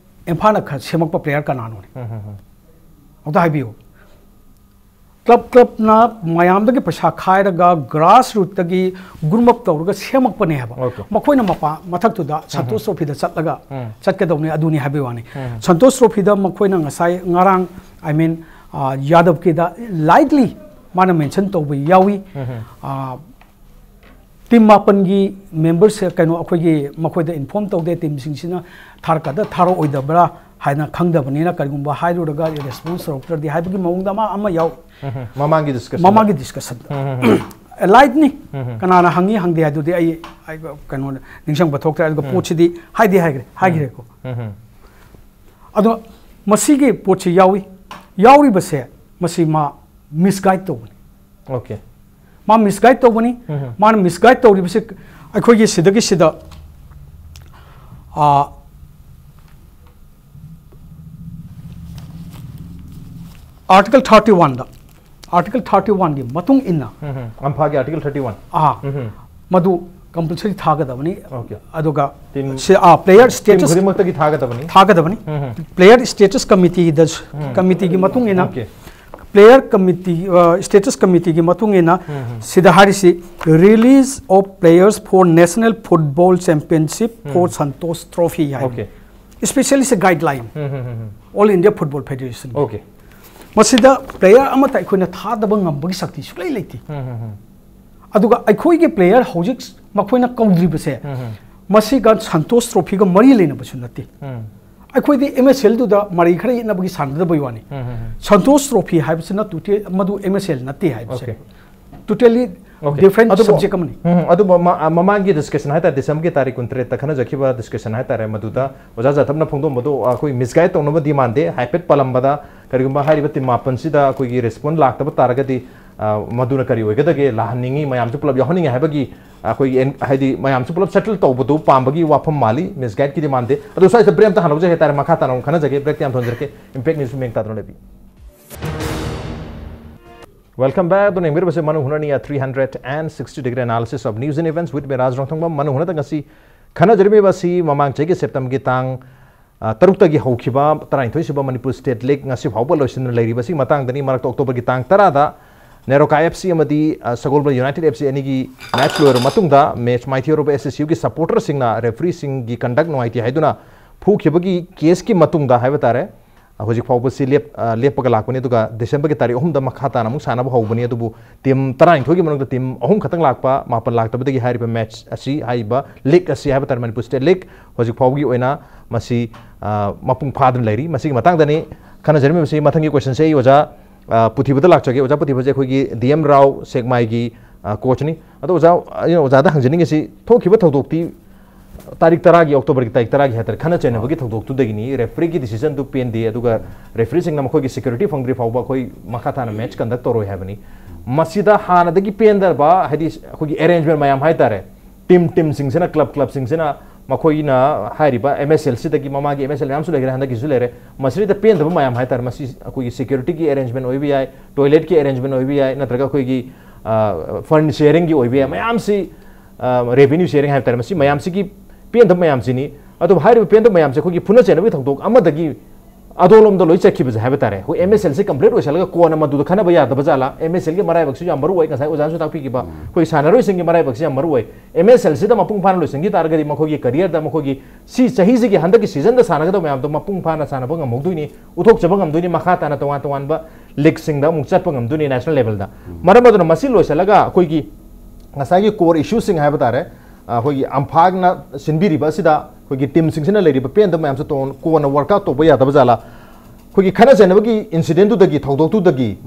ꯏꯝꯐꯥꯜꯅ ꯈ- ꯁꯦꯝꯃꯛꯄ ꯄ꯭ꯂꯦꯌꯔ ꯀꯅꯥꯅꯣꯅꯦ? ꯑꯝꯇ ꯍꯥꯏꯕꯤꯌꯨ꯫ ꯀ꯭ꯂꯕ ꯀ꯭ꯂꯕꯅ ꯃꯌꯥꯝꯗꯒꯤ ꯄꯩꯁꯥ ꯈꯥꯏꯔꯒ ꯒ꯭ꯔꯥꯁ ꯔꯨꯠꯇꯒꯤ ꯒ꯭ꯔꯨꯝ ꯑꯞ ꯇꯧꯔꯒ ꯁꯦꯝꯃꯛꯄꯅꯦ ꯍꯥꯏꯕ꯫ Okay. ꯃꯈꯣꯏꯅ ꯃꯄꯥ ꯃꯊꯛꯇꯨꯗ ꯁꯟꯇꯣꯁ ꯇ꯭ꯔꯣꯐꯤꯗ ꯆꯠꯂꯒ ꯆꯠꯀꯗꯧꯅꯤ, ꯑꯗꯨꯅꯤ ꯍꯥꯏꯕꯒꯤ ꯋꯥꯅꯤ꯫ ꯁꯟꯇꯣꯁ ꯇ꯭ꯔꯣꯐꯤꯗ ꯃꯈꯣꯏꯅ ꯉꯁꯥꯏ ꯉꯔꯥꯡ, I mean, ꯌꯥꯗꯕꯀꯤꯗ ꯂꯥꯏꯠꯂꯤ ꯃꯥꯅ ꯃꯦꯟꯁꯟ ꯇꯧꯕ ꯌꯥꯎꯏ꯫ ꯇꯤꯝ ꯃꯥꯄꯟꯒꯤ ꯃꯦꯝꯕꯔꯁꯦ ꯀꯩꯅꯣ ꯑꯩꯈꯣꯏꯒꯤ ꯃꯈꯣꯏꯗ ꯏꯟꯐꯣꯔꯝ ꯇꯧꯗꯦ, ꯇꯤꯝꯁꯤꯡꯁꯤꯅ ꯊꯥꯔꯛꯀꯗ ꯊꯥꯔꯛꯑꯣꯏꯗꯕ꯭ꯔꯥ ꯍꯥꯏꯅ ꯈꯪꯗꯕꯅꯤꯅ, ꯀꯔꯤꯒꯨꯝꯕ ꯍꯥꯏꯔꯨꯔꯒ ꯔꯦꯁꯄꯣꯟꯁ ꯇꯧꯔꯛꯇ꯭ꯔꯗꯤ ꯍꯥꯏꯕꯒꯤ ꯃꯑꯣꯡꯗ ꯑꯃ ꯑꯃ ꯌꯥꯎ ꯃꯃꯥꯡꯒꯤ ꯗꯤꯁꯀꯁꯟ꯫ ꯃꯃꯥꯡꯒꯤ ꯗꯤꯁꯀꯁꯟ꯫ ꯂꯥꯏꯠꯅꯤ꯫ ꯀꯅꯥꯅ ꯍꯪꯉꯤ ꯍꯪꯗꯦ ꯍꯥꯏꯗꯨꯗꯤ ꯑꯩ ꯑꯩ ꯀꯩꯅꯣ ꯅꯤꯡꯁꯤꯡꯕ ꯊꯣꯛꯇ꯭ꯔꯦ꯫ ꯑꯗꯨꯒ ꯄꯣꯠꯁꯤꯗꯤ ꯍꯥꯏꯗꯤ ꯍꯥꯏꯈ꯭ꯔꯦ ꯍꯥꯏꯈ꯭ꯔꯦꯀꯣ꯫ ꯑꯗꯣ ꯃꯁꯤꯒꯤ ꯄꯣꯠꯁꯤ ꯌꯥꯎꯏ꯫ ꯌꯥꯎꯔꯤꯕꯁꯦ ꯃꯁꯤ ꯃꯥ ꯃꯤꯁꯒꯥꯏꯗ ꯇꯧꯕꯅꯤ꯫ Okay. ꯃꯥ ꯃꯤꯁꯒꯥꯏꯗ ꯇꯧꯕꯅꯤ꯫ ꯃꯥꯅ ꯃꯤꯁꯒꯥꯏꯗ ꯇꯧꯔꯤꯕꯁꯤ ꯑꯩꯈꯣꯏꯒꯤ ꯁꯤꯗꯒꯤ ꯁꯤꯗ, ꯑꯥ, Article thirty one ꯗ, Article thirty one ꯒꯤ ꯃꯇꯨꯡ ꯏꯟꯅ, ꯑꯝꯐꯥꯒꯤ Article thirty one꯫ ꯑꯥ, ꯃꯗꯨ ꯀꯝꯄꯜꯁꯔꯤ ꯊꯥꯒꯗꯕꯅꯤ꯫ Okay. ꯑꯗꯨꯒ Team- ꯁꯤ, ꯑꯥ, ꯄ꯭ꯂꯦꯌꯔ ꯇꯤꯝ ꯁ꯭ꯇꯦꯇꯁ ꯈꯨꯗꯤꯡꯃꯛꯇꯒꯤ ꯊꯥꯒꯗꯕꯅꯤ꯫ ꯊꯥꯒꯗꯕꯅꯤ꯫ ꯄ꯭ꯂꯦꯌꯔ ꯁ꯭ꯇꯦꯇꯁ ꯀꯃꯤꯇꯤꯗ, ꯀꯃꯤꯇꯤꯒꯤ ꯃꯇꯨꯡ ꯏꯟꯅ, Okay. ꯄ꯭ꯂꯦꯌꯔ ꯀꯃꯤꯇꯤ, ꯁ꯭ꯇꯦꯇꯁ ꯀꯃꯤꯇꯤꯒꯤ ꯃꯇꯨꯡ ꯏꯟꯅ ꯁꯤꯗ ꯍꯥꯏꯔꯤꯁꯤ, "Release of players for National Football Championship for Santosh Trophy" ꯍꯥꯏ꯫ Okay. Especially is a guideline, All India Football Federation꯫ Okay. ꯃꯁꯤꯗ ꯄ꯭ꯂꯦꯌꯔ ꯑꯃꯠꯇ ꯑꯩꯈꯣꯏꯅ ꯊꯥꯗꯕ ꯉꯝꯕꯒꯤ ꯁꯛꯇꯤ ꯁꯨꯡꯂꯩ ꯂꯩꯇꯦ꯫ ꯑꯗꯨꯒ ꯑꯩꯈꯣꯏꯒꯤ ꯄ꯭ꯂꯦꯌꯔ ꯍꯧꯖꯤꯛ ꯃꯈꯣꯏꯅ ꯀꯧꯗ꯭ꯔꯤꯕꯁꯦ, ꯃꯁꯤꯒ ꯁꯟꯇꯣꯁ ꯇ꯭ꯔꯣꯐꯤꯒ ꯃꯔꯤ ꯂꯩꯅꯕꯁꯨ ꯅꯠꯇꯦ꯫ ꯑꯩꯈꯣꯏꯗꯤ ꯑꯦꯝ ꯑꯦꯁ ꯑꯦꯜꯗꯨꯗ ꯃꯔꯩ ꯈꯔ ꯌꯦꯠꯅꯕꯒꯤ ꯁꯥꯟꯅꯗꯕꯩ ꯋꯥꯅꯤ꯫ ꯁꯟꯇꯣꯁ ꯇ꯭ꯔꯣꯐꯤ ꯍꯥꯏꯕꯁꯤꯅ ꯇꯨꯇꯦ-, ꯃꯗꯨ ꯑꯦꯝ ꯑꯦꯁ ꯑꯦꯜ ꯅꯠꯇꯦ ꯍꯥꯏꯕꯁꯦ꯫ Okay. Totally Okay. Different ꯑꯗꯨꯕꯨ, subject ꯑꯃꯅꯤ꯫ ꯎꯝ, ꯑꯗꯨꯕꯨ ꯃ-, ꯃꯃꯥꯡꯒꯤ ꯗꯤꯁꯀꯁꯟ ꯍꯥꯏꯇꯥꯔꯦ, ꯗꯤꯁꯦꯝꯕꯔꯒꯤ ꯇꯥꯔꯤꯛ ꯀꯨꯟꯇꯔꯦꯠꯇ ꯈꯟꯅꯖꯈꯤꯕ ꯗꯤꯁꯀꯁꯟ ꯍꯥꯏꯇꯥꯔꯦ, ꯃꯗꯨꯗ ꯑꯣꯖꯥ ꯖꯥꯊꯕꯅ ꯐꯣꯡꯗꯣꯛꯂꯝꯕꯗꯨ ꯑꯩꯈꯣꯏ ꯃꯤꯁꯒꯥꯏꯗ ꯇꯧꯅꯕꯗꯤ ꯃꯥꯟꯗꯦ꯫ ꯍꯥꯏꯐꯦꯠ ꯄꯜꯂꯝꯕꯗ, ꯀꯔꯤꯒꯨꯝꯕ ꯍꯥꯏꯔꯤꯕ ꯇꯤꯝ ꯃꯥꯄꯟꯁꯤꯗ ꯑꯩꯈꯣꯏꯒꯤ ꯔꯦꯁꯄꯣꯟ ꯂꯥꯛꯇꯕ ꯇꯥꯔꯒꯗꯤ, ꯑ, ꯃꯗꯨꯅ ꯀꯔꯤ ꯑꯣꯏꯒꯗꯒꯦ? ꯂꯥꯛꯍꯟꯅꯤꯡꯉꯤ, ꯃꯌꯥꯝꯁꯨ ꯄꯨꯂꯞ ꯌꯥꯎꯍꯟꯅꯤꯡꯉꯤ ꯍꯥꯏꯕꯒꯤ ꯑꯩꯈꯣꯏꯒꯤ ꯑꯦꯟ-, ꯍꯥꯏꯗꯤ ꯃꯌꯥꯝꯁꯨ ꯄꯨꯂꯞ ꯁꯦꯇꯜ ꯇꯧꯕꯗꯨ ꯄꯥꯝꯕꯒꯤ ꯋꯥꯐꯝ ꯃꯥꯜꯂꯤ꯫ ꯃꯤꯁꯒꯥꯏꯗꯀꯤꯗꯤ ꯃꯥꯟꯗꯦ꯫ ꯑꯗꯨ ꯁ꯭ꯋꯥꯏꯁꯤꯗ ꯕ꯭ꯔꯦꯛ ꯑꯝꯇ ꯍꯥꯟꯅ ꯂꯧꯖꯒꯦ ꯍꯥꯏꯇꯥꯔꯦ, ꯃꯈꯥ ꯇꯥꯅ ꯑꯃꯨꯛ ꯈꯟꯅꯖꯒꯦ꯫ ꯕ꯭ꯔꯦꯛꯇꯤ ꯌꯥꯝ ꯊꯣꯟꯖꯔꯛꯀꯦ꯫ ꯏꯝꯄꯦꯛ ꯅ꯭ꯌꯨꯁ ꯃꯤꯡ ꯇꯥꯗꯨꯅ ꯂꯩꯕꯤꯌꯨ꯫ Welcome back. ꯑꯗꯨꯅ ꯌꯦꯡꯕꯤꯔꯤꯕꯁꯤ ꯃꯅꯨꯡ ꯍꯨꯠꯅꯅꯤ, a three hundred and sixty degree analysis of news and events with me, ꯔꯥꯖ ꯔꯣꯡꯊꯣꯡꯕꯝ꯫ ꯃꯅꯨꯡ ꯍꯨꯠꯅꯗ ꯉꯁꯤ ꯈꯟꯅꯖꯔꯤꯕ ꯑꯁꯤ ꯃꯃꯥꯡ ꯆꯍꯤꯒꯤ ꯁꯦꯞꯇꯦꯝꯕꯔꯒꯤ ꯇꯥꯡ, ꯑ, ꯇꯔꯨꯛꯇꯒꯤ ꯍꯧꯈꯤꯕ ꯇꯔꯥꯅꯤꯊꯣꯏ ꯁꯨꯕ ꯃꯅꯤꯄꯨꯔ ꯁ꯭ꯇꯦꯠ ꯂꯤꯒ ꯉꯁꯤ ꯐꯥꯎꯕ ꯂꯣꯏꯁꯤꯟꯗꯨꯅ ꯂꯩꯔꯤꯕꯁꯤ ꯃꯇꯥꯡꯗꯅꯤ꯫ ꯃꯔꯛꯇ ꯑꯣꯛꯇꯣꯕꯔꯒꯤ ꯇꯥꯡ ꯇꯔꯥꯗ ꯅꯦꯔꯣꯀꯥ ꯑꯦꯐ ꯁꯤ ꯑꯃꯗꯤ, ꯑ, ꯁꯒꯣꯜꯕꯟ ꯌꯨꯅꯥꯏꯇꯦꯗ ꯑꯦꯐ ꯁꯤ ꯑꯅꯤꯒꯤ ꯃꯦꯠꯆ ꯂꯣꯏꯔꯕ ꯃꯇꯨꯡꯗ ꯃꯦꯠꯆ ꯃꯥꯏꯊꯤꯔꯨꯕ ꯑꯦꯁ ꯑꯦꯁ ꯌꯨꯒꯤ ꯁꯄꯣꯔꯇꯔꯁꯤꯡꯅ ꯔꯦꯐ꯭ꯔꯤꯁꯤꯡꯒꯤ ꯀꯟꯗꯛ ꯅꯨꯡꯉꯥꯏꯇꯦ ꯍꯥꯏꯗꯨꯅ ꯐꯨꯈꯤꯕꯒꯤ ꯀꯦꯁꯀꯤ ꯃꯇꯨꯡꯗ ꯍꯥꯏꯕ ꯇꯥꯔꯦ, ꯍꯧꯖꯤꯛ ꯐꯥꯎꯕꯁꯤ ꯂꯦꯞ-, ꯑ, ꯂꯦꯞꯄꯒ ꯂꯥꯛꯄꯅꯤ꯫ ꯑꯗꯨꯒ ꯗꯤꯁꯦꯝꯕꯔꯒꯤ ꯇꯥꯔꯤꯛ ꯑꯍꯨꯝꯗ ꯃꯈꯥ ꯇꯥꯅ ꯑꯃꯨꯛ ꯁꯥꯟꯅꯕ ꯍꯧꯕꯅꯤ꯫ ꯑꯗꯨꯕꯨ ꯇꯤꯝ ꯇꯔꯥꯅꯤꯊꯣꯏꯒꯤ ꯃꯅꯨꯡꯗ ꯇꯤꯝ ꯑꯍꯨꯝ ꯈꯛꯇꯪ ꯂꯥꯛꯄ, ꯃꯥꯄꯟ ꯂꯥꯛꯇꯕꯗꯒꯤ ꯍꯥꯏꯔꯤꯕ ꯃꯦꯠꯆ ꯑꯁꯤ, ꯍꯥꯏꯔꯤꯕ ꯂꯤꯒ ꯑꯁꯤ ꯍꯥꯏꯕ ꯇꯥꯔꯦ, ꯃꯅꯤꯄꯨꯔ ꯁ꯭ꯇꯦꯠ ꯂꯤꯒ ꯍꯧꯖꯤꯛ ꯐꯥꯎꯕꯒꯤ ꯑꯣꯏꯅ ꯃꯁꯤ, ꯑ, ꯃꯄꯨꯡ ꯐꯥꯗꯨꯅ ꯂꯩꯔꯤ꯫ ꯃꯁꯤꯒꯤ ꯃꯇꯥꯡꯗꯅꯤ ꯈꯟꯅꯖꯔꯝꯃꯤꯕꯁꯤ꯫ ꯃꯊꯪꯒꯤ ꯀꯣꯏꯁꯟꯁꯦ ꯑꯩ ꯑꯣꯖꯥ, ꯑ, ꯄꯨꯊꯤꯕꯗ ꯂꯥꯛꯆꯒꯦ꯫ ꯑꯣꯖꯥ ꯄꯨꯊꯤꯕꯁꯦ ꯑꯩꯈꯣꯏꯒꯤ ꯗꯤ ꯑꯦꯝ ꯔꯥꯎ ꯁꯦꯛꯃꯥꯏꯒꯤ, ꯑ, ꯀꯣꯆꯅꯤ꯫ ꯑꯗꯣ ꯑꯣꯖꯥ, ꯑꯩꯅ ꯑꯣꯖꯥꯗ ꯍꯪꯖꯅꯤꯡꯉꯤꯁꯤ, ꯊꯣꯛꯈꯤꯕ ꯊꯧꯗꯣꯛꯇꯤ ꯇꯥꯔꯤꯛ ꯇꯔꯥꯒꯤ, ꯑꯣꯛꯇꯣꯕꯔꯒꯤ ꯇꯥꯔꯤꯛ ꯇꯔꯥꯒꯤ ꯍꯥꯏꯇꯥꯔꯦ, ꯈꯟꯅ ꯆꯩꯅꯕꯒꯤ ꯊꯧꯗꯣꯛꯇꯨꯗꯒꯤꯅꯤ꯫ ꯔꯦꯐ꯭ꯔꯤꯒꯤ ꯗꯤꯁꯤꯖꯟꯗꯨ ꯄꯦꯟꯗꯦ, ꯑꯗꯨꯒ ꯔꯦꯐ꯭ꯔꯤꯁꯤꯡꯅ ꯃꯈꯣꯏꯒꯤ ꯁꯦꯀ꯭ꯌꯨꯔꯤꯇꯤ ꯐꯪꯗ꯭ꯔꯤ ꯐꯥꯎꯕ ꯑꯩꯈꯣꯏ ꯃꯈꯥ ꯇꯥꯅ ꯃꯦꯠꯆ ꯀꯟꯗꯛ ꯇꯧꯔꯣꯏ ꯍꯥꯏꯕꯅꯤ꯫ ꯃꯁꯤꯗ ꯍꯥꯟꯅꯗꯒꯤ ꯄꯦꯟꯗꯕ, ꯍꯥꯏꯗꯤ ꯑꯩꯈꯣꯏꯒꯤ ꯑꯦꯔꯦꯟꯖꯃꯦꯟ ꯃꯌꯥꯝ ꯍꯥꯏꯇꯥꯔꯦ, ꯇꯤꯝ, ꯇꯤꯝꯁꯤꯡꯁꯤꯅ, ꯀ꯭ꯂꯕ, ꯀ꯭ꯂꯕꯁꯤꯡꯁꯤꯅ ꯃꯈꯣꯏꯅ ꯍꯥꯏꯔꯤꯕ ꯑꯦꯝ ꯑꯦꯁ ꯑꯦꯜꯁꯤꯗꯒꯤ, ꯃꯃꯥꯡꯒꯤ ꯑꯦꯝ ꯑꯦꯁ ꯑꯦꯜ ꯃꯌꯥꯝꯁꯨ ꯂꯩꯈ꯭ꯔꯦ, ꯍꯟꯗꯛꯀꯤꯁꯨ ꯂꯩꯔꯦ, ꯃꯁꯤꯗ ꯄꯦꯟꯗꯕ ꯃꯌꯥꯝ ꯍꯥꯏꯇꯥꯔꯦ, ꯃꯁꯤ ꯑꯩꯈꯣꯏꯒꯤ ꯁꯦꯀ꯭ꯌꯨꯔꯤꯇꯤꯒꯤ ꯑꯦꯔꯦꯟꯖꯃꯦꯟ ꯑꯣꯏꯕ ꯌꯥꯏ, ꯇꯣꯏꯂꯦꯠꯀꯤ ꯑꯦꯔꯦꯟꯖꯃꯦꯟ ꯑꯣꯏꯕ ꯌꯥꯏ, ꯅꯠꯇ꯭ꯔꯒ ꯑꯩꯈꯣꯏꯒꯤ, ꯑ, ꯐꯟ ꯁꯦꯌꯔꯤꯡꯒꯤ ꯑꯣꯏꯕ ꯌꯥꯏ, ꯃꯌꯥꯝꯁꯤ, ꯑ, ꯔꯦꯚꯤꯅ꯭ꯌꯨ ꯁꯦꯌꯔꯤꯡ ꯍꯥꯏꯕ ꯇꯥꯔꯦ, ꯃꯁꯤ ꯃꯌꯥꯝꯁꯤꯒꯤ ꯄꯦꯟꯗꯕ ꯃꯌꯥꯝꯁꯤꯅꯤ꯫ ꯑꯗꯨꯕꯨ ꯍꯥꯏꯔꯤꯕ ꯄꯦꯟꯗꯕ ꯃꯌꯥꯝꯁꯦ ꯑꯩꯈꯣꯏꯒꯤ ꯐꯨꯅ ꯆꯩꯅꯕꯒꯤ ꯊꯧꯗꯣꯛ ꯑꯃꯗꯒꯤ ꯑꯗꯣꯂꯣꯝꯗ ꯂꯣꯏ ꯆꯠꯈꯤꯕꯁꯦ ꯍꯥꯏꯕ ꯇꯥꯔꯦ꯫ ꯑꯩꯈꯣꯏ ꯑꯦꯝ ꯑꯦꯁ ꯑꯦꯜꯁꯤ ꯀꯝꯄ꯭ꯂꯤꯠ ꯑꯣꯏꯁꯜꯂꯒ ꯀꯣꯟꯅ ꯃꯗꯨꯗ ꯈꯟꯅꯕ ꯌꯥꯗꯕ ꯖꯥꯠꯂꯥ? ꯑꯦꯝ ꯑꯦꯁ ꯑꯦꯜꯒꯤ ꯃꯔꯥꯏꯕꯛꯁꯨ ꯌꯥꯝ ꯃꯔꯨ ꯑꯣꯏ, ꯉꯁꯥꯏ ꯑꯣꯖꯥꯅꯁꯨ ꯇꯥꯛꯄꯤꯈꯤꯕ, ꯑꯩꯈꯣꯏ ꯁꯥꯟꯅꯔꯣꯏꯁꯤꯡꯒꯤ ꯃꯔꯥꯏꯕꯛꯁꯤ ꯌꯥꯝ ꯃꯔꯨ ꯑꯣꯏ꯫ ꯑꯦꯝ ꯑꯦꯁ ꯑꯦꯜꯁꯤꯗ ꯃꯄꯨꯡ ꯐꯥꯅ ꯂꯣꯏꯁꯤꯟꯈꯤ ꯇꯥꯔꯒꯗꯤ ꯃꯈꯣꯏꯒꯤ ꯀꯔꯤꯌꯔꯗ, ꯃꯈꯣꯏꯒꯤ ꯁꯤ ꯆꯍꯤꯁꯤꯒꯤ, ꯍꯟꯗꯛꯀꯤ ꯁꯤꯖꯟꯗ ꯁꯥꯟꯅꯒꯗꯕ ꯃꯌꯥꯝꯗꯣ ꯃꯄꯨꯡ ꯐꯥꯅ ꯁꯥꯟꯅꯕ ꯉꯝꯍꯧꯗꯣꯏꯅꯤ, ꯎꯠꯊꯣꯛꯆꯕ ꯉꯝꯗꯣꯏꯅꯤ, ꯃꯈꯥ ꯇꯥꯅ ꯇꯣꯉꯥꯟ ꯇꯣꯉꯥꯟꯕ ꯂꯤꯒꯁꯤꯡꯗ ꯑꯃꯨꯛ ꯆꯠꯄ ꯉꯝꯗꯣꯏꯅꯤ, ꯅꯦꯁꯅꯦꯜ ꯂꯦꯚꯦꯜꯗ꯫ ꯃꯔꯝ ꯑꯗꯨꯅ ꯃꯁꯤ ꯂꯣꯏꯁꯤꯜꯂꯒ ꯑꯩꯈꯣꯏꯒꯤ ꯉꯁꯥꯏꯒꯤ core issue ꯁꯤꯡ ꯍꯥꯏꯕ ꯇꯥꯔꯦ, ꯑꯩꯈꯣꯏꯒꯤ ꯑꯝꯐꯥꯅ ꯁꯤꯟꯕꯤꯔꯤꯕ ꯑꯁꯤꯗ ꯑꯩꯈꯣꯏꯒꯤ team ꯁꯤꯡꯁꯤꯅ ꯂꯩꯔꯤꯕ ꯄꯦꯟꯗꯕ ꯃꯌꯥꯝꯁꯦ ꯇꯣ-, ꯀꯣꯟꯅ work out ꯇꯧꯕ ꯌꯥꯗꯕ ꯖꯥꯠꯂꯥ? ꯑꯩꯈꯣꯏꯒꯤ ꯈꯠꯅ ꯆꯩꯅꯕꯒꯤ incident ꯇꯨꯗꯒꯤ, ꯊꯧꯗꯣꯛꯇꯨꯗꯒꯤ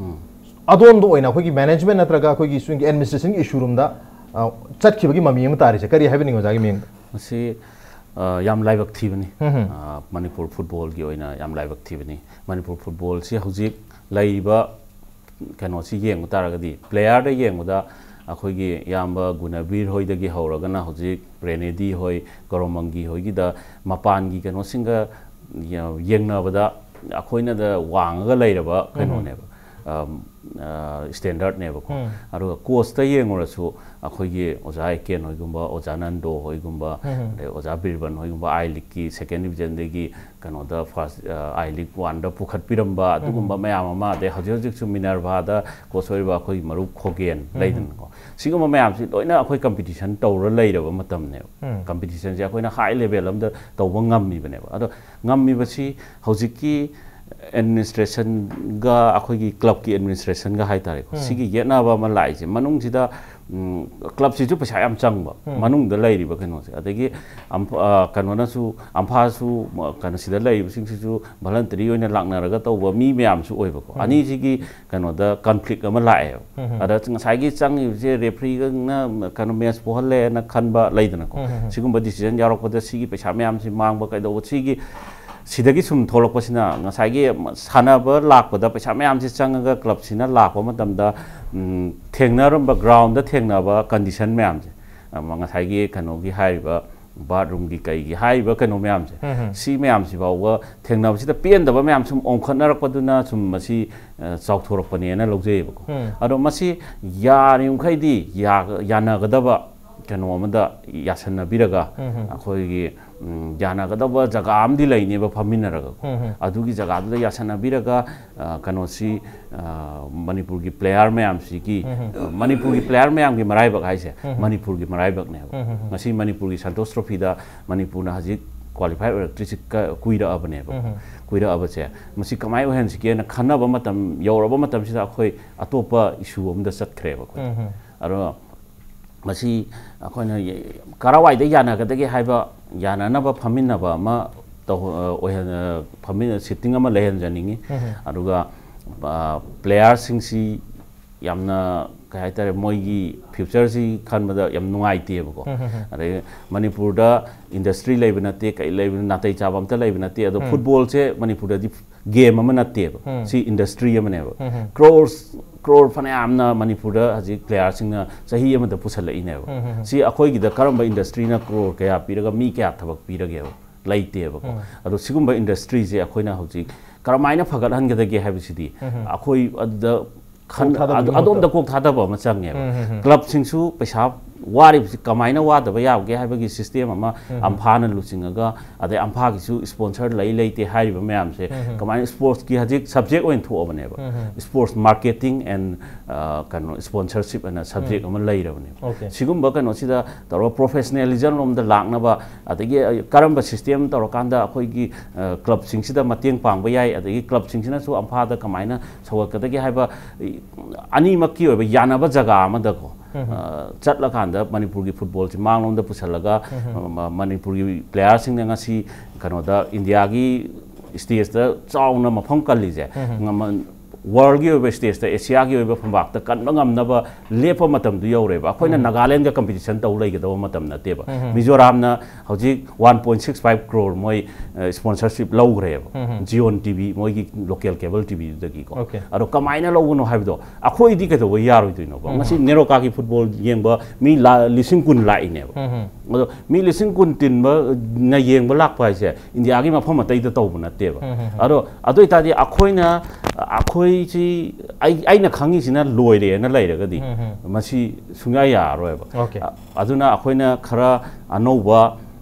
ꯑꯗꯣꯝꯗ ꯑꯣꯏꯅ ꯑꯩꯈꯣꯏꯒꯤ management ꯅꯠꯇ꯭ꯔꯒ ꯑꯩꯈꯣꯏꯒꯤ ꯁ꯭ꯋꯤꯡꯒꯤ administration ꯒꯤ issue ꯔꯣꯝꯗ, ꯑ, ꯆꯠꯈꯤꯕꯒꯤ ꯃꯃꯤ ꯑꯃ ꯇꯥꯔꯤꯁꯦ ꯀꯔꯤ ꯍꯥꯏꯕꯤꯅꯤꯡꯉꯤ ꯑꯣꯖꯥꯒꯤ ꯃꯤꯡꯗ? ꯃꯁꯤ ꯑ, ꯌꯥꯝ ꯂꯥꯏꯕꯛ ꯊꯤꯕꯅꯤ꯫ ꯑ, ꯃꯅꯤꯄꯨꯔ ꯐꯨꯠꯕꯣꯜꯒꯤ ꯑꯣꯏꯅ ꯌꯥꯝ ꯂꯥꯏꯕꯛ ꯊꯤꯕꯅꯤ꯫ ꯃꯅꯤꯄꯨꯔ ꯐꯨꯠꯕꯣꯜꯁꯤ ꯍꯧꯖꯤꯛ ꯂꯩꯔꯤꯕ ꯀꯩꯅꯣꯁꯤ ꯌꯦꯡꯕ ꯇꯥꯔꯒꯗꯤ, player ꯗ ꯌꯦꯡꯕꯗ ꯑꯩꯈꯣꯏꯒꯤ ꯏꯌꯥꯝꯕ ꯒꯨꯅꯕꯤꯔ ꯍꯣꯏꯗꯒꯤ ꯍꯧꯔꯒꯅ ꯍꯧꯖꯤꯛ ꯔꯦꯅꯦꯗꯤ ꯍꯣꯏ, ꯒꯧꯔꯣꯃꯪꯒꯤ ꯍꯣꯏꯒꯤꯗ ꯃꯄꯥꯟꯒꯤ ꯀꯩꯅꯣꯁꯤꯡꯒ ꯌꯦꯡꯅꯕꯗ ꯑꯩꯈꯣꯏꯅꯗ ꯋꯥꯡꯉꯒ ꯂꯩꯔꯕ ꯀꯩꯅꯣꯅꯦꯕ, standard ꯅꯦꯕꯀꯣ꯫ ꯑꯗꯨꯒ coach ꯇ ꯌꯦꯡꯉꯨꯔꯁꯨ ꯑꯩꯈꯣꯏꯒꯤ ꯑꯣꯖꯥ ꯑꯦꯀꯦꯟ ꯍꯣꯏꯒꯨꯝꯕ, ꯑꯣꯖꯥ ꯅꯟꯗꯣ ꯍꯣꯏꯒꯨꯝꯕ, ꯑꯗꯩ ꯑꯣꯖꯥ ꯕꯤꯔꯕꯟ ꯍꯣꯏꯒꯨꯝꯕ, I League ꯀꯤ second division ꯗꯒꯤ ꯀꯩꯅꯣꯗ first, I League one ꯗ ꯄꯨꯈꯠꯄꯤꯔꯝꯕ ꯑꯗꯨꯒꯨꯝꯕ ꯃꯌꯥꯝ ꯑꯃ, ꯑꯗꯩ ꯍꯧꯖꯤꯛ ꯍꯧꯖꯤꯛꯁꯨ ꯃꯤꯅꯔꯚꯥꯗ coach ꯑꯣꯏꯔꯤꯕ ꯑꯩꯈꯣꯏꯒꯤ ꯃꯔꯨꯞ ꯈꯣꯒꯦꯟ ꯂꯩꯗꯅꯀꯣ꯫ ꯁꯤꯒꯨꯝꯕ ꯃꯌꯥꯝꯁꯤ ꯂꯣꯏꯅ ꯑꯩꯈꯣꯏ competition ꯇꯧꯔ ꯂꯩꯔꯕ ꯃꯇꯝꯅꯦꯕ꯫ Competition ꯁꯦ ꯑꯩꯈꯣꯏꯅ high level ꯑꯃꯗ ꯇꯧꯕ ꯉꯝꯃꯤꯕꯅꯦꯕ꯫ ꯑꯗꯣ ꯉꯝꯃꯤꯕꯁꯤ ꯍꯧꯖꯤꯛꯀꯤ administration ꯒ ꯑꯩꯈꯣꯏꯒꯤ club ꯀꯤ administration ꯒ ꯍꯥꯏꯇꯥꯔꯦꯀꯣ, ꯁꯤꯒꯤ ꯌꯦꯠꯅꯕ ꯑꯃ ꯂꯥꯛꯏꯁꯦ ꯃꯅꯨꯡꯁꯤꯗ, club ꯁꯤꯁꯨ ꯄꯩꯁꯥ ꯌꯥꯝ ꯆꯪꯕ, ꯃꯅꯨꯡꯗ ꯂꯩꯔꯤꯕ ꯀꯩꯅꯣꯁꯦ, ꯑꯗꯒꯤ ꯑꯝꯐ-, ꯑ, ꯀꯩꯅꯣꯅꯁꯨ, ꯑꯝꯐꯥꯁꯨ, ꯀꯩꯅꯣ, ꯁꯤꯗ ꯂꯩꯔꯤꯕꯁꯤꯡꯁꯤꯁꯨ voluntary ꯑꯣꯏꯅ ꯂꯥꯛꯅꯔꯒ ꯇꯧꯕ ꯃꯤ ꯃꯌꯥꯝꯁꯨ ꯑꯣꯏꯕꯀꯣ꯫ ꯑꯅꯤꯁꯤꯒꯤ ꯀꯩꯅꯣꯗ conflict ꯑꯃ ꯂꯥꯛꯑꯦꯕ꯫ ꯑꯗ ꯉꯁꯥꯏꯒꯤ ꯆꯪꯉꯤꯕꯁꯦ referee ꯒꯅ ꯀꯩꯅꯣ match ꯄꯣꯍꯜꯂꯦꯅ ꯈꯟꯕ ꯂꯩꯗꯅꯀꯣ꯫ ꯁꯤꯒꯨꯝꯕ decision ꯌꯥꯎꯔꯛꯄꯗ ꯁꯤꯒꯤ ꯄꯩꯁꯥ ꯃꯌꯥꯝꯁꯤ ꯃꯥꯡꯕ ꯀꯩꯗꯧꯕ, ꯁꯤꯒꯤ ꯁꯤꯗꯒꯤ ꯁꯨꯝ ꯊꯣꯛꯂꯛꯄꯁꯤꯅ ꯉꯁꯥꯏꯒꯤ ꯁꯥꯟꯅꯕ ꯂꯥꯛꯄꯗ ꯄꯩꯁꯥ ꯃꯌꯥꯝꯁꯤ ꯆꯪꯉꯒ club ꯁꯤꯅ ꯂꯥꯛꯄ ꯃꯇꯝꯗ, ꯎꯝ, ꯊꯦꯡꯅꯔꯝꯕ, ground ꯗ ꯊꯦꯡꯅꯕ condition ꯃꯌꯥꯝꯁꯦ, ꯑꯃ ꯉꯁꯥꯏꯒꯤ ꯀꯩꯅꯣꯒꯤ ꯍꯥꯏꯔꯤꯕ bathroom ꯒꯤ ꯀꯩꯒꯤ ꯍꯥꯏꯔꯤꯕ ꯀꯩꯅꯣ ꯃꯌꯥꯝꯁꯦ, ꯁꯤ ꯃꯌꯥꯝꯁꯤ ꯐꯥꯎꯕ ꯊꯦꯡꯅꯕꯁꯤꯗ ꯄꯦꯟꯗꯕ ꯃꯌꯥꯝ ꯁꯨꯝ ꯑꯣꯟꯈꯠꯅꯔꯛꯄꯗꯨꯅ ꯁꯨꯝ ꯃꯁꯤ, ꯑ, ꯆꯥꯎꯊꯣꯔꯛꯄꯅꯦꯅ ꯂꯧꯖꯩꯌꯦꯕꯀꯣ꯫ ꯑꯗꯣ ꯃꯁꯤ ꯌꯥꯔꯤꯃꯈꯩꯗꯤ ꯌꯥ-, ꯌꯥꯅꯒꯗꯕ ꯀꯩꯅꯣ ꯑꯃꯗ ꯌꯥꯁꯟꯅꯕꯤꯔꯒ, ꯑꯩꯈꯣꯏꯒꯤ, ꯎꯝ, ꯌꯥꯅꯒꯗꯕ ꯖꯒꯥ ꯑꯃꯗꯤ ꯂꯩꯅꯦꯕ ꯐꯝꯃꯤꯟꯅꯔꯒꯀꯣ꯫ ꯑꯗꯨꯒꯤ ꯖꯒꯥꯗꯨꯗ ꯌꯥꯁꯟꯅꯕꯤꯔꯒ, ꯑ, ꯀꯩꯅꯣꯁꯤ, ꯑ, ꯃꯅꯤꯄꯨꯔꯒꯤ player ꯃꯌꯥꯝꯁꯤꯒꯤ, ꯑ, ꯃꯅꯤꯄꯨꯔꯒꯤ player ꯃꯌꯥꯝꯒꯤ ꯃꯔꯥꯏꯕꯛ ꯍꯥꯏꯁꯦ ꯃꯅꯤꯄꯨꯔꯒꯤ ꯃꯔꯥꯏꯕꯛꯅꯦꯕ꯫ ꯉꯁꯤ ꯃꯅꯤꯄꯨꯔꯒꯤ Santosh Trophy ꯗ ꯃꯅꯤꯄꯨꯔꯅ ꯍꯧꯖꯤꯛ qualify ꯑꯣꯏꯔꯛꯇ꯭ꯔꯤꯁꯤ ꯀ-, ꯀꯨꯏꯔꯛꯑꯕꯅꯦꯕ꯫ ꯀꯨꯏꯔꯛꯑꯕꯁꯦ ꯃꯁꯤ ꯀꯃꯥꯏꯅ ꯑꯣꯏꯍꯟꯁꯤꯒꯦꯅ ꯈꯟꯅꯕ ꯃꯇꯝ ꯌꯧꯔꯕ ꯃꯇꯝꯁꯤꯗ ꯑꯩꯈꯣꯏ ꯑꯇꯣꯞꯄ issue ꯑꯃꯗ ꯆꯠꯈ꯭ꯔꯦꯕ ꯑꯩꯈꯣꯏ꯫ ꯑꯗꯣ ꯃꯁꯤ ꯑꯩꯈꯣꯏꯅ ꯀꯔꯥꯏꯋꯥꯏꯗ ꯌꯥꯅꯒꯗꯒꯦ ꯍꯥꯏꯕ, ꯌꯥꯅꯅꯕ ꯐꯝꯃꯤꯟꯅꯕ ꯑꯃ ꯇꯧ-, ꯑ, ꯑꯣꯏꯍꯟ-, ꯑ, ꯐꯝꯃꯤꯟꯅ-, ꯁꯤꯠꯇꯤꯡ ꯑꯃ ꯂꯩꯍꯟꯖꯅꯤꯡꯉꯤ꯫ ꯎꯝ꯫ ꯑꯗꯨꯒ, ꯑ, ꯄ꯭ꯂꯦꯌꯥꯔꯁꯤꯡꯁꯤ ꯌꯥꯝꯅ, ꯀꯩ ꯍꯥꯏꯇꯥꯔꯦ, ꯃꯣꯏꯒꯤ ꯐ꯭ꯌꯨꯆꯔꯁꯤ ꯈꯟꯕꯗ ꯌꯥꯝ ꯅꯨꯡꯉꯥꯏꯇꯦꯕꯀꯣ꯫ ꯎꯝ, ꯎꯝ, ꯎꯝ꯫ ꯑꯗꯩ ꯃꯅꯤꯄꯨꯔꯗ ꯏꯟꯗꯁꯇ꯭ꯔꯤ ꯂꯩꯕ ꯅꯠꯇꯦ, ꯀꯩ ꯂꯩꯕ, ꯅꯥꯇꯩ ꯆꯥꯕ ꯑꯝꯇ ꯂꯩꯕ ꯅꯠꯇꯦ꯫ ꯑꯗꯣ ꯎꯝ꯫ ꯐꯨꯠꯕꯣꯜꯁꯦ ꯃꯅꯤꯄꯨꯔꯗꯗꯤ ꯒꯦꯝ ꯑꯃ ꯅꯠꯇꯦꯕ꯫ ꯎꯝ꯫ ꯁꯤ ꯏꯟꯗꯁꯇ꯭ꯔꯤ ꯑꯃꯅꯦꯕ꯫ ꯎꯝ, ꯎꯝ꯫ ꯀ꯭ꯔꯣꯔ, ꯀ꯭ꯔꯣꯔ ꯐꯅꯌꯥꯝꯅ ꯃꯅꯤꯄꯨꯔꯗ ꯍꯧꯖꯤꯛ ꯄ꯭ꯂꯦꯌꯥꯔꯁꯤꯡꯅ ꯆꯍꯤ ꯑꯃꯗ ꯄꯨꯁꯜꯂꯛꯏꯅꯦꯕ꯫ ꯎꯝ, ꯎꯝ, ꯎꯝ꯫ ꯁꯤ ꯑꯩꯈꯣꯏꯒꯤꯗ ꯀꯔꯝꯕ ꯏꯟꯗꯁꯇ꯭ꯔꯤꯅ ꯀ꯭ꯔꯣꯔ ꯀꯌꯥ ꯄꯤꯔꯒ ꯃꯤ ꯀꯌꯥ ꯊꯕꯛ ꯄꯤꯔꯒꯦꯕ? ꯂꯩꯇꯦꯕꯀꯣ꯫ ꯎꯝ꯫ ꯑꯗꯣ ꯁꯤꯒꯨꯝꯕ ꯏꯟꯗꯁꯇ꯭ꯔꯤꯁꯦ ꯑꯩꯈꯣꯏꯅ ꯍꯧꯖꯤꯛ ꯀꯔꯝꯍꯥꯏꯅ ꯐꯒꯠꯍꯟꯒꯗꯒꯦ ꯍꯥꯏꯕꯁꯤꯗꯤ ꯎꯝ, ꯎꯝ꯫ ꯑꯩꯈꯣꯏ ꯑꯗꯨꯗ ꯈꯟ-, ꯀꯣꯛ ꯊꯥꯗꯕꯒꯤ ꯑꯗꯨ-, ꯑꯗꯣꯝꯗ ꯃꯍꯨꯠꯇ꯫ ꯀꯣꯛ ꯊꯥꯗꯕ ꯑꯃ ꯆꯪꯉꯦꯕ꯫ ꯎꯝ, ꯎꯝ, ꯎꯝ꯫ ꯀ꯭ꯂꯕꯁꯤꯡꯁꯨ ꯄꯩꯁꯥ ꯋꯥꯔꯤꯕꯁꯤ ꯀꯃꯥꯏꯅ ꯋꯥꯗꯕ ꯌꯥꯕꯒꯦ ꯍꯥꯏꯕꯒꯤ ꯁꯤꯁꯇꯦꯝ ꯑꯃ ꯎꯝ, ꯎꯝ꯫ ꯑꯝꯐꯥꯅ ꯂꯨꯆꯤꯡꯉꯒ, ꯑꯗꯩ ꯑꯝꯐꯥꯒꯤꯁꯨ ꯁ꯭ꯄꯣꯟꯁꯔ ꯂꯩ ꯂꯩꯇꯦ ꯍꯥꯏꯔꯤꯕ ꯃꯌꯥꯝꯁꯦ ꯎꯝ, ꯎꯝ꯫ ꯀꯃꯥꯏꯅ ꯁ꯭ꯄꯣꯔꯠꯁꯀꯤ ꯍꯧꯖꯤꯛ ꯁꯕꯖꯦꯛ ꯑꯣꯏꯅ ꯊꯣꯛꯑꯕꯅꯦꯕ꯫ ꯎꯝ, ꯎꯝ꯫ ꯁ꯭ꯄꯣꯔꯠꯁ ꯃꯥꯔꯀꯦꯇꯤꯡ ꯑꯦꯟ, ꯑ, ꯀꯩꯅꯣ, ꯁ꯭ꯄꯣꯟꯁꯔꯁꯤꯞ ꯑꯅ ꯁꯕꯖꯦꯛ ꯎꯝ꯫ ꯑꯃ ꯂꯩꯔꯕꯅꯦꯕ꯫ ꯑꯣꯀꯦ꯫ ꯁꯤꯒꯨꯝꯕ ꯀꯩꯅꯣꯁꯤꯗ ꯇꯧꯔꯒ ꯄ꯭ꯔꯣꯐꯦꯁꯅꯦꯂꯤꯖꯝ ꯂꯣꯝꯗ ꯂꯥꯛꯅꯕ, ꯑꯗꯒꯤ, ꯑ, ꯀꯔꯝꯕ ꯁꯤꯁꯇꯦꯝ ꯇꯧꯔꯀꯥꯟꯗ ꯑꯩꯈꯣꯏꯒꯤ, ꯑ, ꯀ꯭ꯂꯕꯁꯤꯡꯁꯤꯗ ꯃꯇꯦꯡ ꯄꯥꯡꯕ ꯌꯥꯏ, ꯑꯗꯒꯤ ꯀ꯭ꯂꯕꯁꯤꯡꯁꯤꯅꯁꯨ ꯑꯝꯐꯥꯗ ꯀꯃꯥꯏꯅ ꯁꯧꯒꯠꯀꯗꯒꯦ ꯍꯥꯏꯕ, ꯏ, ꯑꯅꯤꯃꯛꯀꯤ ꯑꯣꯏꯕ ꯌꯥꯅꯕ ꯖꯒꯥ ꯑꯃꯗꯀꯣ, ꯎꯝ꯫ ꯑ, ꯆꯠꯂꯀꯥꯟꯗ ꯃꯅꯤꯄꯨꯔꯒꯤ ꯐꯨꯠꯕꯣꯜꯁꯤ ꯃꯥꯡꯂꯣꯝꯗ ꯄꯨꯁꯜꯂꯒ, ꯎꯝ꯫ ꯃ-, ꯃ-, ꯃꯅꯤꯄꯨꯔꯒꯤ ꯄ꯭ꯂꯦꯌꯥꯔꯁꯤꯡꯅ ꯉꯁꯤ ꯀꯩꯅꯣꯗ ꯏꯟꯗꯤꯌꯥꯒꯤ ꯁ꯭ꯇꯦꯖꯇ ꯆꯥꯎꯅ ꯃꯐꯝ ꯀꯜꯂꯤꯁꯦ, ꯎꯝ꯫ ꯉꯃ-, ꯋꯥꯔꯜꯒꯤ ꯑꯣꯏꯕ ꯁ꯭ꯇꯦꯖꯇ, ꯑꯦꯁꯤꯌꯥꯒꯤ ꯑꯣꯏꯕ ꯐꯝꯄꯥꯛꯇ ꯀꯟꯕ ꯉꯝꯅꯕ ꯂꯦꯞꯄ ꯃꯇꯝꯗꯨ ꯌꯧꯔꯦꯕ꯫ ꯑꯩꯈꯣꯏꯅ ꯎꯝ꯫ ꯅꯥꯒꯥꯂꯦꯟꯒ ꯀꯝꯄꯤꯇꯤꯁꯟ ꯇꯧ ꯂꯩꯒꯗꯕ ꯃꯇꯝ ꯅꯠꯇꯦꯕ꯫ ꯎꯝ꯫ ꯃꯤꯖꯣꯔꯥꯝꯅ ꯍꯧꯖꯤꯛ one point six five crore ꯃꯣꯏ, ꯑ, ꯁ꯭ꯄꯣꯟꯁꯔꯁꯤꯞ ꯂꯧꯈ꯭ꯔꯦꯕ꯫ ꯎꯝ꯫ ꯖꯤꯌꯣꯟ ꯇꯤ ꯚꯤ, ꯃꯣꯏꯒꯤ ꯂꯣꯀꯦꯜ ꯀꯦꯕꯜ ꯇꯤ ꯚꯤꯗꯨꯗꯒꯤꯀꯣ꯫ ꯑꯣꯀꯦ꯫ ꯑꯗꯣ ꯀꯃꯥꯏꯅ ꯂꯧꯕꯅꯣ ꯍꯥꯏꯕꯗꯣ ꯑꯩꯈꯣꯏꯗꯤ ꯀꯩꯗꯧꯕ ꯌꯥꯔꯣꯏꯗꯣꯏꯅꯣꯕ? ꯎꯝ꯫ ꯉꯁꯤ ꯅꯦꯔꯣꯀꯥꯒꯤ ꯐꯨꯠꯕꯣꯜ ꯌꯦꯡꯕ ꯃꯤ ꯂꯥ-, ꯂꯤꯁꯤꯡ ꯀꯨꯟ ꯂꯥꯛꯏꯅꯦꯕ꯫ ꯎꯝ꯫ ꯑꯗꯣ ꯃꯤ ꯂꯤꯁꯤꯡ ꯀꯨꯟ ꯇꯤꯟꯕꯅ ꯌꯦꯡꯕ ꯂꯥꯛꯄ ꯍꯥꯏꯁꯦ ꯏꯟꯗꯤꯌꯥꯒꯤ ꯃꯐꯝ ꯑꯇꯩꯗ ꯇꯧꯕ ꯅꯠꯇꯦꯕ꯫ ꯎꯝ, ꯎꯝ, ꯎꯝ꯫ ꯑꯗꯣ ꯑꯗꯨ ꯑꯣꯏꯇꯥꯔꯗꯤ ꯑꯩꯈꯣꯏꯅ, ꯑꯩꯈꯣꯏꯁꯤ, ꯑꯩ-, ꯑꯩꯅ ꯈꯪꯉꯤꯁꯤꯅ ꯂꯣꯏꯔꯦꯅ ꯂꯩꯔꯒꯗꯤ ꯎꯝ, ꯎꯝ꯫ ꯃꯁꯤ ꯁꯨꯡꯌꯥ ꯌꯥꯔꯔꯣꯏꯕ꯫ ꯑꯣꯀꯦ꯫ ꯑ-, ꯑꯗꯨꯅ ꯑꯩꯈꯣꯏꯅ ꯈꯔ ꯑꯅꯧꯕ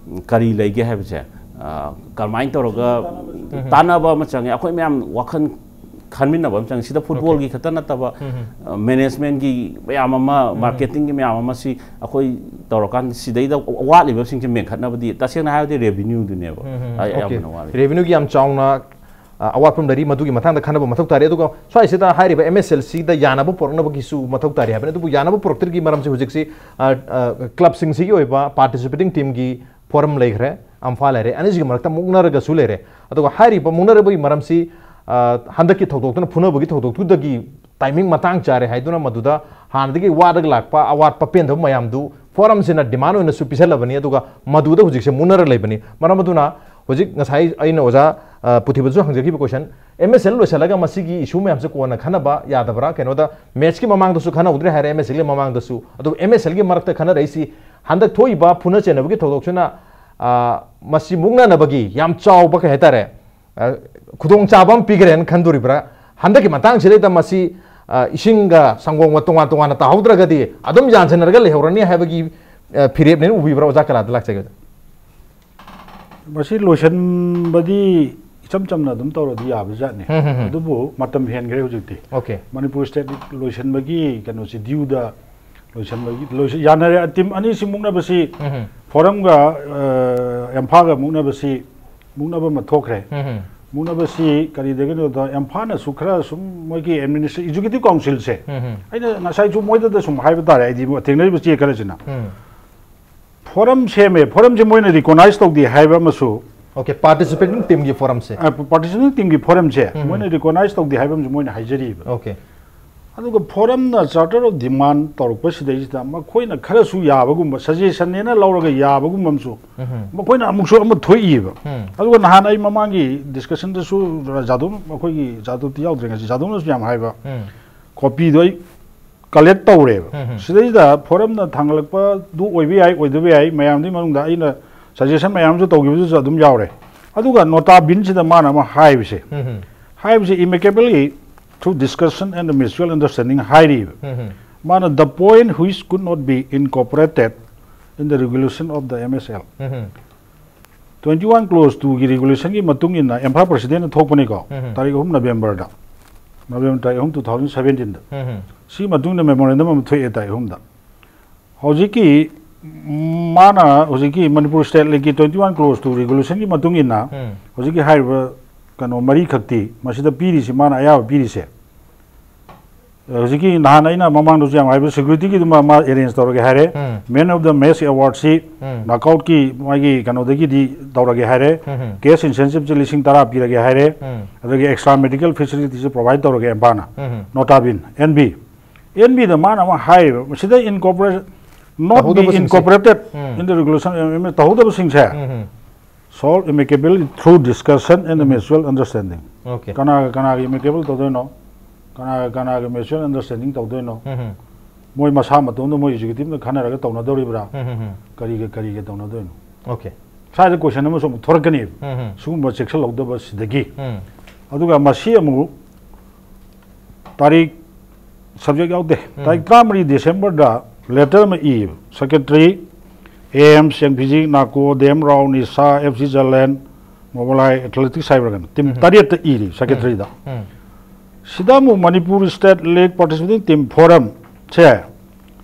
ꯀꯔꯤ ꯂꯩꯒꯦ ꯍꯥꯏꯕꯁꯦ, ꯑ, ꯀꯔꯝꯍꯥꯏꯅ ꯇꯧꯔꯒ ꯎꯝ, ꯎꯝ꯫ ꯇꯥꯟꯅꯕ ꯑꯃ ꯆꯪꯉꯦ꯫ ꯑꯩꯈꯣꯏ ꯃꯌꯥꯝ ꯋꯥꯈꯜ ꯈꯟꯃꯤꯟꯅꯕ ꯑꯃ ꯆꯪꯉꯤ꯫ ꯁꯤꯗ ꯐꯨꯠꯕꯣꯜꯒꯤ ꯑꯣꯀꯦ꯫ ꯈꯛꯇ ꯅꯠꯇꯕ, ꯎꯝ, ꯎꯝ꯫ ꯑ, ꯃꯦꯅꯦꯖꯃꯦꯟꯒꯤ ꯃꯌꯥꯝ ꯑꯃ, ꯎꯝ, ꯎꯝ꯫ ꯃꯥꯔꯀꯦꯇꯤꯡꯒꯤ ꯃꯌꯥꯝ ꯑꯃ, ꯁꯤ ꯑꯩꯈꯣꯏ ꯇꯧꯔꯀꯥꯟꯗ ꯁꯤꯗꯩꯗ ꯋꯥꯠꯂꯤꯕꯁꯤꯡꯁꯦ ꯃꯦꯟꯈꯠꯅꯕꯗꯤ ꯇꯁꯦꯡꯅ ꯍꯥꯏꯔꯗꯤ ꯔꯦꯚꯤꯅ꯭ꯌꯨꯗꯨꯅꯦꯕ꯫ ꯎꯝ, ꯎꯝ, ꯎꯝ꯫ ꯑ-, ꯑꯣꯀꯦ꯫ ꯑꯌꯥꯝꯕꯅ ꯋꯥꯠꯂꯤ꯫ ꯔꯦꯚꯤꯅ꯭ꯌꯨꯒꯤ ꯌꯥꯝ ꯆꯥꯎꯅ ꯑ, ꯑꯋꯥꯠꯄ ꯑꯃ ꯂꯩꯔꯤ, ꯃꯗꯨꯒꯤ ꯃꯇꯥꯡꯗ ꯈꯟꯅꯕ ꯃꯊꯧ ꯇꯥꯔꯤ꯫ ꯑꯗꯨꯒ ꯁ꯭ꯋꯥꯏꯁꯤꯗ ꯍꯥꯏꯔꯤꯕ M S L ꯁꯤꯗ ꯌꯥꯅꯕ ꯄꯨꯔꯛꯅꯕꯒꯤꯁꯨ ꯃꯊꯧ ꯇꯥꯔꯤ ꯍꯥꯏꯕꯅꯤ꯫ ꯑꯗꯨꯕꯨ ꯌꯥꯅꯕ ꯄꯨꯔꯛꯇ꯭ꯔꯤꯒꯤ ꯃꯔꯝꯁꯤ ꯍꯧꯖꯤꯛꯁꯤ, ꯑ, ꯑ, ꯀ꯭ꯂꯕꯁꯤꯡꯁꯤꯒꯤ ꯑꯣꯏꯕ ꯄꯥꯔꯇꯤꯁꯤꯄꯦꯇꯤꯡ ꯇꯤꯝꯒꯤ ꯐꯣꯔꯝ ꯂꯩꯈ꯭ꯔꯦ, ꯑꯝꯐꯥ ꯂꯩꯔꯦ, ꯑꯅꯤꯁꯤꯒꯤ ꯃꯔꯛꯇ ꯃꯨꯛꯅꯔꯒꯁꯨ ꯂꯩꯔꯦ꯫ ꯑꯗꯨꯒ ꯍꯥꯏꯔꯤꯕ ꯃꯨꯛꯅꯔꯕꯒꯤ ꯃꯔꯝꯁꯤ, ꯑ, ꯍꯟꯗꯛꯀꯤ ꯊꯧꯗꯣꯛꯇꯨꯅ, ꯐꯨꯅꯕꯒꯤ ꯊꯧꯗꯣꯛꯇꯨꯗꯒꯤ ꯇꯥꯏꯃꯤꯡ ꯃꯇꯥꯡ ꯆꯥꯔꯦ ꯍꯥꯏꯗꯨꯅ ꯃꯗꯨꯗ ꯍꯥꯟꯅꯗꯒꯤ ꯋꯥꯗꯒ ꯂꯥꯛꯄ ꯑꯋꯥꯠꯄ ꯄꯦꯟꯗꯕ ꯃꯌꯥꯝꯗꯨ ꯐꯣꯔꯝꯁꯤꯅ ꯗꯤꯃꯥꯟ ꯑꯣꯏꯅꯁꯨ ꯄꯤꯁꯜꯂꯕꯅꯤ꯫ ꯑꯗꯨꯒ ꯃꯗꯨꯗ ꯍꯧꯖꯤꯛꯁꯦ ꯃꯨꯟꯅꯔ ꯂꯩꯕꯅꯤ꯫ ꯃꯔꯝ ꯑꯗꯨꯅ ꯍꯧꯖꯤꯛ ꯉꯁꯥꯏ ꯑꯩꯅ ꯑꯣꯖꯥ, ꯑ, ꯄꯨꯊꯤꯕꯗꯁꯨ ꯍꯪꯖꯈꯤꯕ ꯀꯣꯏꯁꯟ, M S L ꯂꯣꯏꯁꯤꯜꯂꯒ ꯃꯁꯤꯒꯤ ꯏꯁꯨ ꯃꯌꯥꯝꯁꯦ ꯀꯣꯟꯅ ꯈꯟꯅꯕ ꯌꯥꯗꯕ꯭ꯔꯥ? ꯀꯩꯅꯣꯗ ꯃꯦꯠꯁꯀꯤ ꯃꯃꯥꯡꯗꯁꯨ ꯈꯟꯅꯍꯧꯗ꯭ꯔꯦ ꯍꯥꯏꯔꯦ, M S L ꯒꯤ ꯃꯃꯥꯡꯗꯁꯨ꯫ ꯑꯗꯨꯕꯨ M S L ꯒꯤ ꯃꯔꯛꯇ ꯈꯟꯅꯔꯛꯏꯁꯤ ꯍꯟꯗꯛ ꯊꯣꯛꯏꯕ ꯐꯨꯅ ꯆꯩꯅꯕꯒꯤ ꯊꯧꯗꯣꯛꯁꯤꯅ, ꯑ, ꯃꯁꯤ ꯃꯨꯛꯅꯅꯕꯒꯤ ꯌꯥꯝ ꯆꯥꯎꯕ, ꯀꯩ ꯍꯥꯏꯇꯥꯔꯦ, ꯑ, ꯈꯨꯗꯣꯡꯆꯥꯕ ꯑꯃ ꯄꯤꯈ꯭ꯔꯦꯅ ꯈꯟꯗꯣꯔꯤꯕ꯭ꯔꯥ? ꯍꯟꯗꯛꯀꯤ ꯃꯇꯥꯡꯁꯤꯗꯩꯗ ꯃꯁꯤ, ꯑ, ꯏꯁꯤꯡꯒ ꯁꯪꯒꯣꯝꯒ ꯇꯣꯉꯥꯟ ꯇꯣꯉꯥꯟꯅ ꯇꯥꯍꯧꯗ꯭ꯔꯒꯗꯤ ꯑꯗꯨꯝ ꯌꯥꯟꯁꯤꯟꯅꯔꯒ ꯂꯩꯍꯧꯔꯅꯤ ꯍꯥꯏꯕꯒꯤ, ꯑ, ꯐꯤꯔꯦꯞꯅꯦꯅ ꯎꯕꯤꯕ꯭ꯔꯥ? ꯑꯣꯖꯥ ꯀꯂꯥꯗ ꯂꯥꯛꯆꯒꯦ꯫ ꯃꯁꯤ ꯂꯣꯏꯁꯤꯟꯕꯗꯤ ꯏꯆꯝ ꯆꯝꯅ ꯑꯗꯨꯝ ꯇꯧꯔꯗꯤ ꯌꯥꯕꯖꯥꯠꯅꯤ꯫ ꯍꯝ, ꯍꯝ, ꯍꯝ꯫ ꯑꯗꯨꯕꯨ ꯃꯇꯝ ꯍꯦꯟꯈ꯭ꯔꯦ ꯍꯧꯖꯤꯛꯇꯤ꯫ ꯑꯣꯀꯦ꯫ ꯃꯅꯤꯄꯨꯔ ꯁ꯭ꯇꯦꯠ ꯂꯣꯏꯁꯤꯟꯕꯒꯤ ꯀꯩꯅꯣꯁꯤ ꯗ꯭ꯌꯨꯗ ꯂꯣꯏꯁꯤꯟꯕꯒꯤ, ꯂꯣꯏꯁꯤ-, ꯌꯥꯅꯔꯦ꯫ ꯇꯤꯝ ꯑꯅꯤꯁꯤ ꯃꯨꯛꯅꯕꯁꯤ ꯎꯝ꯫ ꯐꯣꯔꯝꯒ, ꯑ, ꯏꯝꯐꯥꯜꯒ ꯃꯨꯛꯅꯕꯁꯤ, ꯃꯨꯛꯅꯕ ꯑꯃ ꯊꯣꯛꯈ꯭ꯔꯦ꯫ ꯎꯝ꯫ ꯃꯨꯛꯅꯕꯁꯤ ꯀꯔꯤꯗꯒꯤꯅꯣꯗ, ꯏꯝꯐꯥꯜꯅꯁꯨ ꯈꯔ ꯁꯨꯝ ꯃꯣꯏꯒꯤ ꯑꯦꯗꯃꯤꯅꯤꯁꯇ꯭ꯔꯦ-, ꯑꯦꯛꯖꯤꯀ꯭ꯌꯨꯇꯤꯚ ꯀꯥꯎꯟꯁꯤꯜꯁꯦ, ꯎꯝ꯫ ꯑꯩꯅ ꯉꯁꯥꯏꯁꯨ ꯃꯣꯏꯗ ꯁꯨꯝ ꯍꯥꯏꯕ ꯇꯥꯔꯦ, ꯑꯩꯗꯤ ꯊꯦꯡꯅꯔꯤꯕ ꯆꯦ ꯈꯔꯁꯤꯅ꯫ ꯎꯝ꯫ ꯐꯣꯔꯝ ꯁꯦꯝꯃꯦ, ꯐꯣꯔꯝꯁꯦ ꯃꯣꯏꯅ ꯔꯤꯀꯣꯅꯥꯏꯁ ꯇꯧꯗꯦ ꯍꯥꯏꯕ ꯑꯃꯁꯨ꯫ ꯑꯣꯀꯦ, ꯄꯥꯔꯇꯤꯁꯤꯄꯦꯇꯤꯡ ꯇꯤꯝꯒꯤ ꯐꯣꯔꯝꯁꯦ꯫ ꯑ, ꯄꯥꯔꯇꯤꯁꯤꯄꯦꯇꯤꯡ ꯇꯤꯝꯒꯤ ꯐꯣꯔꯝꯁꯦ ꯎꯝ꯫ ꯃꯣꯏꯅ ꯔꯤꯀꯣꯅꯥꯏꯁ ꯇꯧꯗꯦ ꯍꯥꯏꯕ ꯑꯃꯁꯨ ꯃꯣꯏꯅ ꯍꯥꯏꯖꯔꯤꯕ꯫ ꯑꯣꯀꯦ꯫ ꯑꯗꯨꯒ ꯐꯣꯔꯝꯅ ꯆꯥꯔꯇꯔ ꯑꯣꯐ ꯗꯤꯃꯥꯟ ꯇꯧꯔꯛꯄꯁꯤꯗꯩꯁꯤꯗ ꯃꯈꯣꯏꯅ ꯈꯔꯁꯨ ꯌꯥꯕꯒꯨꯝꯕ, ꯁꯖꯦꯁꯟꯅꯦꯅ ꯂꯧꯔꯒ ꯌꯥꯕꯒꯨꯝꯕ ꯑꯃꯁꯨ ꯎꯝ꯫ ꯃꯈꯣꯏꯅ ꯑꯃꯨꯛꯁꯨ ꯑꯃ ꯊꯣꯛꯏꯕ꯫ ꯎꯝ꯫ ꯑꯗꯨꯒ ꯅꯍꯥꯟ ꯑꯩ ꯃꯃꯥꯡꯒꯤ ꯗꯤꯁꯀꯁꯟꯗꯁꯨ ꯖꯥꯗꯣꯝ, ꯑꯩꯈꯣꯏꯒꯤ ꯖꯥꯗꯣꯝꯇꯤ ꯌꯥꯎꯗ꯭ꯔꯦ ꯉꯁꯤ, ꯖꯥꯗꯣꯝꯅꯁꯨ ꯌꯥꯝ ꯍꯥꯏꯕ, ꯎꯝ꯫ ꯀꯣꯄꯤꯗꯣ ꯑꯩ ꯀꯂꯦꯛ ꯇꯧꯔꯦꯕ꯫ ꯎꯝ, ꯎꯝ꯫ ꯁꯤꯗꯩꯁꯤꯗ ꯐꯣꯔꯝꯅ ꯊꯥꯡꯒꯠꯂꯛꯄꯗꯨ ꯑꯣꯏꯕ ꯌꯥꯏ, ꯑꯣꯏꯗꯕ ꯌꯥꯏ, ꯃꯌꯥꯝꯗꯨꯒꯤ ꯃꯅꯨꯡꯗ ꯑꯩꯅ ꯁꯖꯦꯁꯟ ꯃꯌꯥꯝꯁꯨ ꯇꯧꯈꯤꯕꯗꯨꯁꯨ ꯑꯗꯨꯝ ꯌꯥꯎꯔꯦ꯫ ꯑꯗꯨꯒ ꯅꯣꯇꯥ ꯕꯤꯟꯁꯤꯗ ꯃꯥꯅ ꯑꯃ ꯍꯥꯏꯕꯁꯦ, ꯎꯝ, ꯎꯝ꯫ ꯍꯥꯏꯕꯁꯦ, "Amicably through discussion and mutual understanding" ꯍꯥꯏꯔꯤꯕ꯫ ꯎꯝ, ꯎꯝ꯫ ꯃꯥꯅ "The point which could not be incorporated in the regulation of the M S L." Um, um. Twenty one clause two ꯒꯤ ꯔꯤꯒꯨꯂꯦꯁꯟꯒꯤ ꯃꯇꯨꯡ ꯏꯟꯅ ꯏꯝꯐꯥꯜ ꯄ꯭ꯔꯦꯁꯤꯗꯦꯟꯅ ꯊꯣꯛꯄꯅꯤꯀꯣ, ꯎꯝ꯫ ꯇꯥꯔꯤꯛ ꯑꯍꯨꯝ ꯅꯕꯦꯝꯕꯔꯗ, ꯅꯕꯦꯝꯕꯔ ꯇꯥꯔꯤꯛ ꯑꯍꯨꯝ, two thousand seventeen ꯗ꯫ ꯎꯝ꯫ ꯁꯤꯒꯤ ꯃꯇꯨꯡꯗ ꯃꯦꯃꯣꯔꯦꯟꯗꯝ ꯑꯃ ꯊꯣꯛꯑꯦ ꯇꯥꯔꯤꯛ ꯑꯍꯨꯝꯗ꯫ ꯍꯧꯖꯤꯛꯀꯤ, ꯃꯥꯅ ꯍꯧꯖꯤꯛꯀꯤ ꯃꯅꯤꯄꯨꯔ ꯁ꯭ꯇꯦꯠ ꯂꯤꯒꯀꯤ twenty one clause two ꯔꯤꯒꯨꯂꯦꯁꯟꯒꯤ ꯃꯇꯨꯡ ꯏꯟꯅ ꯎꯝ꯫ ꯍꯧꯖꯤꯛꯀꯤ ꯍꯥꯏꯔꯤꯕ ꯀꯩꯅꯣ ꯃꯔꯤꯈꯛꯇꯤ ꯃꯁꯤꯗ ꯄꯤꯔꯤꯁꯤ, ꯃꯥꯅ ꯑꯌꯥꯕ ꯄꯤꯔꯤꯁꯦ꯫ ꯍꯧꯖꯤꯛꯀꯤ ꯅꯍꯥꯟ ꯑꯩꯅ ꯃꯃꯥꯡꯗꯁꯨ ꯌꯥꯝ ꯍꯥꯏꯕ, ꯁꯦꯀ꯭ꯌꯨꯔꯤꯇꯤꯒꯤꯗꯨꯃ ꯃꯥ ꯑꯦꯔꯦꯟꯖ ꯇꯧꯔꯒꯦ ꯍꯥꯏꯔꯦ꯫ ꯎꯝ꯫ ꯃꯦꯟ ꯑꯣꯐ ꯗ ꯃꯦꯆ ꯑꯦꯋꯥꯔꯗꯁꯤ ꯎꯝ꯫ ꯅꯛꯑꯥꯎꯠꯀꯤ ꯃꯥꯒꯤ ꯀꯩꯅꯣꯗꯒꯤꯗꯤ ꯇꯧꯔꯒꯦ ꯍꯥꯏꯔꯦ꯫ ꯎꯝ꯫ ꯀꯦꯁ ꯏꯟꯁꯦꯟꯇꯤꯞꯁꯤ ꯂꯤꯁꯤꯡ ꯇꯔꯥ ꯄꯤꯔꯒꯦ ꯍꯥꯏꯔꯦ꯫ ꯎꯝ꯫ ꯑꯗꯒꯤ ꯑꯦꯛꯁꯇ꯭ꯔꯥ ꯃꯦꯗꯤꯀꯦꯜ ꯐꯦꯁꯤꯂꯤꯇꯤꯁꯤ ꯄ꯭ꯔꯣꯚꯥꯏꯗ ꯇꯧꯔꯒꯦ ꯑꯦꯝꯕꯥꯅ꯫ ꯎꯝ꯫ ꯅꯣꯇꯥꯕꯤꯟ, ꯑꯦꯟ ꯕꯤ꯫ ꯑꯦꯟ ꯕꯤꯗ ꯃꯥꯅ ꯑꯃ ꯍꯥꯏꯔꯤꯕ, ꯃꯁꯤꯗ ꯏꯟꯀꯣꯔꯄꯣꯔꯦꯠ, not be ꯇꯧꯍꯧꯗꯕꯁꯤꯡꯁꯦ꯫ Incorporated um. In the regulation, ꯇꯧꯍꯧꯗꯕꯁꯤꯡꯁꯦ um. Solve amicably through discussion and mutual understanding. Okay. ꯀꯅꯥꯒ ꯀꯅꯥꯒ ꯑꯦꯃꯤꯀꯦꯕꯜ ꯇꯧꯗꯣꯏꯅꯣ? ꯀꯅꯥꯒ ꯀꯅꯥꯒ ꯃ꯭ꯌꯨꯆꯨꯋꯦꯜ ꯑꯟꯗꯔꯁꯇꯦꯟꯗꯤꯡ ꯇꯧꯗꯣꯏꯅꯣ? ꯎꯝ꯫ ꯃꯣꯏ ꯃꯁꯥ ꯃꯇꯣꯝꯗ ꯃꯣꯏ ꯑꯦꯛꯖꯤꯀ꯭ꯌꯨꯇꯤꯚꯅ ꯈꯟꯅꯔꯒ ꯇꯧꯅꯗꯧꯔꯤꯕ꯭ꯔꯥ? ꯎꯝ꯫ ꯀꯔꯤꯒ ꯀꯔꯤꯒ ꯇꯧꯅꯗꯣꯏꯅꯣ? Okay. ꯁ꯭ꯋꯥꯏꯗ ꯀꯣꯏꯁꯟ ꯑꯃꯁꯨ ꯑꯃꯨꯛ ꯊꯣꯔꯛꯀꯅꯦꯕ꯫ ꯎꯝ꯫ ꯁꯤꯒꯨꯝꯕ ꯆꯦꯛꯁꯤꯜꯍꯧꯗꯕ ꯁꯤꯗꯒꯤ꯫ ꯎꯝ꯫ ꯑꯗꯨꯒ ꯃꯁꯤ ꯑꯃꯨꯛ ꯇꯥꯔꯤꯛ, ꯁꯕꯖꯦꯛ ꯌꯥꯎꯗꯦ꯫ ꯎꯝ꯫ ꯇꯥꯔꯤꯛ ꯇꯔꯥꯃꯔꯤ ꯗꯤꯁꯦꯝꯕꯔꯗ ꯂꯦꯇꯔ ꯑꯃ ꯏꯌꯦꯕ꯫ ꯁꯦꯀ꯭ꯔꯦꯇꯔꯤ, ꯑꯦ ꯑꯦꯝ, ꯁꯦꯡꯐꯤꯖꯤ, ꯅꯥꯀꯣ, ꯗꯦꯝ ꯔꯥꯎ, ꯅꯤꯁꯥ, ꯑꯦꯐ ꯁꯤ ꯖꯂꯦꯟ, ꯃꯣꯕꯥꯂꯥꯏ, ꯑꯦꯊꯂꯦꯇꯤꯛꯁ ꯍꯥꯏꯕ꯭ꯔꯥ ꯀꯩꯅꯣ, ꯇꯤꯝ ꯎꯝ꯫ ꯇꯔꯦꯠꯇ ꯏꯔꯤ, ꯁꯦꯀ꯭ꯔꯦꯇꯔꯤꯗ꯫ ꯎꯝ꯫ ꯁꯤꯗ ꯑꯃꯨꯛ Manipur state league participating team ꯐꯣꯔꯝꯁꯦ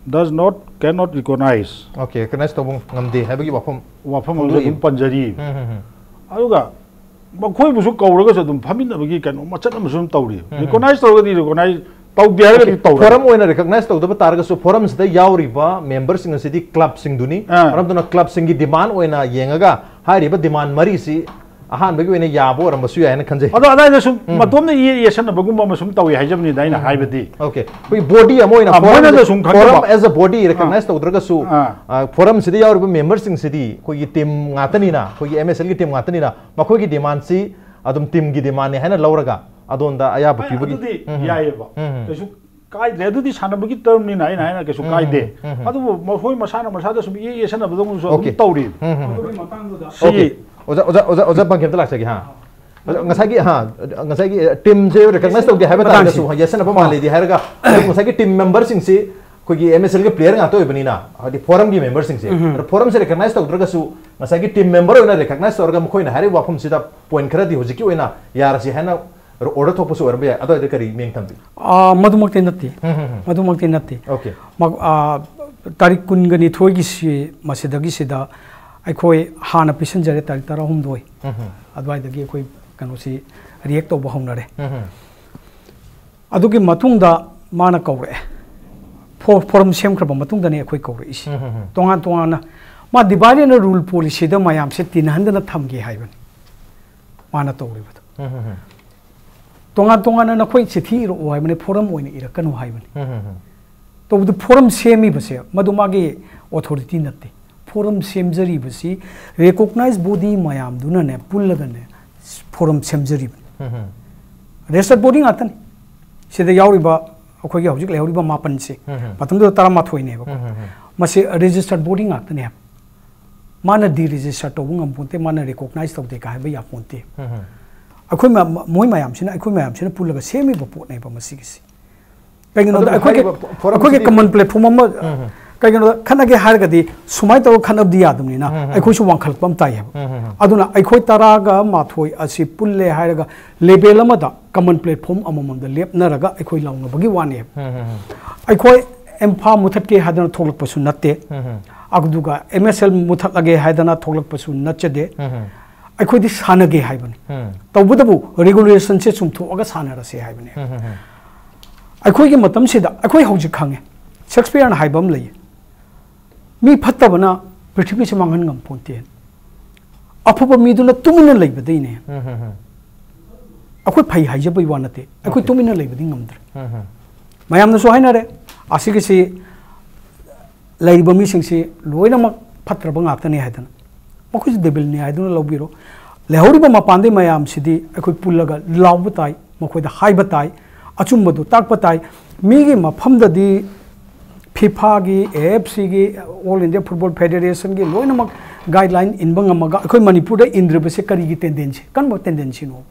does not, cannot recognize. Okay, recognize ꯇꯧꯕ ꯉꯝꯗꯦ ꯍꯥꯏꯕꯒꯤ ꯋꯥꯐꯝ ꯋꯥꯐꯝ ꯑꯃꯁꯨ ꯐꯣꯡꯗꯣꯛꯏ꯫ ꯑꯗꯨꯝ ꯄꯟꯖꯔꯤ꯫ ꯎꯝ, ꯎꯝ, ꯎꯝ꯫ ꯑꯗꯨꯒ ꯃꯈꯣꯏꯕꯨꯁꯨ ꯀꯧꯔꯒꯁꯨ ꯑꯗꯨꯝ ꯐꯝꯃꯤꯟꯅꯕꯒꯤ ꯀꯩꯅꯣ ꯃꯆꯠ ꯑꯃꯁꯨ ꯑꯗꯨꯝ ꯇꯧꯔꯤ꯫ ꯎꯝ, ꯎꯝ꯫ Recognize ꯇꯧꯔꯒꯗꯤ recognize, ꯇꯧꯗꯦ ꯍꯥꯏꯔꯒꯗꯤ Okay, ꯇꯧꯔꯣꯏ꯫ ꯐꯣꯔꯝ ꯑꯣꯏꯅ recognize ꯇꯧꯗꯕ ꯇꯥꯔꯒꯁꯨ, ꯐꯣꯔꯝꯁꯤꯗ ꯌꯥꯎꯔꯤꯕ ꯃꯦꯝꯕꯔꯁꯤꯡ ꯑꯁꯤꯗꯤ ꯀ꯭ꯂꯕꯁꯤꯡꯗꯨꯅꯤ꯫ ꯑꯥ꯫ ꯃꯔꯝ ꯑꯗꯨꯅ ꯀ꯭ꯂꯕꯁꯤꯡꯒꯤ ꯗꯤꯃꯥꯟ ꯑꯣꯏꯅ ꯌꯦꯡꯉꯒ ꯍꯥꯏꯔꯤꯕ ꯗꯤꯃꯥꯟ ꯃꯔꯤꯁꯤ ꯑꯍꯥꯟꯕꯒꯤ ꯑꯣꯏꯅ ꯌꯥꯕ ꯑꯣꯏꯔꯝꯕꯁꯨ ꯌꯥꯏ ꯍꯥꯏꯅ ꯈꯟꯖꯩ꯫ ꯑꯗꯣ ꯑꯗꯥꯏꯗ ꯁꯨꯝ ꯎꯝ꯫ ꯃꯇꯣꯝꯗ ꯌꯦ-, ꯌꯦꯠꯁꯟꯅꯕꯒꯨꯝꯕ ꯑꯃ ꯁꯨꯝ ꯇꯧꯏ ꯍꯥꯏꯖꯕꯅꯤꯗ ꯑꯩꯅ ꯎꯝ꯫ ꯍꯥꯏꯕꯗꯤ꯫ Okay, ꯑꯩꯈꯣꯏꯒꯤ body ꯑꯃ ꯑꯣꯏꯅ ꯑꯥ, ꯃꯣꯏꯅꯗ ꯐꯣꯔꯝꯁꯤ-, ꯁꯨꯝ ꯈꯪꯖꯕ꯫ ꯐꯣꯔꯝ as a body ꯑꯥ꯫ Recognize ꯇꯧꯗ꯭ꯔꯒꯁꯨ, ꯑꯥ꯫ ꯑꯥ, ꯐꯣꯔꯝꯁꯤꯗ ꯌꯥꯎꯔꯤꯕ ꯃꯦꯝꯕꯔꯁꯤꯡꯁꯤꯗꯤ ꯑꯩꯈꯣꯏꯒꯤ ꯇꯤꯝ ꯉꯥꯛꯇꯅꯤꯅ, ꯑꯩꯈꯣꯏꯒꯤ ꯑꯦꯝ ꯑꯦꯁ ꯑꯦꯜꯒꯤ ꯇꯤꯝ ꯉꯥꯛꯇꯅꯤꯅ, ꯃꯈꯣꯏꯒꯤ ꯗꯤꯃꯥꯟꯁꯤ ꯑꯗꯨꯝ ꯇꯤꯝꯒꯤ ꯗꯤꯃꯥꯟꯅꯤ ꯍꯥꯏꯅ ꯂꯧꯔꯒ ꯑꯗꯣꯝꯗ ꯑꯌꯥꯕ ꯑꯩ ꯄꯤꯕꯒꯤ ꯑꯗꯨꯗꯤ ꯎꯝ, ꯎꯝ꯫ ꯌꯥꯏꯌꯦꯕ꯫ ꯎꯝ, ꯎꯝ꯫ ꯀꯩꯁꯨ ꯀꯥꯏꯗ꯭ꯔꯦ꯫ ꯑꯗꯨꯗꯤ ꯁꯥꯟꯅꯕꯒꯤ ꯇꯔꯝꯅꯤꯅ ꯑꯩꯅ ꯍꯥꯏꯅ ꯀꯩꯁꯨ ꯎꯝ, ꯀꯥꯏꯗꯦ꯫ ꯎꯝ, ꯎꯝ꯫ ꯑꯗꯨꯕꯨ ꯃꯈꯣꯏ ꯃꯁꯥꯅ ꯃꯁꯥꯗ ꯁꯨꯝ ꯏꯌꯦ ꯌꯦꯠꯁꯟꯅꯕꯗꯧꯅꯁꯨ ꯑꯗꯨꯝ Okay. ꯇꯧꯔꯤ꯫ ꯎꯝ, ꯎꯝ꯫ ꯁꯤ Okay. ꯑꯣꯖꯥ, ꯑꯣꯖꯥ, ꯑꯣꯖꯥ, ꯑꯣꯖꯥ ꯄꯟꯀꯤ ꯑꯝꯇ ꯂꯥꯛꯆꯒꯦ, ꯍꯥ? ꯑꯣꯖꯥ, ꯉꯁꯥꯏꯒꯤ, ꯍꯥ, ꯉꯁꯥꯏꯒꯤ, ꯑ, ꯇꯤꯝꯁꯦ recognize ꯇꯧꯗꯦ ꯍꯥꯏꯕ ꯃꯇꯥꯡꯁꯤ꯫ ꯇꯥꯔꯒꯁꯨ, ꯌꯦꯠꯁꯟꯅꯕ ꯑꯥ꯫ ꯃꯥꯜꯂꯤꯗꯤ ꯍꯥꯏꯔꯒ, ꯑꯗꯨꯝ ꯉꯁꯥꯏꯒꯤ ꯇꯤꯝ ꯃꯦꯝꯕꯔꯁꯤꯡꯁꯤ ꯑꯩꯈꯣꯏꯒꯤ ꯑꯦꯝ ꯑꯦꯁ ꯑꯦꯜꯒꯤ ꯄ꯭ꯂꯦꯌꯔ ꯉꯥꯛꯇ ꯑꯣꯏꯕꯅꯤꯅ, ꯍꯥꯏꯗꯤ ꯐꯣꯔꯝꯒꯤ ꯃꯦꯝꯕꯔꯁꯤꯡꯁꯦ꯫ ꯎꯝ꯫ ꯑꯗꯣ ꯐꯣꯔꯝꯁꯦ recognize ꯇꯧꯗ꯭ꯔꯒꯁꯨ, ꯉꯁꯥꯏꯒꯤ ꯇꯤꯝ ꯃꯦꯝꯕꯔ ꯑꯣꯏꯅ recognize ꯇꯧꯔꯒ ꯃꯈꯣꯏꯅ ꯍꯥꯏꯔꯤꯕ ꯋꯥꯐꯝꯁꯤꯗ point ꯈꯔꯗꯤ ꯍꯧꯖꯤꯛꯀꯤ ꯑꯣꯏꯅ ꯌꯥꯔꯁꯤ ꯍꯥꯏꯅ ꯑꯣꯔꯗꯔ ꯊꯣꯛꯄꯁꯨ ꯑꯣꯏꯔꯝꯕ ꯌꯥꯏ꯫ ꯑꯗꯨꯋꯥꯏꯗ ꯀꯔꯤ ꯃꯤꯠꯌꯦꯡ ꯊꯝꯕꯤ? ꯑꯥ, ꯃꯗꯨꯃꯛꯇꯤ ꯅꯠꯇꯦ꯫ ꯎꯝ, ꯎꯝ, ꯎꯝ꯫ ꯃꯗꯨꯃꯛꯇꯤ ꯅꯠꯇꯦ꯫ Okay. ꯃ-, ꯑꯥ, ꯇꯥꯔꯤꯛ ꯀꯨꯟꯒ ꯅꯤꯊꯣꯏꯒꯤꯁꯤ, ꯃꯁꯤꯗꯒꯤꯁꯤꯗ ꯑꯩꯈꯣꯏ ꯍꯥꯟꯅ ꯄꯤꯁꯤꯟꯖꯔꯦ, ꯇꯥꯔꯤꯛ ꯇꯔꯥꯍꯨꯝꯗꯣꯏ꯫ ꯎꯝ, ꯎꯝ꯫ ꯑꯗꯨꯋꯥꯏꯗꯒꯤ ꯑꯩꯈꯣꯏ ꯀꯩꯅꯣꯁꯤ ꯔꯤꯌꯦꯛ ꯇꯧꯕ ꯍꯧꯅꯔꯦ꯫ ꯑꯗꯨꯒꯤ ꯃꯇꯨꯡꯗ ꯃꯥꯅ ꯀꯧꯔꯛꯑꯦ꯫ ꯐꯣ- ꯐꯣꯔꯝ ꯁꯦꯝꯈ꯭ꯔꯕ ꯃꯇꯨꯡꯗꯅꯦ ꯑꯩꯈꯣꯏ ꯀꯧꯔꯛꯏꯁꯤ꯫ ꯇꯣꯉꯥꯟ ꯇꯣꯉꯥꯟꯅ ꯃꯥ ꯗꯤꯚꯥꯏꯠ ꯑꯦꯟ ꯔꯨꯜ ꯄꯣꯂꯤꯁꯤꯗ ꯃꯌꯥꯝꯁꯦ ꯇꯤꯟꯅꯍꯟꯗꯅ ꯊꯝꯒꯦ ꯍꯥꯏꯕꯅꯤ ꯃꯥꯅ ꯇꯧꯔꯤꯕꯗꯣ꯫ ꯇꯣꯉꯥꯟ ꯇꯣꯉꯥꯟꯅ ꯅꯈꯣꯏ ꯆꯤꯊꯤ ꯏꯔꯛꯑꯣ ꯍꯥꯏꯕꯅꯤ, ꯐꯣꯔꯝ ꯑꯣꯏꯅ ꯏꯔꯛꯀꯅꯨ ꯍꯥꯏꯕꯅꯤ꯫ ꯇꯧꯕꯗꯤ ꯐꯣꯔꯝ ꯁꯦꯝꯃꯤꯕꯁꯦ ꯃꯗꯨ ꯃꯥꯒꯤ ꯑꯣꯊꯣꯔꯤꯇꯤ ꯅꯠꯇꯦ꯫ ꯐꯣꯔꯝ ꯁꯦꯝꯖꯔꯤꯕꯁꯤ ꯔꯤꯀꯣꯛꯅꯥꯏꯖ ꯕꯣꯗꯤ ꯃꯌꯥꯝꯗꯨꯅꯅꯦ ꯄꯨꯜꯂꯒꯅꯦ ꯐꯣꯔꯝ ꯁꯦꯝꯖꯔꯤꯕꯅꯤ꯫ ꯔꯦꯖꯤꯁꯇꯔ ꯕꯣꯗꯤ ꯉꯥꯛꯇꯅꯤ꯫ ꯁꯤꯗ ꯌꯥꯎꯔꯤꯕ ꯑꯩꯈꯣꯏꯒꯤ ꯍꯧꯖꯤꯛ ꯂꯩꯍꯧꯔꯤꯕ ꯃꯥꯄꯟꯁꯦ, ꯃꯇꯝꯗꯨꯗ ꯇꯔꯥꯃꯥꯊꯣꯏꯅꯦꯕꯀꯣ꯫ ꯃꯁꯤ ꯔꯦꯖꯤꯁꯇꯔ ꯕꯣꯗꯤ ꯉꯥꯛꯇꯅꯦ ꯍꯥꯏꯕ꯫ ꯃꯥꯅ ꯗꯤ ꯔꯦꯖꯤꯁꯇꯔ ꯇꯧꯕ ꯉꯝꯄꯣꯟꯇꯦ, ꯃꯥꯅ ꯔꯤꯀꯣꯛꯅꯥꯏꯖ ꯇꯧꯗꯦ ꯀꯥꯏ ꯍꯥꯏꯕ ꯌꯥꯄꯣꯟꯇꯦ꯫ ꯑꯩꯈꯣꯏ ꯃ- ꯃꯣꯏ ꯃꯌꯥꯝꯁꯤꯅ, ꯑꯩꯈꯣꯏ ꯃꯌꯥꯝꯁꯤꯅ ꯄꯨꯜꯂꯒ ꯁꯦꯝꯃꯤꯕ ꯄꯣꯠꯅꯦꯕ ꯃꯁꯤꯒꯤꯁꯤ꯫ ꯀꯩꯒꯤꯅꯣꯗ ꯑꯗꯨꯕꯨ ꯑꯩꯈꯣꯏꯒꯤ ꯍꯥꯏꯔꯤꯕ ꯐꯣꯔꯝꯁꯤꯗꯤ ꯑꯩꯈꯣꯏꯒꯤ ꯀꯃꯟ ꯄ꯭ꯂꯦꯠꯐꯣꯔꯝ ꯑꯃ, ꯀꯩꯒꯤꯅꯣꯗ ꯈꯠꯅꯒꯦ ꯍꯥꯏꯔꯒꯗꯤ ꯁꯨꯃꯥꯏꯅ ꯇꯧꯔꯒ ꯈꯠꯅꯕꯗꯤ ꯌꯥꯗꯕꯅꯤꯅ ꯑꯩꯈꯣꯏꯁꯨ ꯋꯥꯡꯈꯠꯂꯛꯄ ꯑꯃ ꯇꯥꯏ ꯍꯥꯏꯕ꯫ ꯑꯗꯨꯅ ꯑꯩꯈꯣꯏ ꯇꯔꯥꯒ ꯃꯥꯊꯣꯏ ꯑꯁꯤ ꯄꯨꯜꯂꯦ ꯍꯥꯏꯔꯒ ꯂꯦꯕꯦꯜ ꯑꯃꯗ ꯀꯃꯟ ꯄ꯭ꯂꯦꯠꯐꯣꯔꯝ ꯑꯃꯃꯝꯗ ꯂꯦꯞꯅꯔꯒ ꯑꯩꯈꯣꯏ ꯂꯥꯎꯅꯕꯒꯤ ꯋꯥꯅꯦꯕ꯫ ꯑꯩꯈꯣꯏ ꯏꯝꯐꯥꯜ ꯃꯨꯊꯠꯀꯦ ꯍꯥꯏꯗꯅ ꯊꯣꯛꯂꯛꯄꯁꯨ ꯅꯠꯇꯦ꯫ ꯑꯗꯨꯒ ꯑꯦꯝ ꯑꯦꯁ ꯑꯦꯜ ꯃꯨꯊꯠꯂꯒꯦ ꯍꯥꯏꯗꯅ ꯊꯣꯛꯂꯛꯄꯁꯨ ꯅꯠꯆꯗꯦ꯫ ꯑꯩꯈꯣꯏꯗꯤ ꯁꯥꯟꯅꯒꯦ ꯍꯥꯏꯕꯅꯤ꯫ ꯇꯧꯕꯇꯕꯨ ꯔꯤꯒꯨꯂꯦꯁꯟꯁꯦ ꯆꯨꯝꯊꯣꯛꯑꯒ ꯁꯥꯟꯅꯔꯁꯦ ꯍꯥꯏꯕꯅꯦ꯫ ꯑꯩꯈꯣꯏꯒꯤ ꯃꯇꯝꯁꯤꯗ ꯑꯩꯈꯣꯏ ꯍꯧꯖꯤꯛ ꯈꯪꯉꯦ, ꯁꯦꯛꯁꯄꯤꯌꯔꯅ ꯍꯥꯏꯕ ꯑꯃ ꯂꯩꯌꯦ, "ꯃꯤ ꯐꯠꯇꯕꯅ ꯄ꯭ꯔꯤꯊꯤꯕꯤꯁꯦ ꯃꯥꯡꯍꯟ ꯉꯝꯄꯣꯟꯇꯦ, ꯑꯐꯕ ꯃꯤꯗꯨꯅ ꯇꯨꯃꯤꯟꯅ ꯂꯩꯕꯗꯩꯅꯦ ꯑꯩꯈꯣꯏ ꯐꯩ ꯍꯥꯏꯖꯕꯩ ꯋꯥ ꯅꯠꯇꯦ, ꯑꯩꯈꯣꯏ ꯑꯣꯀꯦ꯫ ꯇꯨꯃꯤꯟꯅ ꯂꯩꯕꯗꯤ ꯉꯝꯗ꯭ꯔꯦ"꯫ ꯃꯌꯥꯝꯅꯁꯨ ꯍꯥꯏꯅꯔꯦ, ꯑꯁꯤꯒꯤꯁꯤ ꯂꯩꯔꯤꯕ ꯃꯤꯁꯤꯡꯁꯤ ꯂꯣꯏꯅꯃꯛ ꯐꯠꯇ꯭ꯔꯕ ꯉꯥꯛꯇꯅꯤ ꯍꯥꯏꯗꯅ, ꯃꯈꯣꯏꯁꯨ ꯗꯦꯕꯤꯜꯅꯤ ꯍꯥꯏꯗꯨꯅ ꯂꯧꯕꯤꯔꯣ꯫ ꯂꯩꯍꯧꯔꯤꯕ ꯃꯄꯥꯟꯗꯩ ꯃꯌꯥꯝꯁꯤꯗꯤ ꯑꯩꯈꯣꯏ ꯄꯨꯜꯂꯒ ꯂꯥꯎꯕ ꯇꯥꯏ, ꯃꯈꯣꯏꯗ ꯍꯥꯏꯕ ꯇꯥꯏ, ꯑꯆꯨꯝꯕꯗꯨ ꯇꯥꯛꯄ ꯇꯥꯏ꯫ ꯃꯤꯒꯤ ꯃꯐꯝꯗꯗꯤ ꯐꯤꯐꯥꯒꯤ, ꯑꯦ ꯑꯦꯐ ꯁꯤꯒꯤ, ꯑꯣꯜ ꯏꯟꯗꯤꯌꯥ ꯐꯨꯠꯕꯣꯜ ꯐꯦꯗꯦꯔꯦꯁꯟꯒꯤ ꯂꯣꯏꯅꯃꯛ ꯒꯥꯏꯗꯂꯥꯏꯟ ꯏꯟꯕ ꯉꯝꯃꯒ ꯑꯩꯈꯣꯏ ꯃꯅꯤꯄꯨꯔꯗ ꯏꯟꯗ꯭ꯔꯤꯕꯁꯦ ꯀꯔꯤꯒꯤ ꯇꯦꯟꯗꯦꯟꯁꯤ, ꯀꯔꯝꯕ ꯇꯦꯟꯗꯦꯟꯁꯤꯅꯣ?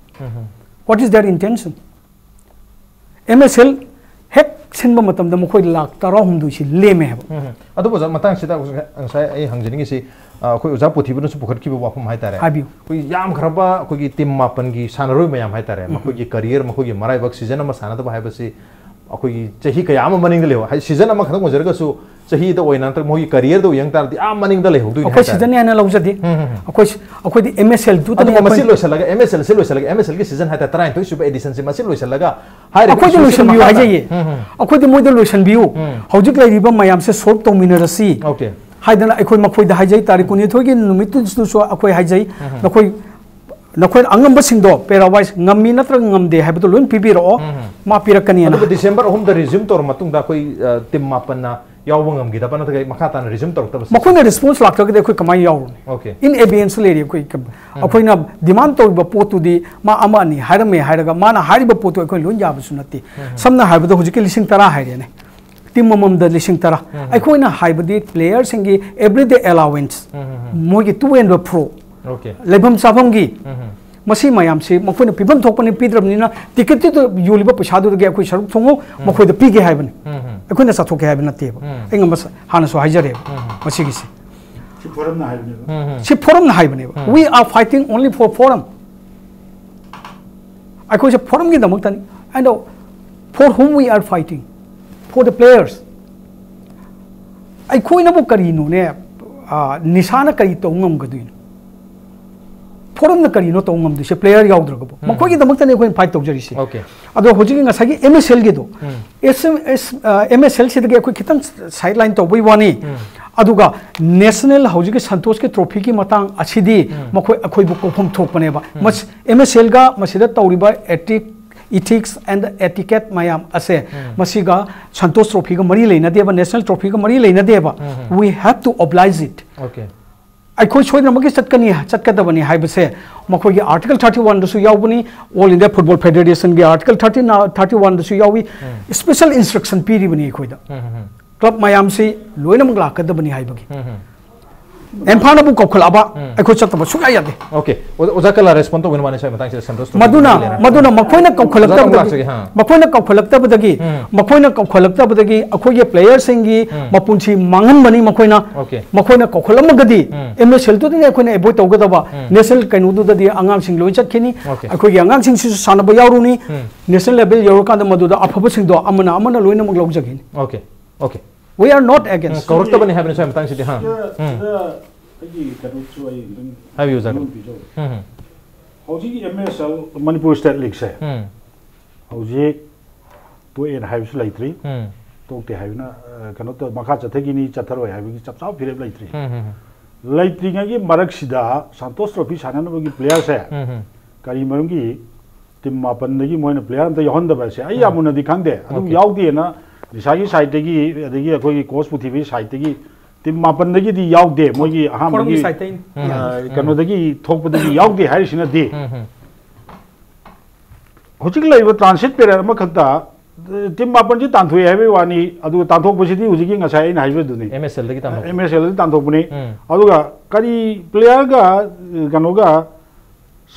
What is their intention? M S L ꯍꯦꯛ ꯁꯤꯟꯕ ꯃꯇꯝꯗ ꯃꯈꯣꯏ ꯂꯥꯈ ꯇꯔꯥꯍꯨꯝꯗꯣꯏꯁꯤ ꯂꯦꯝꯃꯦ ꯍꯥꯏꯕ꯫ ꯎꯝ꯫ ꯑꯗꯨꯕꯨ ꯑꯣꯖꯥ, ꯃꯇꯥꯡꯁꯤꯗ ꯉꯁꯥꯏ ꯑꯩ ꯍꯪꯖꯅꯤꯡꯉꯤꯁꯤ, ꯑ, ꯑꯩꯈꯣꯏ ꯑꯣꯖꯥ ꯄꯨꯊꯤꯕꯅꯁꯨ ꯄꯨꯈꯠꯈꯤꯕ ꯋꯥꯐꯝ ꯍꯥꯏꯇꯥꯔꯦ꯫ ꯍꯥꯏꯕꯤꯌꯨ꯫ ꯑꯩꯈꯣꯏ ꯌꯥꯝꯈ꯭ꯔꯕ ꯑꯩꯈꯣꯏꯒꯤ ꯇꯤꯝ ꯃꯥꯄꯟꯒꯤ ꯁꯥꯟꯅꯔꯣꯏ ꯃꯌꯥꯝ ꯍꯥꯏꯇꯥꯔꯦ, ꯎꯝ꯫ ꯃꯈꯣꯏꯒꯤ ꯀꯔꯤꯌꯔ, ꯃꯈꯣꯏꯒꯤ ꯃꯔꯥꯏꯕꯛ ꯁꯤꯖꯟ ꯑꯃ ꯁꯥꯟꯅꯗꯕ ꯍꯥꯏꯕꯁꯤ ꯑꯩꯈꯣꯏꯒꯤ ꯆꯍꯤ ꯀꯌꯥ ꯑꯃ ꯃꯅꯤꯡꯗ ꯂꯩꯍꯧ, ꯍꯥꯏꯗꯤ ꯁꯤꯖꯟ ꯑꯃꯈꯛꯇꯪ ꯑꯣꯏꯖꯔꯒꯁꯨ ꯆꯍꯤꯗ ꯑꯣꯏꯅ ꯅꯠꯇ꯭ꯔꯒ ꯃꯣꯏꯒꯤ ꯀꯔꯤꯌꯔꯗ ꯌꯦꯡ ꯇꯥꯔꯗꯤ ꯌꯥꯝ ꯃꯅꯤꯡꯗ ꯂꯩꯍꯧꯗꯣꯏꯅꯤ ꯑꯩꯈꯣꯏ ꯍꯥꯏꯇꯥꯔꯦ꯫ ꯁꯤꯖꯟꯅꯤ ꯍꯥꯏꯅ ꯂꯧꯖꯗꯦ꯫ ꯎꯝ, ꯎꯝ, ꯎꯝ꯫ ꯑꯩꯈꯣꯏ ꯑꯩꯈꯣꯏꯗꯤ ꯑꯦꯝ ꯑꯦꯁ ꯑꯦꯜꯗꯨꯗꯅꯤ ꯑꯗꯨꯒ ꯃꯁꯤ ꯑꯩꯈꯣꯏ ꯂꯣꯏꯁꯤꯜꯂꯒ ꯑꯦꯝ ꯑꯦꯁ ꯑꯦꯜ ꯑꯁꯤ ꯂꯣꯏꯁꯤꯜꯂꯒ, ꯑꯦꯝ ꯑꯦꯁ ꯑꯦꯜꯒꯤ ꯁꯤꯖꯟ ꯍꯥꯏꯇꯥꯔꯦ, ꯇꯔꯥꯅꯤꯊꯣꯏ ꯁꯨꯕ ꯑꯦꯗꯤꯁꯟꯁꯤ ꯃꯁꯤ ꯂꯣꯏꯁꯤꯜꯂꯒ ꯍꯥꯏꯔꯤꯕ ꯑꯩꯈꯣꯏꯗ ꯏꯁꯨꯁꯤꯅ ꯂꯣꯏꯁꯤꯟꯕꯤꯌꯨ ꯃꯈꯥ ꯍꯥꯏꯖꯩꯌꯦ꯫ ꯇꯥꯅ ꯎꯝ, ꯎꯝ꯫ ꯑꯩꯈꯣꯏꯗꯤ ꯃꯣꯏꯗ ꯂꯣꯏꯁꯤꯟꯕꯤꯌꯨ꯫ ꯎꯝ꯫ ꯍꯧꯖꯤꯛ ꯂꯩꯔꯤꯕ ꯃꯌꯥꯝꯁꯦ ꯁꯣꯜꯕ ꯇꯧꯃꯤꯟꯅꯔꯁꯤ ꯑꯣꯀꯦ꯫ ꯍꯥꯏꯗꯅ ꯑꯩꯈꯣꯏ ꯃꯈꯣꯏꯗ ꯍꯥꯏꯖꯩ꯫ ꯇꯥꯔꯤꯛ ꯀꯨꯟꯅꯤꯊꯣꯏꯒꯤ ꯅꯨꯃꯤꯠꯇꯨꯗꯁꯨ ꯑꯩꯈꯣꯏ ꯍꯥꯏꯖꯩ, ꯅꯈꯣꯏ ꯅꯈꯣꯏ ꯑꯉꯝꯕꯁꯤꯡꯗꯣ ꯄꯦꯔꯥ ꯋꯥꯏꯁ ꯉꯝꯃꯤ ꯅꯠꯇ꯭ꯔꯒ ꯉꯝꯗꯦ ꯍꯥꯏꯕꯗꯣ ꯂꯣꯏ ꯄꯤꯕꯤꯔꯛꯑꯣ, ꯎꯝ꯫ ꯃꯥ ꯄꯤꯔꯛꯀꯅꯤꯅ꯫ ꯑꯗꯨꯒ ꯗꯤꯁꯦꯝꯕꯔ ꯑꯍꯨꯝꯗ ꯔꯤꯖ꯭ꯌꯨꯝ ꯇꯧꯔ ꯃꯇꯨꯡꯗ ꯑꯩꯈꯣꯏ, ꯑ, ꯇꯤꯝ ꯃꯥꯄꯟꯅ ꯌꯥꯎꯕ ꯉꯝꯈꯤꯗꯕ ꯅꯠꯇ꯭ꯔꯒ ꯃꯈꯥ ꯇꯥꯅ ꯔꯤꯖ꯭ꯌꯨꯝ ꯇꯧꯔꯛꯇꯕꯁꯦ? ꯃꯈꯣꯏꯅ ꯔꯦꯁꯄꯣꯟꯁ ꯂꯥꯛꯇ꯭ꯔꯒꯗꯤ ꯑꯩꯈꯣꯏ ꯀꯃꯥꯏꯅ ꯌꯥꯎꯔꯨꯅꯤ? ꯑꯣꯀꯦ꯫ ꯏꯟ ꯑꯦꯕꯤꯌꯦꯟꯁ ꯂꯩꯔꯤ ꯑꯩꯈꯣꯏ꯫ ꯑꯩꯈꯣꯏꯅ ꯗꯤꯃꯥꯟ ꯇꯧꯔꯤꯕ ꯄꯣꯠꯇꯨꯗꯤ ꯃꯥ ꯑꯃ ꯑꯅꯤ ꯍꯥꯏꯔꯝꯃꯦ ꯍꯥꯏꯔꯒ ꯃꯥꯅ ꯍꯥꯏꯔꯤꯕ ꯄꯣꯠꯇꯨ ꯑꯩꯈꯣꯏ ꯂꯣꯏ ꯌꯥꯕꯁꯨ ꯅꯠꯇꯦ꯫ ꯁꯝꯅ ꯍꯥꯏꯔꯕꯗ ꯍꯧꯖꯤꯛꯀꯤ ꯂꯤꯁꯤꯡ ꯇꯔꯥ ꯍꯥꯏꯔꯦꯅꯦ, ꯇꯤꯝ ꯑꯃꯃꯝꯗ ꯂꯤꯁꯤꯡ ꯇꯔꯥ꯫ ꯑꯩꯈꯣꯏꯅ ꯍꯥꯏꯕꯗꯤ ꯄ꯭ꯂꯦꯌꯔꯁꯤꯡꯒꯤ ꯑꯦꯕ꯭ꯔꯤꯗꯦ ꯑꯦꯂꯥꯋꯦꯟꯁ, ꯃꯣꯏꯒꯤ ꯇꯨ ꯑꯦꯟ ꯐ꯭ꯔꯣ, ꯑꯣꯀꯦ꯫ ꯂꯩꯐꯝ ꯆꯥꯐꯝꯒꯤ, ꯎꯝ꯫ ꯃꯁꯤ ꯃꯌꯥꯝꯁꯤ ꯃꯈꯣꯏꯅ ꯄꯤꯐꯝ ꯊꯣꯛꯄꯅꯤ, ꯄꯤꯗ꯭ꯔꯕꯅꯤꯅ ꯇꯤꯀꯦꯠꯇꯨꯗ ꯌꯣꯜꯂꯤꯕ ꯄꯩꯁꯥꯗꯨꯗꯒꯤ ꯑꯩꯈꯣꯏ ꯁꯔꯨꯛ ꯊꯣꯡꯉꯨ, ꯃꯈꯣꯏꯗ ꯄꯤꯒꯦ ꯍꯥꯏꯕꯅꯤ꯫ ꯎꯝ꯫ ꯑꯩꯈꯣꯏꯅ ꯆꯥꯊꯣꯛꯀꯦ ꯍꯥꯏꯕ ꯅꯠꯇꯦꯕ꯫ ꯎꯝ꯫ ꯑꯩ ꯉꯝꯕ ꯍꯥꯟꯅꯁꯨ ꯍꯥꯏꯖꯔꯦꯕ ꯎꯝ꯫ ꯃꯁꯤꯒꯤꯁꯤ꯫ ꯁꯤ ꯐꯣꯔꯝꯅ ꯍꯥꯏꯕꯅꯦꯕ꯫ ꯎꯝ꯫ ꯁꯤ ꯐꯣꯔꯝꯅ ꯍꯥꯏꯕꯅꯦꯕ, "We are fighting only for forum." ꯑꯩꯈꯣꯏꯁꯦ ꯐꯣꯔꯝꯒꯤꯗꯃꯛꯇꯅꯤ꯫ And for whom we are fighting? For the players. ꯑꯩꯈꯣꯏꯅꯕꯨ ꯀꯔꯤꯅꯣꯅꯦ, ꯑ, ꯅꯤꯁꯥꯅ ꯀꯔꯤ ꯇꯧ ꯉꯝꯒꯗꯣꯏꯅꯣ? ꯐꯣꯔꯝꯅ ꯀꯔꯤꯅꯣ ꯇꯧ ꯉꯝꯗꯣꯏꯁꯦ, ꯄ꯭ꯂꯦꯌꯔ ꯌꯥꯎꯗ꯭ꯔꯒꯕꯨ? ꯃꯈꯣꯏꯒꯤꯗꯃꯛꯇꯅꯤ ꯑꯩꯈꯣꯏꯅ ꯐꯥꯏꯠ ꯇꯧꯖꯔꯤꯁꯦ꯫ ꯑꯣꯀꯦ꯫ ꯑꯗꯣ ꯍꯧꯖꯤꯛꯀꯤ ꯉꯁꯥꯏꯒꯤ ꯑꯦꯝ ꯑꯦꯁ ꯑꯦꯜꯒꯤꯗꯣ, ꯑꯦꯁ ꯑꯦꯝ ꯑꯦꯁ, ꯑ, ꯑꯦꯝ ꯑꯦꯁ ꯑꯦꯜꯁꯤꯗꯒꯤ ꯑꯩꯈꯣꯏ ꯈꯤꯇꯪ ꯁꯥꯏꯠ ꯂꯥꯏꯟ ꯇꯧꯕꯩ ꯋꯥꯅꯤ꯫ ꯑꯗꯨꯒ ꯅꯦꯁꯅꯦꯜ ꯍꯧꯖꯤꯛꯀꯤ ꯁꯟꯇꯣꯁꯀꯤ ꯇ꯭ꯔꯣꯐꯤꯒꯤ ꯃꯇꯥꯡ ꯑꯁꯤꯗꯤ ꯃꯈꯣꯏ ꯑꯩꯈꯣꯏꯕꯨ ꯀꯧꯐꯝ ꯊꯣꯛꯄꯅꯦꯕ꯫ ꯃꯁꯤ ꯑꯦꯝ ꯑꯦꯁ ꯑꯦꯜꯒ ꯃꯁꯤꯗ ꯇꯧꯔꯤꯕ ethics and etiquette ꯃꯌꯥꯝ ꯑꯁꯦ, ꯃꯁꯤꯒ ꯁꯟꯇꯣꯁ ꯇ꯭ꯔꯣꯐꯤꯒ ꯃꯔꯤ ꯂꯩꯅꯗꯦꯕ, ꯅꯦꯁꯅꯦꯜ ꯇ꯭ꯔꯣꯐꯤꯒ ꯃꯔꯤ ꯂꯩꯅꯗꯦꯕ꯫ We have to oblige it. Okay. ꯑꯩꯈꯣꯏ ꯁꯣꯏꯗꯅꯃꯛꯀꯤ ꯆꯠꯀꯅꯤ, ꯆꯠꯀꯗꯕꯅꯤ ꯍꯥꯏꯕꯁꯦ ꯃꯈꯣꯏꯒꯤ ꯑꯥꯔꯇꯤꯀꯜ ꯊꯥꯔꯇꯤ ꯋꯥꯟꯗꯁꯨ ꯌꯥꯎꯕꯅꯤ, ꯑꯣꯜ ꯏꯟꯗꯤꯌꯥ ꯐꯨꯠꯕꯣꯜ ꯐꯦꯗꯦꯔꯦꯁꯟꯒꯤ ꯑꯥꯔꯇꯤꯀꯜ ꯊꯥꯔꯇꯤ, ꯊꯥꯔꯇꯤ ꯋꯥꯟꯗꯁꯨ ꯌꯥꯎꯏ, ꯁ꯭ꯄꯦꯁꯦꯜ ꯏꯟꯁꯇ꯭ꯔꯛꯁꯟ ꯄꯤꯔꯤꯕꯅꯤ ꯑꯩꯈꯣꯏꯗ꯫ ꯀ꯭ꯂꯕ ꯃꯌꯥꯝꯁꯤ ꯂꯣꯏꯅꯃꯛ ꯂꯥꯛꯀꯗꯕꯅꯤ ꯍꯥꯏꯕꯒꯤ꯫ ꯑꯦꯝꯐꯥꯅꯕꯨ ꯀꯧꯈꯠꯂꯛꯑꯕ ꯑꯩꯈꯣꯏ ꯆꯠꯇꯕ ꯁꯨꯡꯌꯥ ꯌꯥꯗꯦ꯫ ꯑꯣꯀꯦ, ꯑꯣꯖꯥ ꯀꯂꯥ ꯔꯦꯁꯄꯣꯟ ꯇꯧꯕꯤꯅ ꯃꯥꯅꯤ ꯁ꯭ꯋꯥꯏ ꯃꯇꯥꯡꯁꯤꯗ ꯁꯟꯇꯣꯁ ꯃꯗꯨꯅ ꯃꯗꯨꯅ ꯃꯈꯣꯏꯅ ꯀꯧꯈꯠꯂꯛꯇꯕꯗꯒꯤ ꯃꯈꯣꯏꯅ ꯀꯧꯈꯠꯂꯛꯇꯕꯗꯒꯤ ꯃꯈꯣꯏꯅ ꯀꯧꯈꯠꯂꯛꯇꯕꯗꯒꯤ ꯑꯩꯈꯣꯏꯒꯤ ꯄ꯭ꯂꯦꯌꯔꯁꯤꯡꯒꯤ ꯃꯄꯨꯟꯁꯤ ꯃꯥꯡꯍꯟꯕꯅꯤ꯫ ꯃꯈꯣꯏꯅ ꯑꯣꯀꯦ꯫ ꯃꯈꯣꯏꯅ ꯀꯧꯈꯠꯂꯝꯃꯒꯗꯤ ꯎꯝ꯫ ꯑꯦꯝ ꯑꯦꯁ ꯑꯦꯜꯗꯨꯗꯅꯤ ꯑꯩꯈꯣꯏꯅ ꯑꯦꯚꯣꯏꯗ ꯇꯧꯒꯗꯕ꯫ ꯎꯝ꯫ ꯅꯦꯁꯅꯦꯜ ꯀꯩꯅꯣꯗꯨꯗꯗꯤ ꯑꯉꯥꯡꯁꯤꯡ ꯂꯣꯏ ꯆꯠꯈꯤꯅꯤ꯫ ꯑꯣꯀꯦ꯫ ꯑꯩꯈꯣꯏꯒꯤ ꯑꯉꯥꯡꯁꯤꯡꯁꯤꯁꯨ ꯁꯥꯟꯅꯕ ꯌꯥꯎꯔꯨꯅꯤ꯫ ꯎꯝ꯫ ꯅꯦꯁꯅꯦꯜ ꯂꯦꯚꯦꯜ ꯌꯧꯔꯀꯥꯟꯗ ꯃꯗꯨꯗ ꯑꯐꯕꯁꯤꯡꯗꯣ ꯑꯃꯅ ꯑꯃꯅ ꯂꯣꯏꯅꯃꯛ ꯂꯧꯖꯈꯤꯅꯤ꯫ Okay. Okay. We are not against. ꯀꯧꯔꯛꯇꯕꯅꯤ ꯍꯥꯏꯕꯅꯤ ꯁ꯭ꯋꯥꯏ ꯃꯇꯥꯡꯁꯤꯗꯤ ꯍꯥ꯫ ꯁꯤꯗ ꯎꯝ꯫ ꯁꯤꯗ ꯑꯩꯒꯤ ꯀꯩꯅꯣꯁꯨ ꯑꯩ ꯑꯗꯨꯝ ꯍꯥꯏꯕꯤꯌꯨ, ꯁꯥꯔ꯫ ꯑꯗꯨꯝ ꯄꯤꯖꯧ꯫ ꯎꯝ꯫ ꯍꯧꯖꯤꯛꯀꯤ M S L Manipur state ꯂꯤꯒꯁꯦ ꯎꯝ꯫ ꯍꯧꯖꯤꯛ ꯇꯣꯛꯑꯦꯅ ꯍꯥꯏꯕꯁꯨ ꯂꯩꯇ꯭ꯔꯤ꯫ ꯎꯝ꯫ ꯇꯣꯛꯇꯦ ꯍꯥꯏꯕꯅ ꯑ, ꯀꯩꯅꯣ ꯇꯧ ꯃꯈꯥ ꯆꯠꯊꯈꯤꯅꯤ ꯆꯠꯊꯔꯣꯏ ꯍꯥꯏꯕꯒꯤ ꯆꯞ ꯆꯥꯕ ꯐꯤꯔꯦꯞ ꯂꯩꯇ꯭ꯔꯤ꯫ ꯎꯝ, ꯎꯝ, ꯂꯩꯇ꯭ꯔꯤꯉꯩꯒꯤ ꯃꯔꯛꯁꯤꯗ ꯁꯥꯟꯇꯣꯁ ꯇ꯭ꯔꯣꯐꯤ ꯁꯥꯟꯅꯅꯕꯒꯤ ꯄ꯭ꯂꯦꯌꯔꯁꯦ ꯎꯝ, ꯎꯝ꯫ ꯀꯔꯤ ꯃꯔꯝꯒꯤ ꯇꯤꯝ ꯃꯥꯄꯟꯗꯒꯤ ꯃꯣꯏꯅ ꯄ꯭ꯂꯦꯌꯔ ꯑꯝꯇ ꯌꯥꯎꯍꯟꯗꯕ ꯍꯥꯏꯁꯦ ꯑꯩ ꯌꯥꯝ ꯃꯨꯟꯅꯗꯤ ꯈꯪꯗꯦ꯫ ꯑꯗꯨꯝ Okay. ꯌꯥꯎꯗꯦꯅ ꯅꯤꯁꯥꯒꯤ ꯁꯥꯏꯠꯇꯒꯤ ꯑꯗꯒꯤ ꯑꯩꯈꯣꯏꯒꯤ ꯀꯣꯁ ꯄꯨꯊꯤꯕꯒꯤ ꯁꯥꯏꯠꯇꯒꯤ ꯇꯤꯝ ꯃꯥꯄꯟꯗꯒꯤꯗꯤ ꯌꯥꯎꯗꯦ ꯃꯣꯏꯒꯤ ꯐꯣꯔꯝꯒꯤ ꯑꯍꯥꯟꯕꯒꯤ ꯁꯥꯏꯠꯇꯩ ꯑ, ꯀꯩꯅꯣꯗꯒꯤ ꯊꯣꯛꯄꯗꯒꯤ ꯌꯥꯎꯗꯦ ꯍꯥꯏꯔꯤꯁꯤꯅꯗꯤ ꯎꯝ, ꯎꯝ꯫ ꯍꯧꯖꯤꯛ ꯂꯩꯔꯤꯕ ꯇ꯭ꯔꯥꯟꯁꯤꯠ ꯄꯦꯔꯦꯠ ꯑꯃꯈꯛꯇ ꯇꯤꯝ ꯃꯥꯄꯟꯁꯤ ꯇꯥꯟꯊꯣꯛꯑꯦ ꯍꯥꯏꯕꯒꯤ ꯋꯥꯅꯤ꯫ ꯑꯗꯨꯒ ꯇꯥꯟꯊꯣꯛꯄꯁꯤꯗꯤ ꯍꯧꯖꯤꯛꯀꯤ ꯉꯁꯥꯏ ꯑꯩꯅ ꯍꯥꯏꯖꯗꯨꯅꯤ꯫ ꯑꯦꯝ ꯑꯦꯁ ꯑꯦꯜꯗꯒꯤ ꯇꯥꯟꯊꯣꯛꯄ꯫ ꯑꯦꯝ ꯑꯦꯁ ꯑꯦꯜꯗꯒꯤ ꯇꯥꯟꯊꯣꯛꯄꯅꯤ꯫ ꯎꯝ꯫ ꯑꯗꯨꯒ ꯀꯔꯤ ꯄ꯭ꯂꯦꯌꯔꯒ ꯀꯩꯅꯣꯒ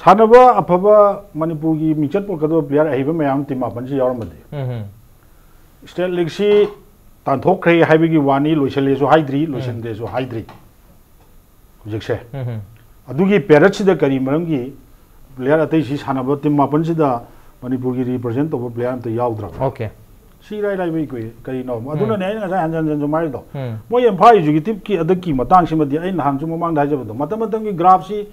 ꯁꯥꯟꯅꯕ ꯑꯐꯕ ꯃꯅꯤꯄꯨꯔꯒꯤ ꯃꯤꯡꯆꯠ ꯄꯨꯔꯛꯀꯗꯕ ꯄ꯭ꯂꯦꯌꯔ ꯑꯍꯩꯕ ꯃꯌꯥꯝ ꯇꯤꯝ ꯃꯥꯄꯟꯁꯤ ꯌꯥꯎꯔꯝꯃꯗꯤ ꯎꯝ, ꯎꯝ꯫ ꯁ꯭ꯇꯦꯠ ꯂꯤꯒꯁꯤ ꯇꯥꯟꯊꯣꯛꯈ꯭ꯔꯦ ꯍꯥꯏꯕꯒꯤ ꯋꯥꯅꯤ, ꯂꯣꯏꯁꯤꯜꯂꯦꯁꯨ ꯍꯥꯏꯗ꯭ꯔꯤ, ꯂꯣꯏꯁꯤꯟꯗꯦꯁꯨ ꯍꯥꯏꯗ꯭ꯔꯤ ꯍꯧꯖꯤꯛꯁꯦ꯫ ꯎꯝ, ꯎꯝ꯫ ꯑꯗꯨꯒꯤ ꯄꯦꯔꯠꯁꯤꯗ ꯀꯔꯤ ꯃꯔꯝꯒꯤ ꯄ꯭ꯂꯦꯌꯔ ꯑꯇꯩꯁꯤ ꯁꯥꯟꯅꯕ ꯇꯤꯝ ꯃꯥꯄꯟꯁꯤꯗ ꯃꯅꯤꯄꯨꯔꯒꯤ ꯔꯤꯄ꯭ꯔꯖꯦꯟ ꯇꯧꯕ ꯄ꯭ꯂꯦꯌꯔ ꯑꯝꯇ ꯌꯥꯎꯗ꯭ꯔꯕ? ꯑꯣꯀꯦ꯫ ꯁꯤ ꯏꯔꯥꯏ ꯂꯥꯏꯕ ꯏꯀ꯭ꯋꯦ ꯀꯔꯤꯅꯣ? ꯑꯗꯨꯅꯅꯦ ꯑꯩꯅ ꯉꯁꯥꯏ ꯍꯟꯖꯟ ꯍꯟꯖꯟꯁꯨ ꯍꯥꯏꯔꯤꯗꯣ꯫ ꯎꯝ꯫ ꯃꯣꯏ ꯏꯝꯐꯥꯜ ꯑꯦꯖꯨꯀꯦꯇꯤꯚꯀꯤ ꯍꯟꯗꯛꯀꯤ ꯃꯇꯥꯡꯁꯤꯃꯗꯤ ꯑꯩ ꯅꯍꯥꯟꯁꯨ ꯃꯃꯥꯡꯗ ꯍꯥꯏꯖꯕꯗꯣ, ꯃꯇꯝ ꯃꯇꯝꯒꯤ ꯒ꯭ꯔꯥꯐꯁꯤ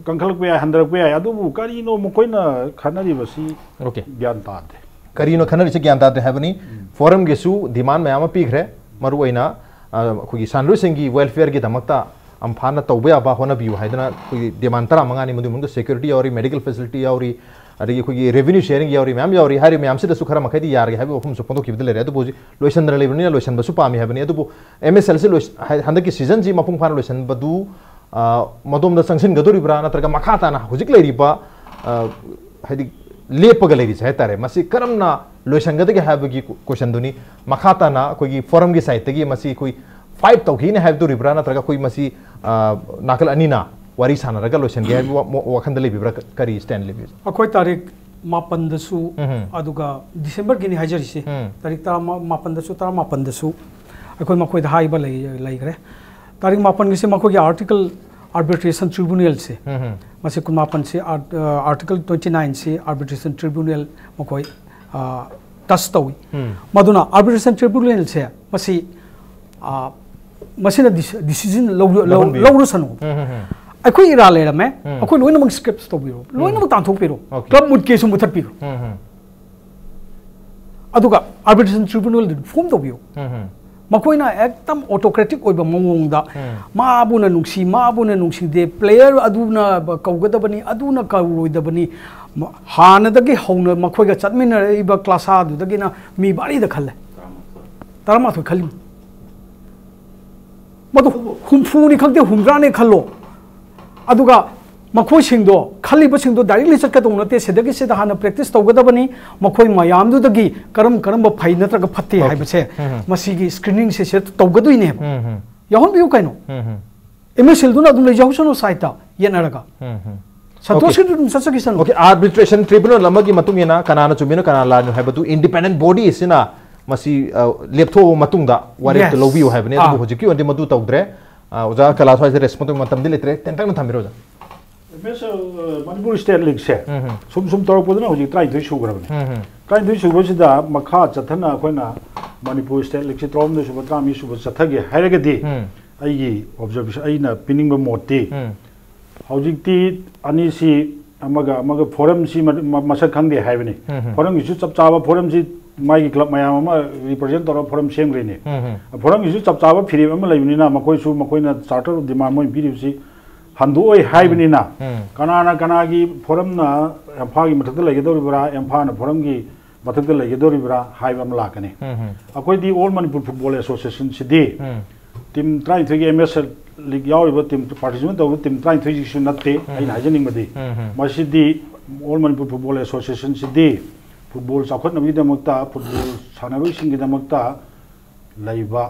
ꯀꯟꯈꯠꯂꯛꯄ ꯌꯥꯏ, ꯍꯟꯊꯔꯛꯄ ꯌꯥꯏ, ꯑꯗꯨꯕꯨ ꯀꯔꯤꯅꯣ ꯃꯈꯣꯏꯅ ꯈꯟꯅꯔꯤꯕꯁꯤ ꯑꯣꯀꯦ꯫ ꯒ꯭ꯌꯥꯟ ꯇꯥꯗꯦ꯫ ꯀꯔꯤꯅꯣ ꯈꯟꯅꯔꯤꯁꯦ ꯒ꯭ꯌꯥꯟ ꯇꯥꯗ꯭ꯔꯦ ꯍꯥꯏꯕꯅꯤ꯫ ꯐꯣꯔꯝꯒꯤꯁꯨ ꯗꯤꯃꯥꯟ ꯃꯌꯥꯝ ꯑꯃ ꯄꯤꯈ꯭ꯔꯦ꯫ ꯃꯔꯨꯑꯣꯏꯅ, ꯑ, ꯑꯩꯈꯣꯏꯒꯤ ꯁꯥꯟꯅꯔꯣꯏꯁꯤꯡꯒꯤ ꯋꯦꯜꯐꯤꯌꯔꯒꯤꯗꯃꯛꯇ ꯑꯝꯐꯥꯅ ꯇꯧꯕ ꯌꯥꯕ ꯍꯣꯠꯅꯕꯤꯌꯨ ꯍꯥꯏꯗꯅ ꯑꯩꯈꯣꯏꯒꯤ ꯗꯤꯃꯥꯟ ꯇꯔꯥꯃꯉꯥꯅꯤ꯫ ꯃꯗꯨꯒꯤ ꯃꯅꯨꯡꯗ ꯁꯦꯀ꯭ꯌꯨꯔꯤꯇꯤ ꯌꯥꯎꯔꯤ, ꯃꯦꯗꯤꯀꯦꯜ ꯐꯦꯁꯤꯂꯤꯇꯤ ꯌꯥꯎꯔꯤ, ꯑꯗꯒꯤ ꯑꯩꯈꯣꯏꯒꯤ ꯔꯦꯚꯤꯅ꯭ꯌꯨ ꯁꯦꯌꯔꯤꯡ ꯌꯥꯎꯔꯤ, ꯃꯌꯥꯝ ꯌꯥꯎꯔꯤ꯫ ꯍꯥꯏꯔꯤꯕ ꯃꯌꯥꯝꯁꯤꯗꯁꯨ ꯈꯔ ꯃꯈꯩꯗꯤ ꯌꯥꯔꯒꯦ ꯍꯥꯏꯕꯒꯤ ꯋꯥꯐꯝꯁꯨ ꯐꯣꯡꯗꯣꯛꯈꯤꯕꯗ ꯂꯩꯔꯦ꯫ ꯑꯗꯨꯕꯨ ꯍꯧꯖꯤꯛ ꯂꯣꯏꯁꯤꯟꯗꯅ ꯂꯩꯕꯅꯤꯅ ꯂꯣꯏꯁꯤꯟꯕꯁꯨ ꯄꯥꯝꯃꯤ ꯍꯥꯏꯕꯅꯤ꯫ ꯑꯗꯨꯕꯨ ꯑꯦꯝ ꯑꯦꯁ ꯑꯦꯜꯁꯤ ꯂꯣꯏꯁ-, ꯍꯥꯏ-, ꯍꯟꯗꯛꯀꯤ ꯁꯤꯖꯟꯁꯤ ꯃꯄꯨꯡ ꯐꯥꯅ ꯂꯣꯏꯁꯤꯟꯕꯗꯨ, ꯑ, ꯃꯗꯣꯝꯗ ꯆꯪꯁꯤꯟꯒꯗꯧꯔꯤꯕ꯭ꯔꯥ, ꯅꯠꯇ꯭ꯔꯒ ꯃꯈꯥ ꯇꯥꯅ ꯍꯧꯖꯤꯛ ꯂꯩꯔꯤꯕ, ꯑ, ꯍꯥꯏꯗꯤ ꯂꯦꯞꯄꯒ ꯂꯩꯔꯤꯁꯦ ꯍꯥꯏꯇꯥꯔꯦ, ꯃꯁꯤ ꯀꯔꯝꯅ ꯂꯣꯏꯁꯤꯟꯒꯗꯒꯦ ꯍꯥꯏꯕꯒꯤ ꯀꯣ-, ꯀꯣꯏꯁꯟꯗꯨꯅꯤ꯫ ꯃꯈꯥ ꯇꯥꯅ ꯑꯩꯈꯣꯏꯒꯤ ꯐꯣꯔꯝꯒꯤ ꯁꯥꯏꯠꯇꯒꯤ ꯃꯁꯤ ꯑꯩꯈꯣꯏ ꯐꯥꯏꯠ ꯇꯧꯈꯤꯅꯤ ꯍꯥꯏꯕꯗꯨꯔꯤꯕ꯭ꯔꯥ, ꯅꯠꯇ꯭ꯔꯒ ꯑꯩꯈꯣꯏ ꯃꯁꯤ, ꯑ, ꯅꯥꯀꯜ ꯑꯅꯤꯅ ꯋꯥꯔꯤ ꯁꯥꯟꯅꯔꯒ ꯂꯣꯏꯁꯤꯟꯒꯦ ꯍꯥꯏꯕ ꯋꯥ-, ꯋꯥꯈꯟꯗ ꯂꯩꯕꯤꯕ꯭ꯔꯥ? ꯀ-, ꯀꯔꯤ ꯁ꯭ꯇꯦꯟ ꯂꯩꯕꯤꯕ꯭ꯔꯥ? ꯑꯩꯈꯣꯏ ꯇꯥꯔꯤꯛ ꯃꯥꯄꯟꯗꯁꯨ, ꯎꯝ꯫ ꯑꯗꯨꯒ ꯗꯤꯁꯦꯝꯕꯔꯒꯤꯅꯤ ꯍꯥꯏꯖꯔꯤꯁꯦ, ꯎꯝ꯫ ꯇꯥꯔꯤꯛ ꯇꯔꯥ, ꯃꯥꯄꯟꯗꯁꯨ, ꯇꯔꯥꯃꯥꯄꯟꯗꯁꯨ ꯑꯩꯈꯣꯏ ꯃꯈꯣꯏꯗ ꯍꯥꯏꯕ ꯂꯩ-, ꯂꯩꯈ꯭ꯔꯦ꯫ ꯇꯥꯔꯤꯛ ꯃꯥꯄꯟꯒꯤꯁꯦ ꯃꯈꯣꯏꯒꯤ ꯑꯥꯔꯇꯤꯀꯜ ꯑꯥꯔꯕꯤꯇ꯭ꯔꯦꯁꯟ ꯇ꯭ꯔꯤꯕꯨꯅꯦꯜꯁꯦ, ꯎꯝ꯫ ꯃꯁꯤ ꯀꯨꯟꯃꯥꯄꯟꯁꯤ ꯑꯥꯔ-, ꯑ, ꯑꯥꯔꯇꯤꯀꯜ ꯇ꯭ꯋꯦꯟꯇꯤ ꯅꯥꯏꯟꯁꯤ ꯑꯥꯔꯕꯤꯇ꯭ꯔꯦꯁꯟ ꯇ꯭ꯔꯤꯕꯨꯅꯦꯜ ꯃꯈꯣꯏ, ꯑ, ꯇꯁ ꯇꯧꯏ꯫ ꯎꯝ꯫ ꯃꯗꯨꯅ ꯑꯥꯔꯕꯤꯇ꯭ꯔꯦꯁꯟ ꯇ꯭ꯔꯤꯕꯨꯅꯦꯜꯁꯦ ꯃꯁꯤ, ꯑ, ꯃꯁꯤꯅ ꯗꯤꯁ-, ꯗꯤꯁꯤꯖꯟ ꯂꯧ-, ꯂꯧ-, ꯂꯧꯍꯟꯕꯤꯌꯨ꯫ ꯂꯧꯔꯁꯅꯨ꯫ ꯎꯝ, ꯎꯝ, ꯎꯝ꯫ ꯑꯩꯈꯣꯏ ꯏꯔꯥ ꯂꯩꯔꯝꯃꯦ, ꯎꯝ꯫ ꯑꯩꯈꯣꯏ ꯂꯣꯏꯅꯃꯛ ꯁ꯭ꯀ꯭ꯔꯦꯞꯁ ꯇꯧꯕꯤꯔꯣ, ꯎꯝ꯫ ꯂꯣꯏꯅꯃꯛ ꯇꯥꯟꯊꯣꯛꯄꯤꯔꯣ, ꯑꯣꯀꯦ꯫ ꯀ꯭ꯂꯕ ꯃꯨꯠ ꯀꯦꯁꯁꯨ ꯃꯨꯠꯊꯠꯄꯤꯔꯣ꯫ ꯎꯝ, ꯎꯝ꯫ ꯑꯗꯨꯒ ꯑꯥꯔꯕꯤꯇ꯭ꯔꯦꯁꯟ ꯇ꯭ꯔꯤꯕꯨꯅꯦꯜꯗꯨ ꯐꯣꯝ ꯇꯧꯕꯤꯌꯨ꯫ ꯎꯝ, ꯎꯝ꯫ ꯃꯈꯣꯏꯅ ꯑꯦꯛꯇꯝ ꯑꯣꯇꯣꯀ꯭ꯔꯦꯇꯤꯛ ꯑꯣꯏꯕ ꯃꯑꯣꯡꯗ, ꯎꯝ꯫ ꯃꯥꯕꯨꯅ ꯅꯨꯡꯁꯤ, ꯃꯥꯕꯨꯅ ꯅꯨꯡꯁꯤꯗꯦ, ꯄ꯭ꯂꯦꯌꯔ ꯑꯗꯨꯅ ꯀꯧꯒꯗꯕꯅꯤ, ꯑꯗꯨꯅ ꯀꯧꯔꯣꯏꯗꯕꯅꯤ, ꯃ-, ꯍꯥꯟꯅꯗꯒꯤ ꯍꯧꯅ ꯃꯈꯣꯏꯒ ꯆꯠꯃꯤꯟꯅꯔꯛꯏꯕ ꯀ꯭ꯂꯥꯁꯥꯗꯨꯗꯒꯤꯅ ꯃꯤ ꯃꯔꯤꯗ ꯈꯜꯂꯦ, ꯇꯔꯥꯃꯥꯊꯣꯏ ꯈꯜꯂꯤ꯫ ꯃꯗꯨ ꯍꯨꯝꯐꯨꯅꯤ ꯈꯪꯗꯦ, ꯍꯨꯝꯗ꯭ꯔꯥꯅꯤ ꯈꯜꯂꯣ, ꯑꯗꯨꯒ ꯃꯈꯣꯏꯁꯤꯡꯗꯣ, ꯈꯜꯂꯤꯕꯁꯤꯡꯗꯣ ꯗꯥꯏꯔꯦꯛꯂꯤ ꯆꯠꯀꯗꯧ ꯅꯠꯇꯦ, ꯁꯤꯗꯒꯤ ꯁꯤꯗ ꯍꯥꯟꯅ ꯄ꯭ꯔꯦꯛꯇꯤꯁ ꯇꯧꯒꯗꯕꯅꯤ꯫ ꯃꯈꯣꯏ ꯃꯌꯥꯝꯗꯨꯗꯒꯤ ꯀꯔꯝ ꯀꯔꯝꯕ ꯐꯩ ꯅꯠꯇ꯭ꯔꯒ ꯐꯠꯇꯦ ꯑꯣꯀꯦ꯫ ꯍꯥꯏꯕꯁꯦ ꯎꯝ, ꯎꯝ꯫ ꯃꯁꯤꯒꯤ ꯁ꯭ꯀ꯭ꯔꯤꯅꯤꯡꯁꯦ ꯁꯤꯗ ꯇꯧꯒꯗꯣꯏꯅꯦꯕ꯫ ꯎꯝ, ꯎꯝ꯫ ꯌꯥꯎꯍꯟꯕꯤꯌꯨ ꯀꯩꯅꯣ꯫ ꯎꯝ, ꯎꯝ꯫ ꯑꯦꯝ ꯑꯦꯁ ꯑꯦꯜꯗꯨꯅ ꯑꯗꯨꯝ ꯂꯩꯖꯍꯧꯁꯅꯨ ꯁꯥꯏꯠꯇ ꯌꯦꯠꯅꯔꯒ꯫ ꯎꯝ, ꯎꯝ꯫ ꯁꯟꯇꯣꯁꯀꯤꯗꯨ ꯑꯣꯀꯦ꯫ ꯑꯗꯨꯝ ꯆꯠꯆꯈꯤꯁꯅꯨ꯫ ꯑꯣꯀꯦ, ꯑꯥꯔꯕꯤꯇ꯭ꯔꯦꯁꯟ ꯇ꯭ꯔꯤꯕꯨꯅꯦꯜ ꯑꯃꯒꯤ ꯃꯇꯨꯡ ꯏꯟꯅ ꯀꯅꯥꯅ ꯆꯨꯝꯃꯤꯅꯣ, ꯀꯅꯥꯅ ꯂꯥꯟꯅꯣ ꯍꯥꯏꯕꯗꯨ ꯏꯟꯗꯤꯄꯦꯟꯗꯦꯟ ꯕꯣꯗꯤ ꯑꯁꯤꯅ ꯃꯁꯤ, ꯑ, ꯂꯦꯞꯊꯣꯛꯑꯕ ꯃꯇꯨꯡꯗ ꯋꯥꯔꯦꯞꯇ ꯌꯦꯁ꯫ ꯂꯧꯕꯤꯌꯨ ꯍꯥꯏꯕꯅꯤ꯫ ꯑꯥ꯫ ꯑꯗꯨꯕꯨ ꯍꯧꯖꯤꯛꯀꯤ ꯑꯣꯏꯅꯗꯤ ꯃꯗꯨ ꯇꯧꯗ꯭ꯔꯦ꯫ ꯑ, ꯑꯣꯖꯥ ꯀꯩꯂꯥꯁ ꯍꯣꯏꯁꯦ ꯔꯦꯁꯄꯣꯟꯁ ꯇꯧꯕ ꯃꯇꯝꯗꯤ ꯂꯩꯇ꯭ꯔꯦ꯫ ꯇꯦꯟꯇꯛꯅ ꯊꯝꯕꯤꯔꯣ, ꯑꯣꯖꯥ꯫ ꯑꯦꯝ ꯑꯦꯁ ꯑꯦꯜ, ꯑ, ꯃꯅꯤꯄꯨꯔ ꯁ꯭ꯇꯦꯠ ꯂꯤꯒꯁꯦ ꯎꯝ, ꯎꯝ꯫ ꯁꯨꯝ ꯁꯨꯝ ꯇꯧꯔꯛꯄꯗꯨꯅ ꯍꯧꯖꯤꯛ ꯇꯔꯥꯅꯤꯊꯣꯏ ꯁꯨꯈ꯭ꯔꯕꯅꯤ꯫ ꯎꯝ, ꯎꯝ꯫ ꯇꯔꯥꯅꯤꯊꯣꯏ ꯁꯨꯕꯁꯤꯗ ꯃꯈꯥ ꯆꯠꯊꯅ ꯑꯩꯈꯣꯏꯅ ꯃꯅꯤꯄꯨꯔ ꯁ꯭ꯇꯦꯠ ꯂꯤꯒꯁꯤ ꯇꯔꯥꯍꯨꯝꯗꯣꯏ ꯁꯨꯕ, ꯇꯔꯥꯃꯔꯤ ꯁꯨꯕ ꯆꯠꯊꯒꯦ ꯍꯥꯏꯔꯒꯗꯤ ꯎꯝ꯫ ꯑꯩꯒꯤ ꯑꯣꯕꯖꯔꯕꯦꯁꯟ, ꯑꯩꯅ ꯄꯤꯅꯤꯡꯕ ꯃꯣꯠꯇꯤ ꯎꯝ꯫ ꯍꯧꯖꯤꯛꯇꯤ ꯑꯅꯤꯁꯤ ꯑꯃꯒ ꯑꯃꯒ ꯐꯣꯔꯝꯁꯤ ꯃ-, ꯃ-, ꯃꯁꯛ ꯈꯪꯗꯦ ꯍꯥꯏꯕꯅꯤ꯫ ꯎꯝ, ꯎꯝ꯫ ꯐꯣꯔꯝꯒꯤꯁꯨ ꯆꯞ ꯆꯥꯕ ꯐꯣꯔꯝꯁꯤ ꯃꯥꯒꯤ ꯀ꯭ꯂꯕ ꯃꯌꯥꯝ ꯑꯃ ꯔꯤꯄ꯭ꯔꯖꯦꯟ ꯇꯧꯔꯒ ꯐꯣꯔꯝ ꯁꯦꯝꯈ꯭ꯔꯤꯅꯤ꯫ ꯎꯝ, ꯎꯝ꯫ ꯐꯣꯔꯝꯒꯤꯁꯨ ꯆꯞ ꯆꯥꯕ ꯐꯤꯔꯦꯞ ꯑꯃ ꯂꯩꯕꯅꯤꯅ ꯃꯈꯣꯏꯁꯨ ꯃꯈꯣꯏꯅ ꯆꯥꯔꯇꯔ ꯑꯣꯐ ꯗꯤꯃꯥꯟ ꯃꯣꯏꯅ ꯄꯤꯔꯤꯕꯁꯤ ꯍꯟꯗꯣꯛꯑꯣꯏ ꯍꯥꯏꯕꯅꯤꯅ ꯎꯝ꯫ ꯀꯅꯥꯅ ꯀꯅꯥꯒꯤ ꯐꯣꯔꯝꯅ ꯑꯦꯝꯐꯥꯒꯤ ꯃꯊꯛꯇ ꯂꯩꯒꯗꯧꯔꯤꯕ꯭ꯔꯥ, ꯑꯦꯝꯐꯥꯅ ꯐꯣꯔꯝꯒꯤ ꯃꯊꯛꯇ ꯂꯩꯒꯗꯧꯔꯤꯕ꯭ꯔꯥ ꯍꯥꯏꯕ ꯑꯃ ꯂꯥꯛꯀꯅꯤ꯫ Um, um. ꯑꯩꯈꯣꯏꯗꯤ ꯑꯣꯜ ꯃꯅꯤꯄꯨꯔ ꯐꯨꯠꯕꯣꯜ ꯑꯦꯁꯣꯁꯤꯌꯦꯁꯟꯁꯤꯗꯤ ꯎꯝ꯫ ꯇꯤꯝ ꯇꯔꯥꯅꯤꯊꯣꯏꯒꯤ ꯑꯦꯝ ꯑꯦꯁ ꯑꯦꯜ ꯂꯤꯒ ꯌꯥꯎꯔꯤꯕ ꯇꯤꯝ, ꯄꯥꯔꯇꯤꯁꯤꯄꯦꯠ ꯇꯧꯕ ꯇꯤꯝ ꯇꯔꯥꯅꯤꯊꯣꯏꯁꯤꯁꯨ ꯅꯠꯇꯦ, ꯎꯝ꯫ ꯑꯩꯅ ꯍꯥꯏꯖꯅꯤꯡꯕꯗꯤ꯫ Um, um. ꯃꯁꯤꯗꯤ ꯑꯣꯜ ꯃꯅꯤꯄꯨꯔ ꯐꯨꯠꯕꯣꯜ ꯑꯦꯁꯣꯁꯤꯌꯦꯁꯟꯁꯤꯗꯤ ꯐꯨꯠꯕꯣꯜ ꯆꯥꯎꯈꯠꯅꯕꯒꯤꯗꯃꯛꯇ, ꯐꯨꯠꯕꯣꯜ ꯁꯥꯟꯅꯔꯣꯏꯁꯤꯡꯒꯤꯗꯃꯛꯇ ꯂꯩꯕ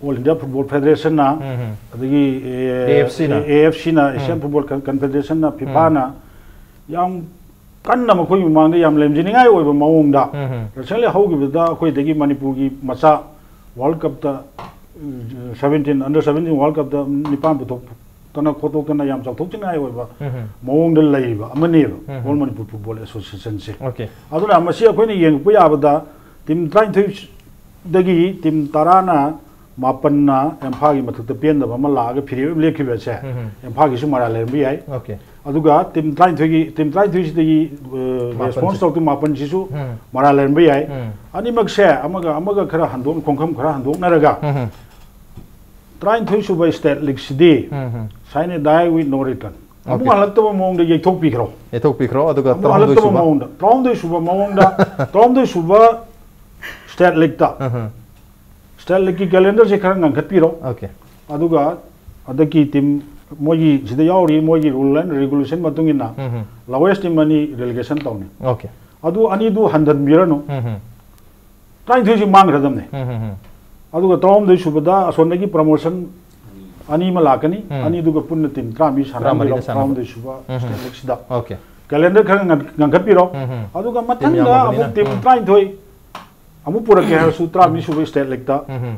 ꯑꯣꯜ ꯏꯟꯗꯤꯌꯥ ꯐꯨꯠꯕꯣꯜ ꯐꯦꯗꯔꯦꯁꯟꯅ, ꯎꯝ. ꯑꯗꯒꯤ ꯑꯦ ꯑꯦꯐ ꯁꯤꯅ. ꯑꯦ ꯑꯦꯐ ꯁꯤꯅ, ꯑꯦꯁꯤꯌꯥꯟ ꯐꯨꯠꯕꯣꯜ ꯀꯟꯐꯦꯗꯔꯦꯁꯟꯅ, ꯐꯤꯐꯥꯅ ꯌꯥꯝ ꯀꯟꯅ ꯃꯈꯣꯏꯒꯤ ꯃꯃꯥꯡꯗ ꯌꯥꯝ ꯂꯦꯝꯖꯅꯤꯡꯉꯥꯏ ꯑꯣꯏꯕ ꯃꯑꯣꯡꯗ, ꯎꯝ. ꯔꯤꯁꯦꯟꯂꯤ ꯍꯧꯈꯤꯕꯗ ꯑꯩꯈꯣꯏꯗꯒꯤ ꯃꯅꯤꯄꯨꯔꯒꯤ ꯃꯆꯥ ꯋꯥꯔꯜ ꯀꯞꯇ, ꯁꯚꯦꯟꯇꯤꯟ, ꯑꯟꯗꯔ ꯁꯚꯦꯟꯇꯤꯟ ꯋꯥꯔꯜ ꯀꯞꯇ ꯅꯤꯄꯥꯟ ꯄꯨꯊꯣꯛꯇꯅ ꯈꯣꯠꯇꯣꯛꯇꯅ ꯌꯥꯝ ꯆꯥꯎꯊꯣꯛꯆꯅꯤꯡꯉꯥꯏ ꯑꯣꯏꯕ ꯎꯝ. ꯃꯑꯣꯡꯗ ꯂꯩꯕ ꯑꯃꯅꯦꯕ ꯎꯝ. ꯑꯣꯜ ꯃꯅꯤꯄꯨꯔ ꯐꯨꯠꯕꯣꯜ ꯑꯦꯁꯣꯁꯤꯌꯦꯁꯟꯁꯦ꯫ ꯑꯣꯀꯦ. ꯑꯗꯨꯅ ꯃꯁꯤ ꯑꯩꯈꯣꯏꯅ ꯌꯦꯡꯉꯛꯄ ꯌꯥꯕꯗ ꯇꯤꯝ ꯇꯔꯥꯅꯤꯊꯣꯏꯗꯒꯤ ꯇꯤꯝ ꯇꯔꯥꯅ ꯃꯥꯄꯟꯅ ꯏꯝꯐꯥꯜꯒꯤ ꯃꯊꯛꯇ ꯄꯦꯟꯗꯕ ꯑꯃ ꯂꯥꯛꯑꯒ ꯐꯤꯔꯦꯞ ꯑꯃ ꯂꯦꯞꯈꯤꯕꯁꯦ, ꯎꯝ. ꯏꯝꯐꯥꯜꯒꯤꯁꯨ ꯃꯔꯥꯜ ꯂꯩꯔꯝꯕ ꯌꯥꯏ꯫ ꯑꯣꯀꯦ. ꯑꯗꯨꯒ ꯇꯤꯝ ꯇꯔꯥꯅꯤꯊꯣꯏꯒꯤ, ꯇꯤꯝ ꯇꯔꯥꯅꯤꯊꯣꯏꯁꯤꯗꯒꯤ, ꯑ, ꯃꯥꯄꯟꯁꯦ. ꯔꯦꯁꯄꯣꯟꯁ ꯇꯧꯔꯛꯇ ꯃꯥꯄꯟꯁꯤꯁꯨ ꯎꯝ. ꯃꯔꯥꯜ ꯂꯩꯔꯝꯕ ꯌꯥꯏ꯫ ꯎꯝ. ꯑꯅꯤꯃꯛꯁꯦ ꯑꯃꯒ ꯑꯃꯒ ꯈꯔ ꯍꯟꯗꯣꯛ, ꯈꯣꯡꯈꯝ ꯈꯔ ꯍꯟꯗꯣꯛꯅꯔꯒ ꯎꯝ. ꯇꯔꯥꯅꯤꯊꯣꯏ ꯁꯨꯕ ꯁ꯭ꯇꯦꯠ ꯂꯤꯒꯁꯤꯗꯤ ꯎꯝ. ꯁꯥꯏꯅ ꯗꯥꯏ ꯋꯤꯠ ꯅꯣ ꯔꯤꯇꯔꯟ, ꯑꯃꯨꯛ ꯑꯣꯀꯦ. ꯍꯜꯂꯛꯇꯕ ꯃꯑꯣꯡꯗ ꯌꯩꯊꯣꯛꯄꯤꯈ꯭ꯔꯣ꯫ ꯌꯩꯊꯣꯛꯄꯤꯈ꯭ꯔꯣ, ꯑꯗꯨꯒ ꯑꯃꯨꯛ ꯇꯔꯥꯍꯨꯝꯗꯣꯏ ꯍꯜꯂꯛꯇꯕ ꯁꯨꯕ. ꯃꯑꯣꯡꯗ, ꯇꯔꯥꯍꯨꯝꯗꯣꯏ ꯁꯨꯕ ꯃꯑꯣꯡꯗ, ꯇꯔꯥꯍꯨꯝꯗꯣꯏ ꯁꯨꯕ ꯁ꯭ꯇꯦꯠ ꯂꯤꯒꯇ, ꯎꯝ. ꯁ꯭ꯇꯦꯠ ꯂꯤꯒꯀꯤ ꯀꯦꯂꯦꯟꯗꯔꯁꯦ ꯈꯔ ꯉꯟꯈꯠꯄꯤꯔꯣ꯫ ꯑꯣꯀꯦ. ꯑꯗꯨꯒ ꯍꯟꯗꯛꯀꯤ ꯇꯤꯝ ꯃꯣꯏꯒꯤ ꯁꯤꯗ ꯌꯥꯎꯔꯤ, ꯃꯣꯏꯒꯤ ꯔꯨꯜ ꯑꯦꯟ ꯔꯤꯒꯨꯂꯦꯁꯟ ꯃꯇꯨꯡ ꯏꯟꯅ ꯎꯝ. ꯂꯣꯋꯦꯁ ꯇꯤꯝ ꯑꯅꯤ ꯔꯤꯂꯤꯒꯦꯁꯟ ꯇꯧꯅꯤ꯫ ꯑꯣꯀꯦ. ꯑꯗꯨ ꯑꯅꯤꯗꯨ ꯍꯟꯊꯟꯕꯤꯔꯅꯨ꯫ ꯎꯝ. ꯇꯔꯥꯅꯤꯊꯣꯏꯁꯤ ꯃꯥꯡꯈ꯭ꯔꯗꯕꯅꯦ꯫ ꯎꯝ. ꯑꯗꯨꯒ ꯇꯔꯥꯍꯨꯝꯗꯣꯏ ꯁꯨꯕꯗ ꯑꯁꯣꯝꯗꯒꯤ ꯄ꯭ꯔꯃꯣꯁꯟ ꯑꯅꯤ ꯑꯃ ꯂꯥꯛꯀꯅꯤ꯫ ꯎꯝ. ꯑꯅꯤꯗꯨꯒ ꯄꯨꯟꯅ ꯇꯤꯝ ꯇꯔꯥꯃꯔꯤ ꯁꯥꯟꯅꯍꯟꯕꯤꯔꯣ꯫ ꯇꯔꯥꯃꯔꯤꯗ ꯁꯥꯟꯅꯕ. ꯇꯔꯥꯍꯨꯝꯗꯣꯏ ꯁꯨꯕ ꯎꯝ. ꯁ꯭ꯇꯦꯠ ꯂꯤꯒꯁꯤꯗ ꯑꯣꯀꯦ. ꯀꯦꯂꯦꯟꯗꯔ ꯈꯔ ꯉꯟ-, ꯉꯟꯈꯠꯄꯤꯔꯣ꯫ ꯎꯝ. ꯑꯗꯨꯒ ꯇꯤꯝ ꯃꯊꯪꯗ ꯌꯥꯝꯃꯕꯅꯤꯅ. ꯑꯃꯨꯛ ꯇꯤꯝ ꯎꯝ. ꯇꯔꯥꯅꯤꯊꯣꯏ ꯑꯃꯨꯛ ꯄꯨꯔꯛꯀꯦ ꯍꯥꯏꯔꯁꯨ ꯇꯔꯥꯃꯔꯤ ꯁꯨꯕ ꯁ꯭ꯇꯦꯠ ꯂꯤꯒꯇ ꯎꯝ.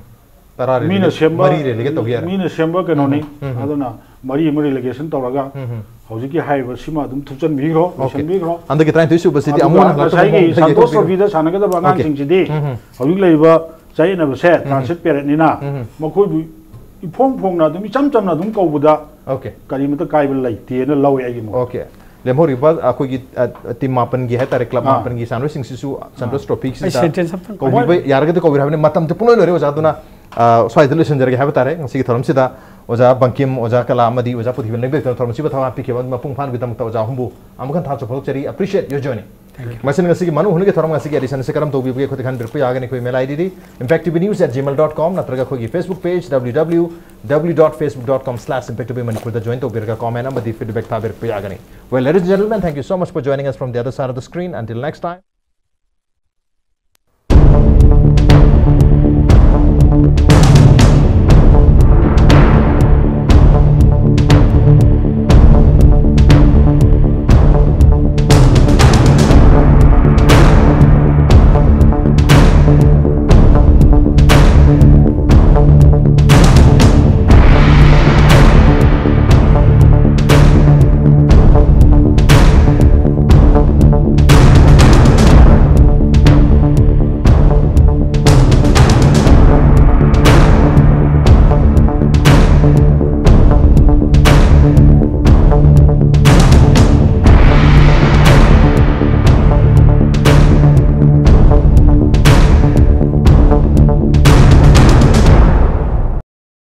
ꯇꯔꯥ ꯃꯤꯅ ꯔꯤꯂꯦꯒꯦꯠ, ꯁꯦꯝꯕ, ꯃꯔꯤ ꯔꯤꯂꯦꯒꯦꯠ ꯇꯧꯒꯦ ꯍꯥꯏꯔꯦ. ꯃꯤꯅ ꯁꯦꯝꯕ ꯀꯩꯅꯣꯅꯤ꯫ ꯎꯝ. ꯑꯗꯨꯅ ꯃꯔꯤ ꯑꯃ ꯔꯤꯂꯦꯒꯦꯁꯟ ꯇꯧꯔꯒ ꯎꯝ. ꯍꯧꯖꯤꯛꯀꯤ ꯍꯥꯏꯔꯤꯕ ꯁꯤꯃ ꯑꯗꯨꯝ ꯊꯨꯞꯆꯟꯕꯤꯈ꯭ꯔꯣ, ꯑꯣꯀꯦ. ꯂꯣꯏꯁꯟꯕꯤꯈ꯭ꯔꯣ꯫ ꯍꯟꯗꯛꯀꯤ ꯇꯔꯥꯅꯤꯊꯣꯏ ꯁꯨꯕꯁꯤꯗꯤ ꯑꯗꯨꯒ ꯑꯃꯨꯛ ꯍꯟꯅ ꯍꯜꯂꯛꯇꯕ ꯉꯁꯥꯏꯒꯤ ꯃꯑꯣꯡꯗ ꯁꯥꯟꯇꯣꯁ ꯌꯩꯊꯣꯛꯄꯤꯔꯣ. ꯇ꯭ꯔꯣꯐꯤꯗ ꯁꯥꯟꯅꯒꯗꯕ ꯑꯣꯀꯦ. ꯑꯉꯥꯡꯁꯤꯡꯁꯤꯗꯤ ꯎꯝ. ꯍꯧꯖꯤꯛ ꯂꯩꯔꯤꯕ ꯆꯌꯦꯠꯅꯕꯁꯦ ꯇ꯭ꯔꯥꯟꯁꯤꯠ ꯄꯦꯔꯦꯠꯅꯤꯅ ꯎꯝ. ꯃꯈꯣꯏꯕꯨ ꯏꯐꯣꯡ ꯐꯣꯡꯅ ꯑꯗꯨꯝ ꯏꯆꯝ ꯆꯝꯅ ꯑꯗꯨꯝ ꯀꯧꯕꯗ ꯑꯣꯀꯦ. ꯀꯔꯤꯃꯇ ꯀꯥꯏꯕ ꯂꯩꯇꯦꯅ ꯂꯧꯋꯦ ꯑꯩꯒꯤ ꯃꯣꯠ꯫ ꯑꯣꯀꯦ. ꯂꯦꯝꯍꯧꯔꯤꯕ ꯑꯩꯈꯣꯏꯒꯤ, ꯑ, ꯇꯤꯝ ꯃꯥꯄꯟꯒꯤ ꯍꯥꯏꯇꯥꯔꯦ, ꯀ꯭ꯂꯕ ꯑꯥ. ꯃꯥꯄꯟꯒꯤ ꯁꯥꯟꯅꯔꯣꯏꯁꯤꯡꯁꯤꯁꯨ ꯁꯥꯟꯇꯣꯁ ꯑꯥ. ꯇ꯭ꯔꯣꯐꯤꯁꯤꯗ ꯑꯩ ꯁꯦꯟꯇꯦꯟꯁ ꯑꯝꯇꯪ ꯀꯧꯕꯤꯕ ꯌꯥꯔꯒꯗꯤ ꯀꯧꯕꯤꯔꯣ ꯍꯥꯏꯕꯅꯤ꯫ ꯃꯇꯝꯁꯦ ꯄꯨꯡꯂꯣꯏ ꯂꯣꯏꯔꯦ ꯑꯣꯖꯥ, ꯑꯗꯨꯅ, ꯑ, ꯁ꯭ꯋꯥꯏꯗ ꯂꯣꯏꯁꯤꯟꯖꯔꯒꯦ ꯍꯥꯏꯕ ꯇꯥꯔꯦ ꯉꯁꯤꯒꯤ ꯊꯧꯔꯝꯁꯤꯗ꯫ ꯑꯣꯖꯥ ꯕꯪꯀꯤꯝ, ꯑꯣꯖꯥ ꯀꯂꯥ ꯑꯃꯗꯤ ꯑꯣꯖꯥ ꯄꯨꯊꯤꯕ ꯂꯦꯡꯕꯤꯔꯛꯇꯨꯅ ꯊꯧꯔꯝ ꯑꯁꯤꯕꯨ ꯊꯧꯔꯥꯡ ꯄꯤꯈꯤꯕ ꯃꯄꯨꯡ ꯐꯥꯍꯟꯕꯒꯤꯗꯃꯛꯇ ꯑꯣꯖꯥ ꯑꯍꯨꯝꯕꯨ ꯑꯃꯨꯛ ꯍꯟꯅ ꯊꯥꯒꯠꯆꯕ ꯐꯣꯡꯗꯣꯛꯆꯔꯤ꯫ Appreciate your journey. Thank you. ꯃꯁꯤꯅ ꯉꯁꯤꯒꯤ ꯃꯅꯨꯡ ꯍꯨꯠꯅꯒꯤ ꯊꯧꯔꯝ ꯉꯁꯤꯒꯤ edition ꯑꯁꯤ ꯀꯔꯝ ꯇꯧꯕꯤꯕꯒꯦ ꯑꯩꯈꯣꯏꯗ ꯈꯟꯕꯤꯔꯛꯄ ꯌꯥꯒꯅꯤ꯫ ꯑꯩꯈꯣꯏ email ID D impact T V news at gmail dot com ꯅꯠꯇ꯭ꯔꯒ ꯑꯩꯈꯣꯏꯒꯤ Facebook page W W W dot facebook dot com slash impact T V ꯃꯅꯤꯄꯨꯔꯗ join ꯇꯧꯕꯤꯔꯒ comment ꯑꯃꯗꯤ feedback ꯊꯥꯕꯤꯔꯛꯄ ꯌꯥꯒꯅꯤ꯫ Well, ladies and gentlemen, thank you so much for joining us from the other side of the screen. Until next time.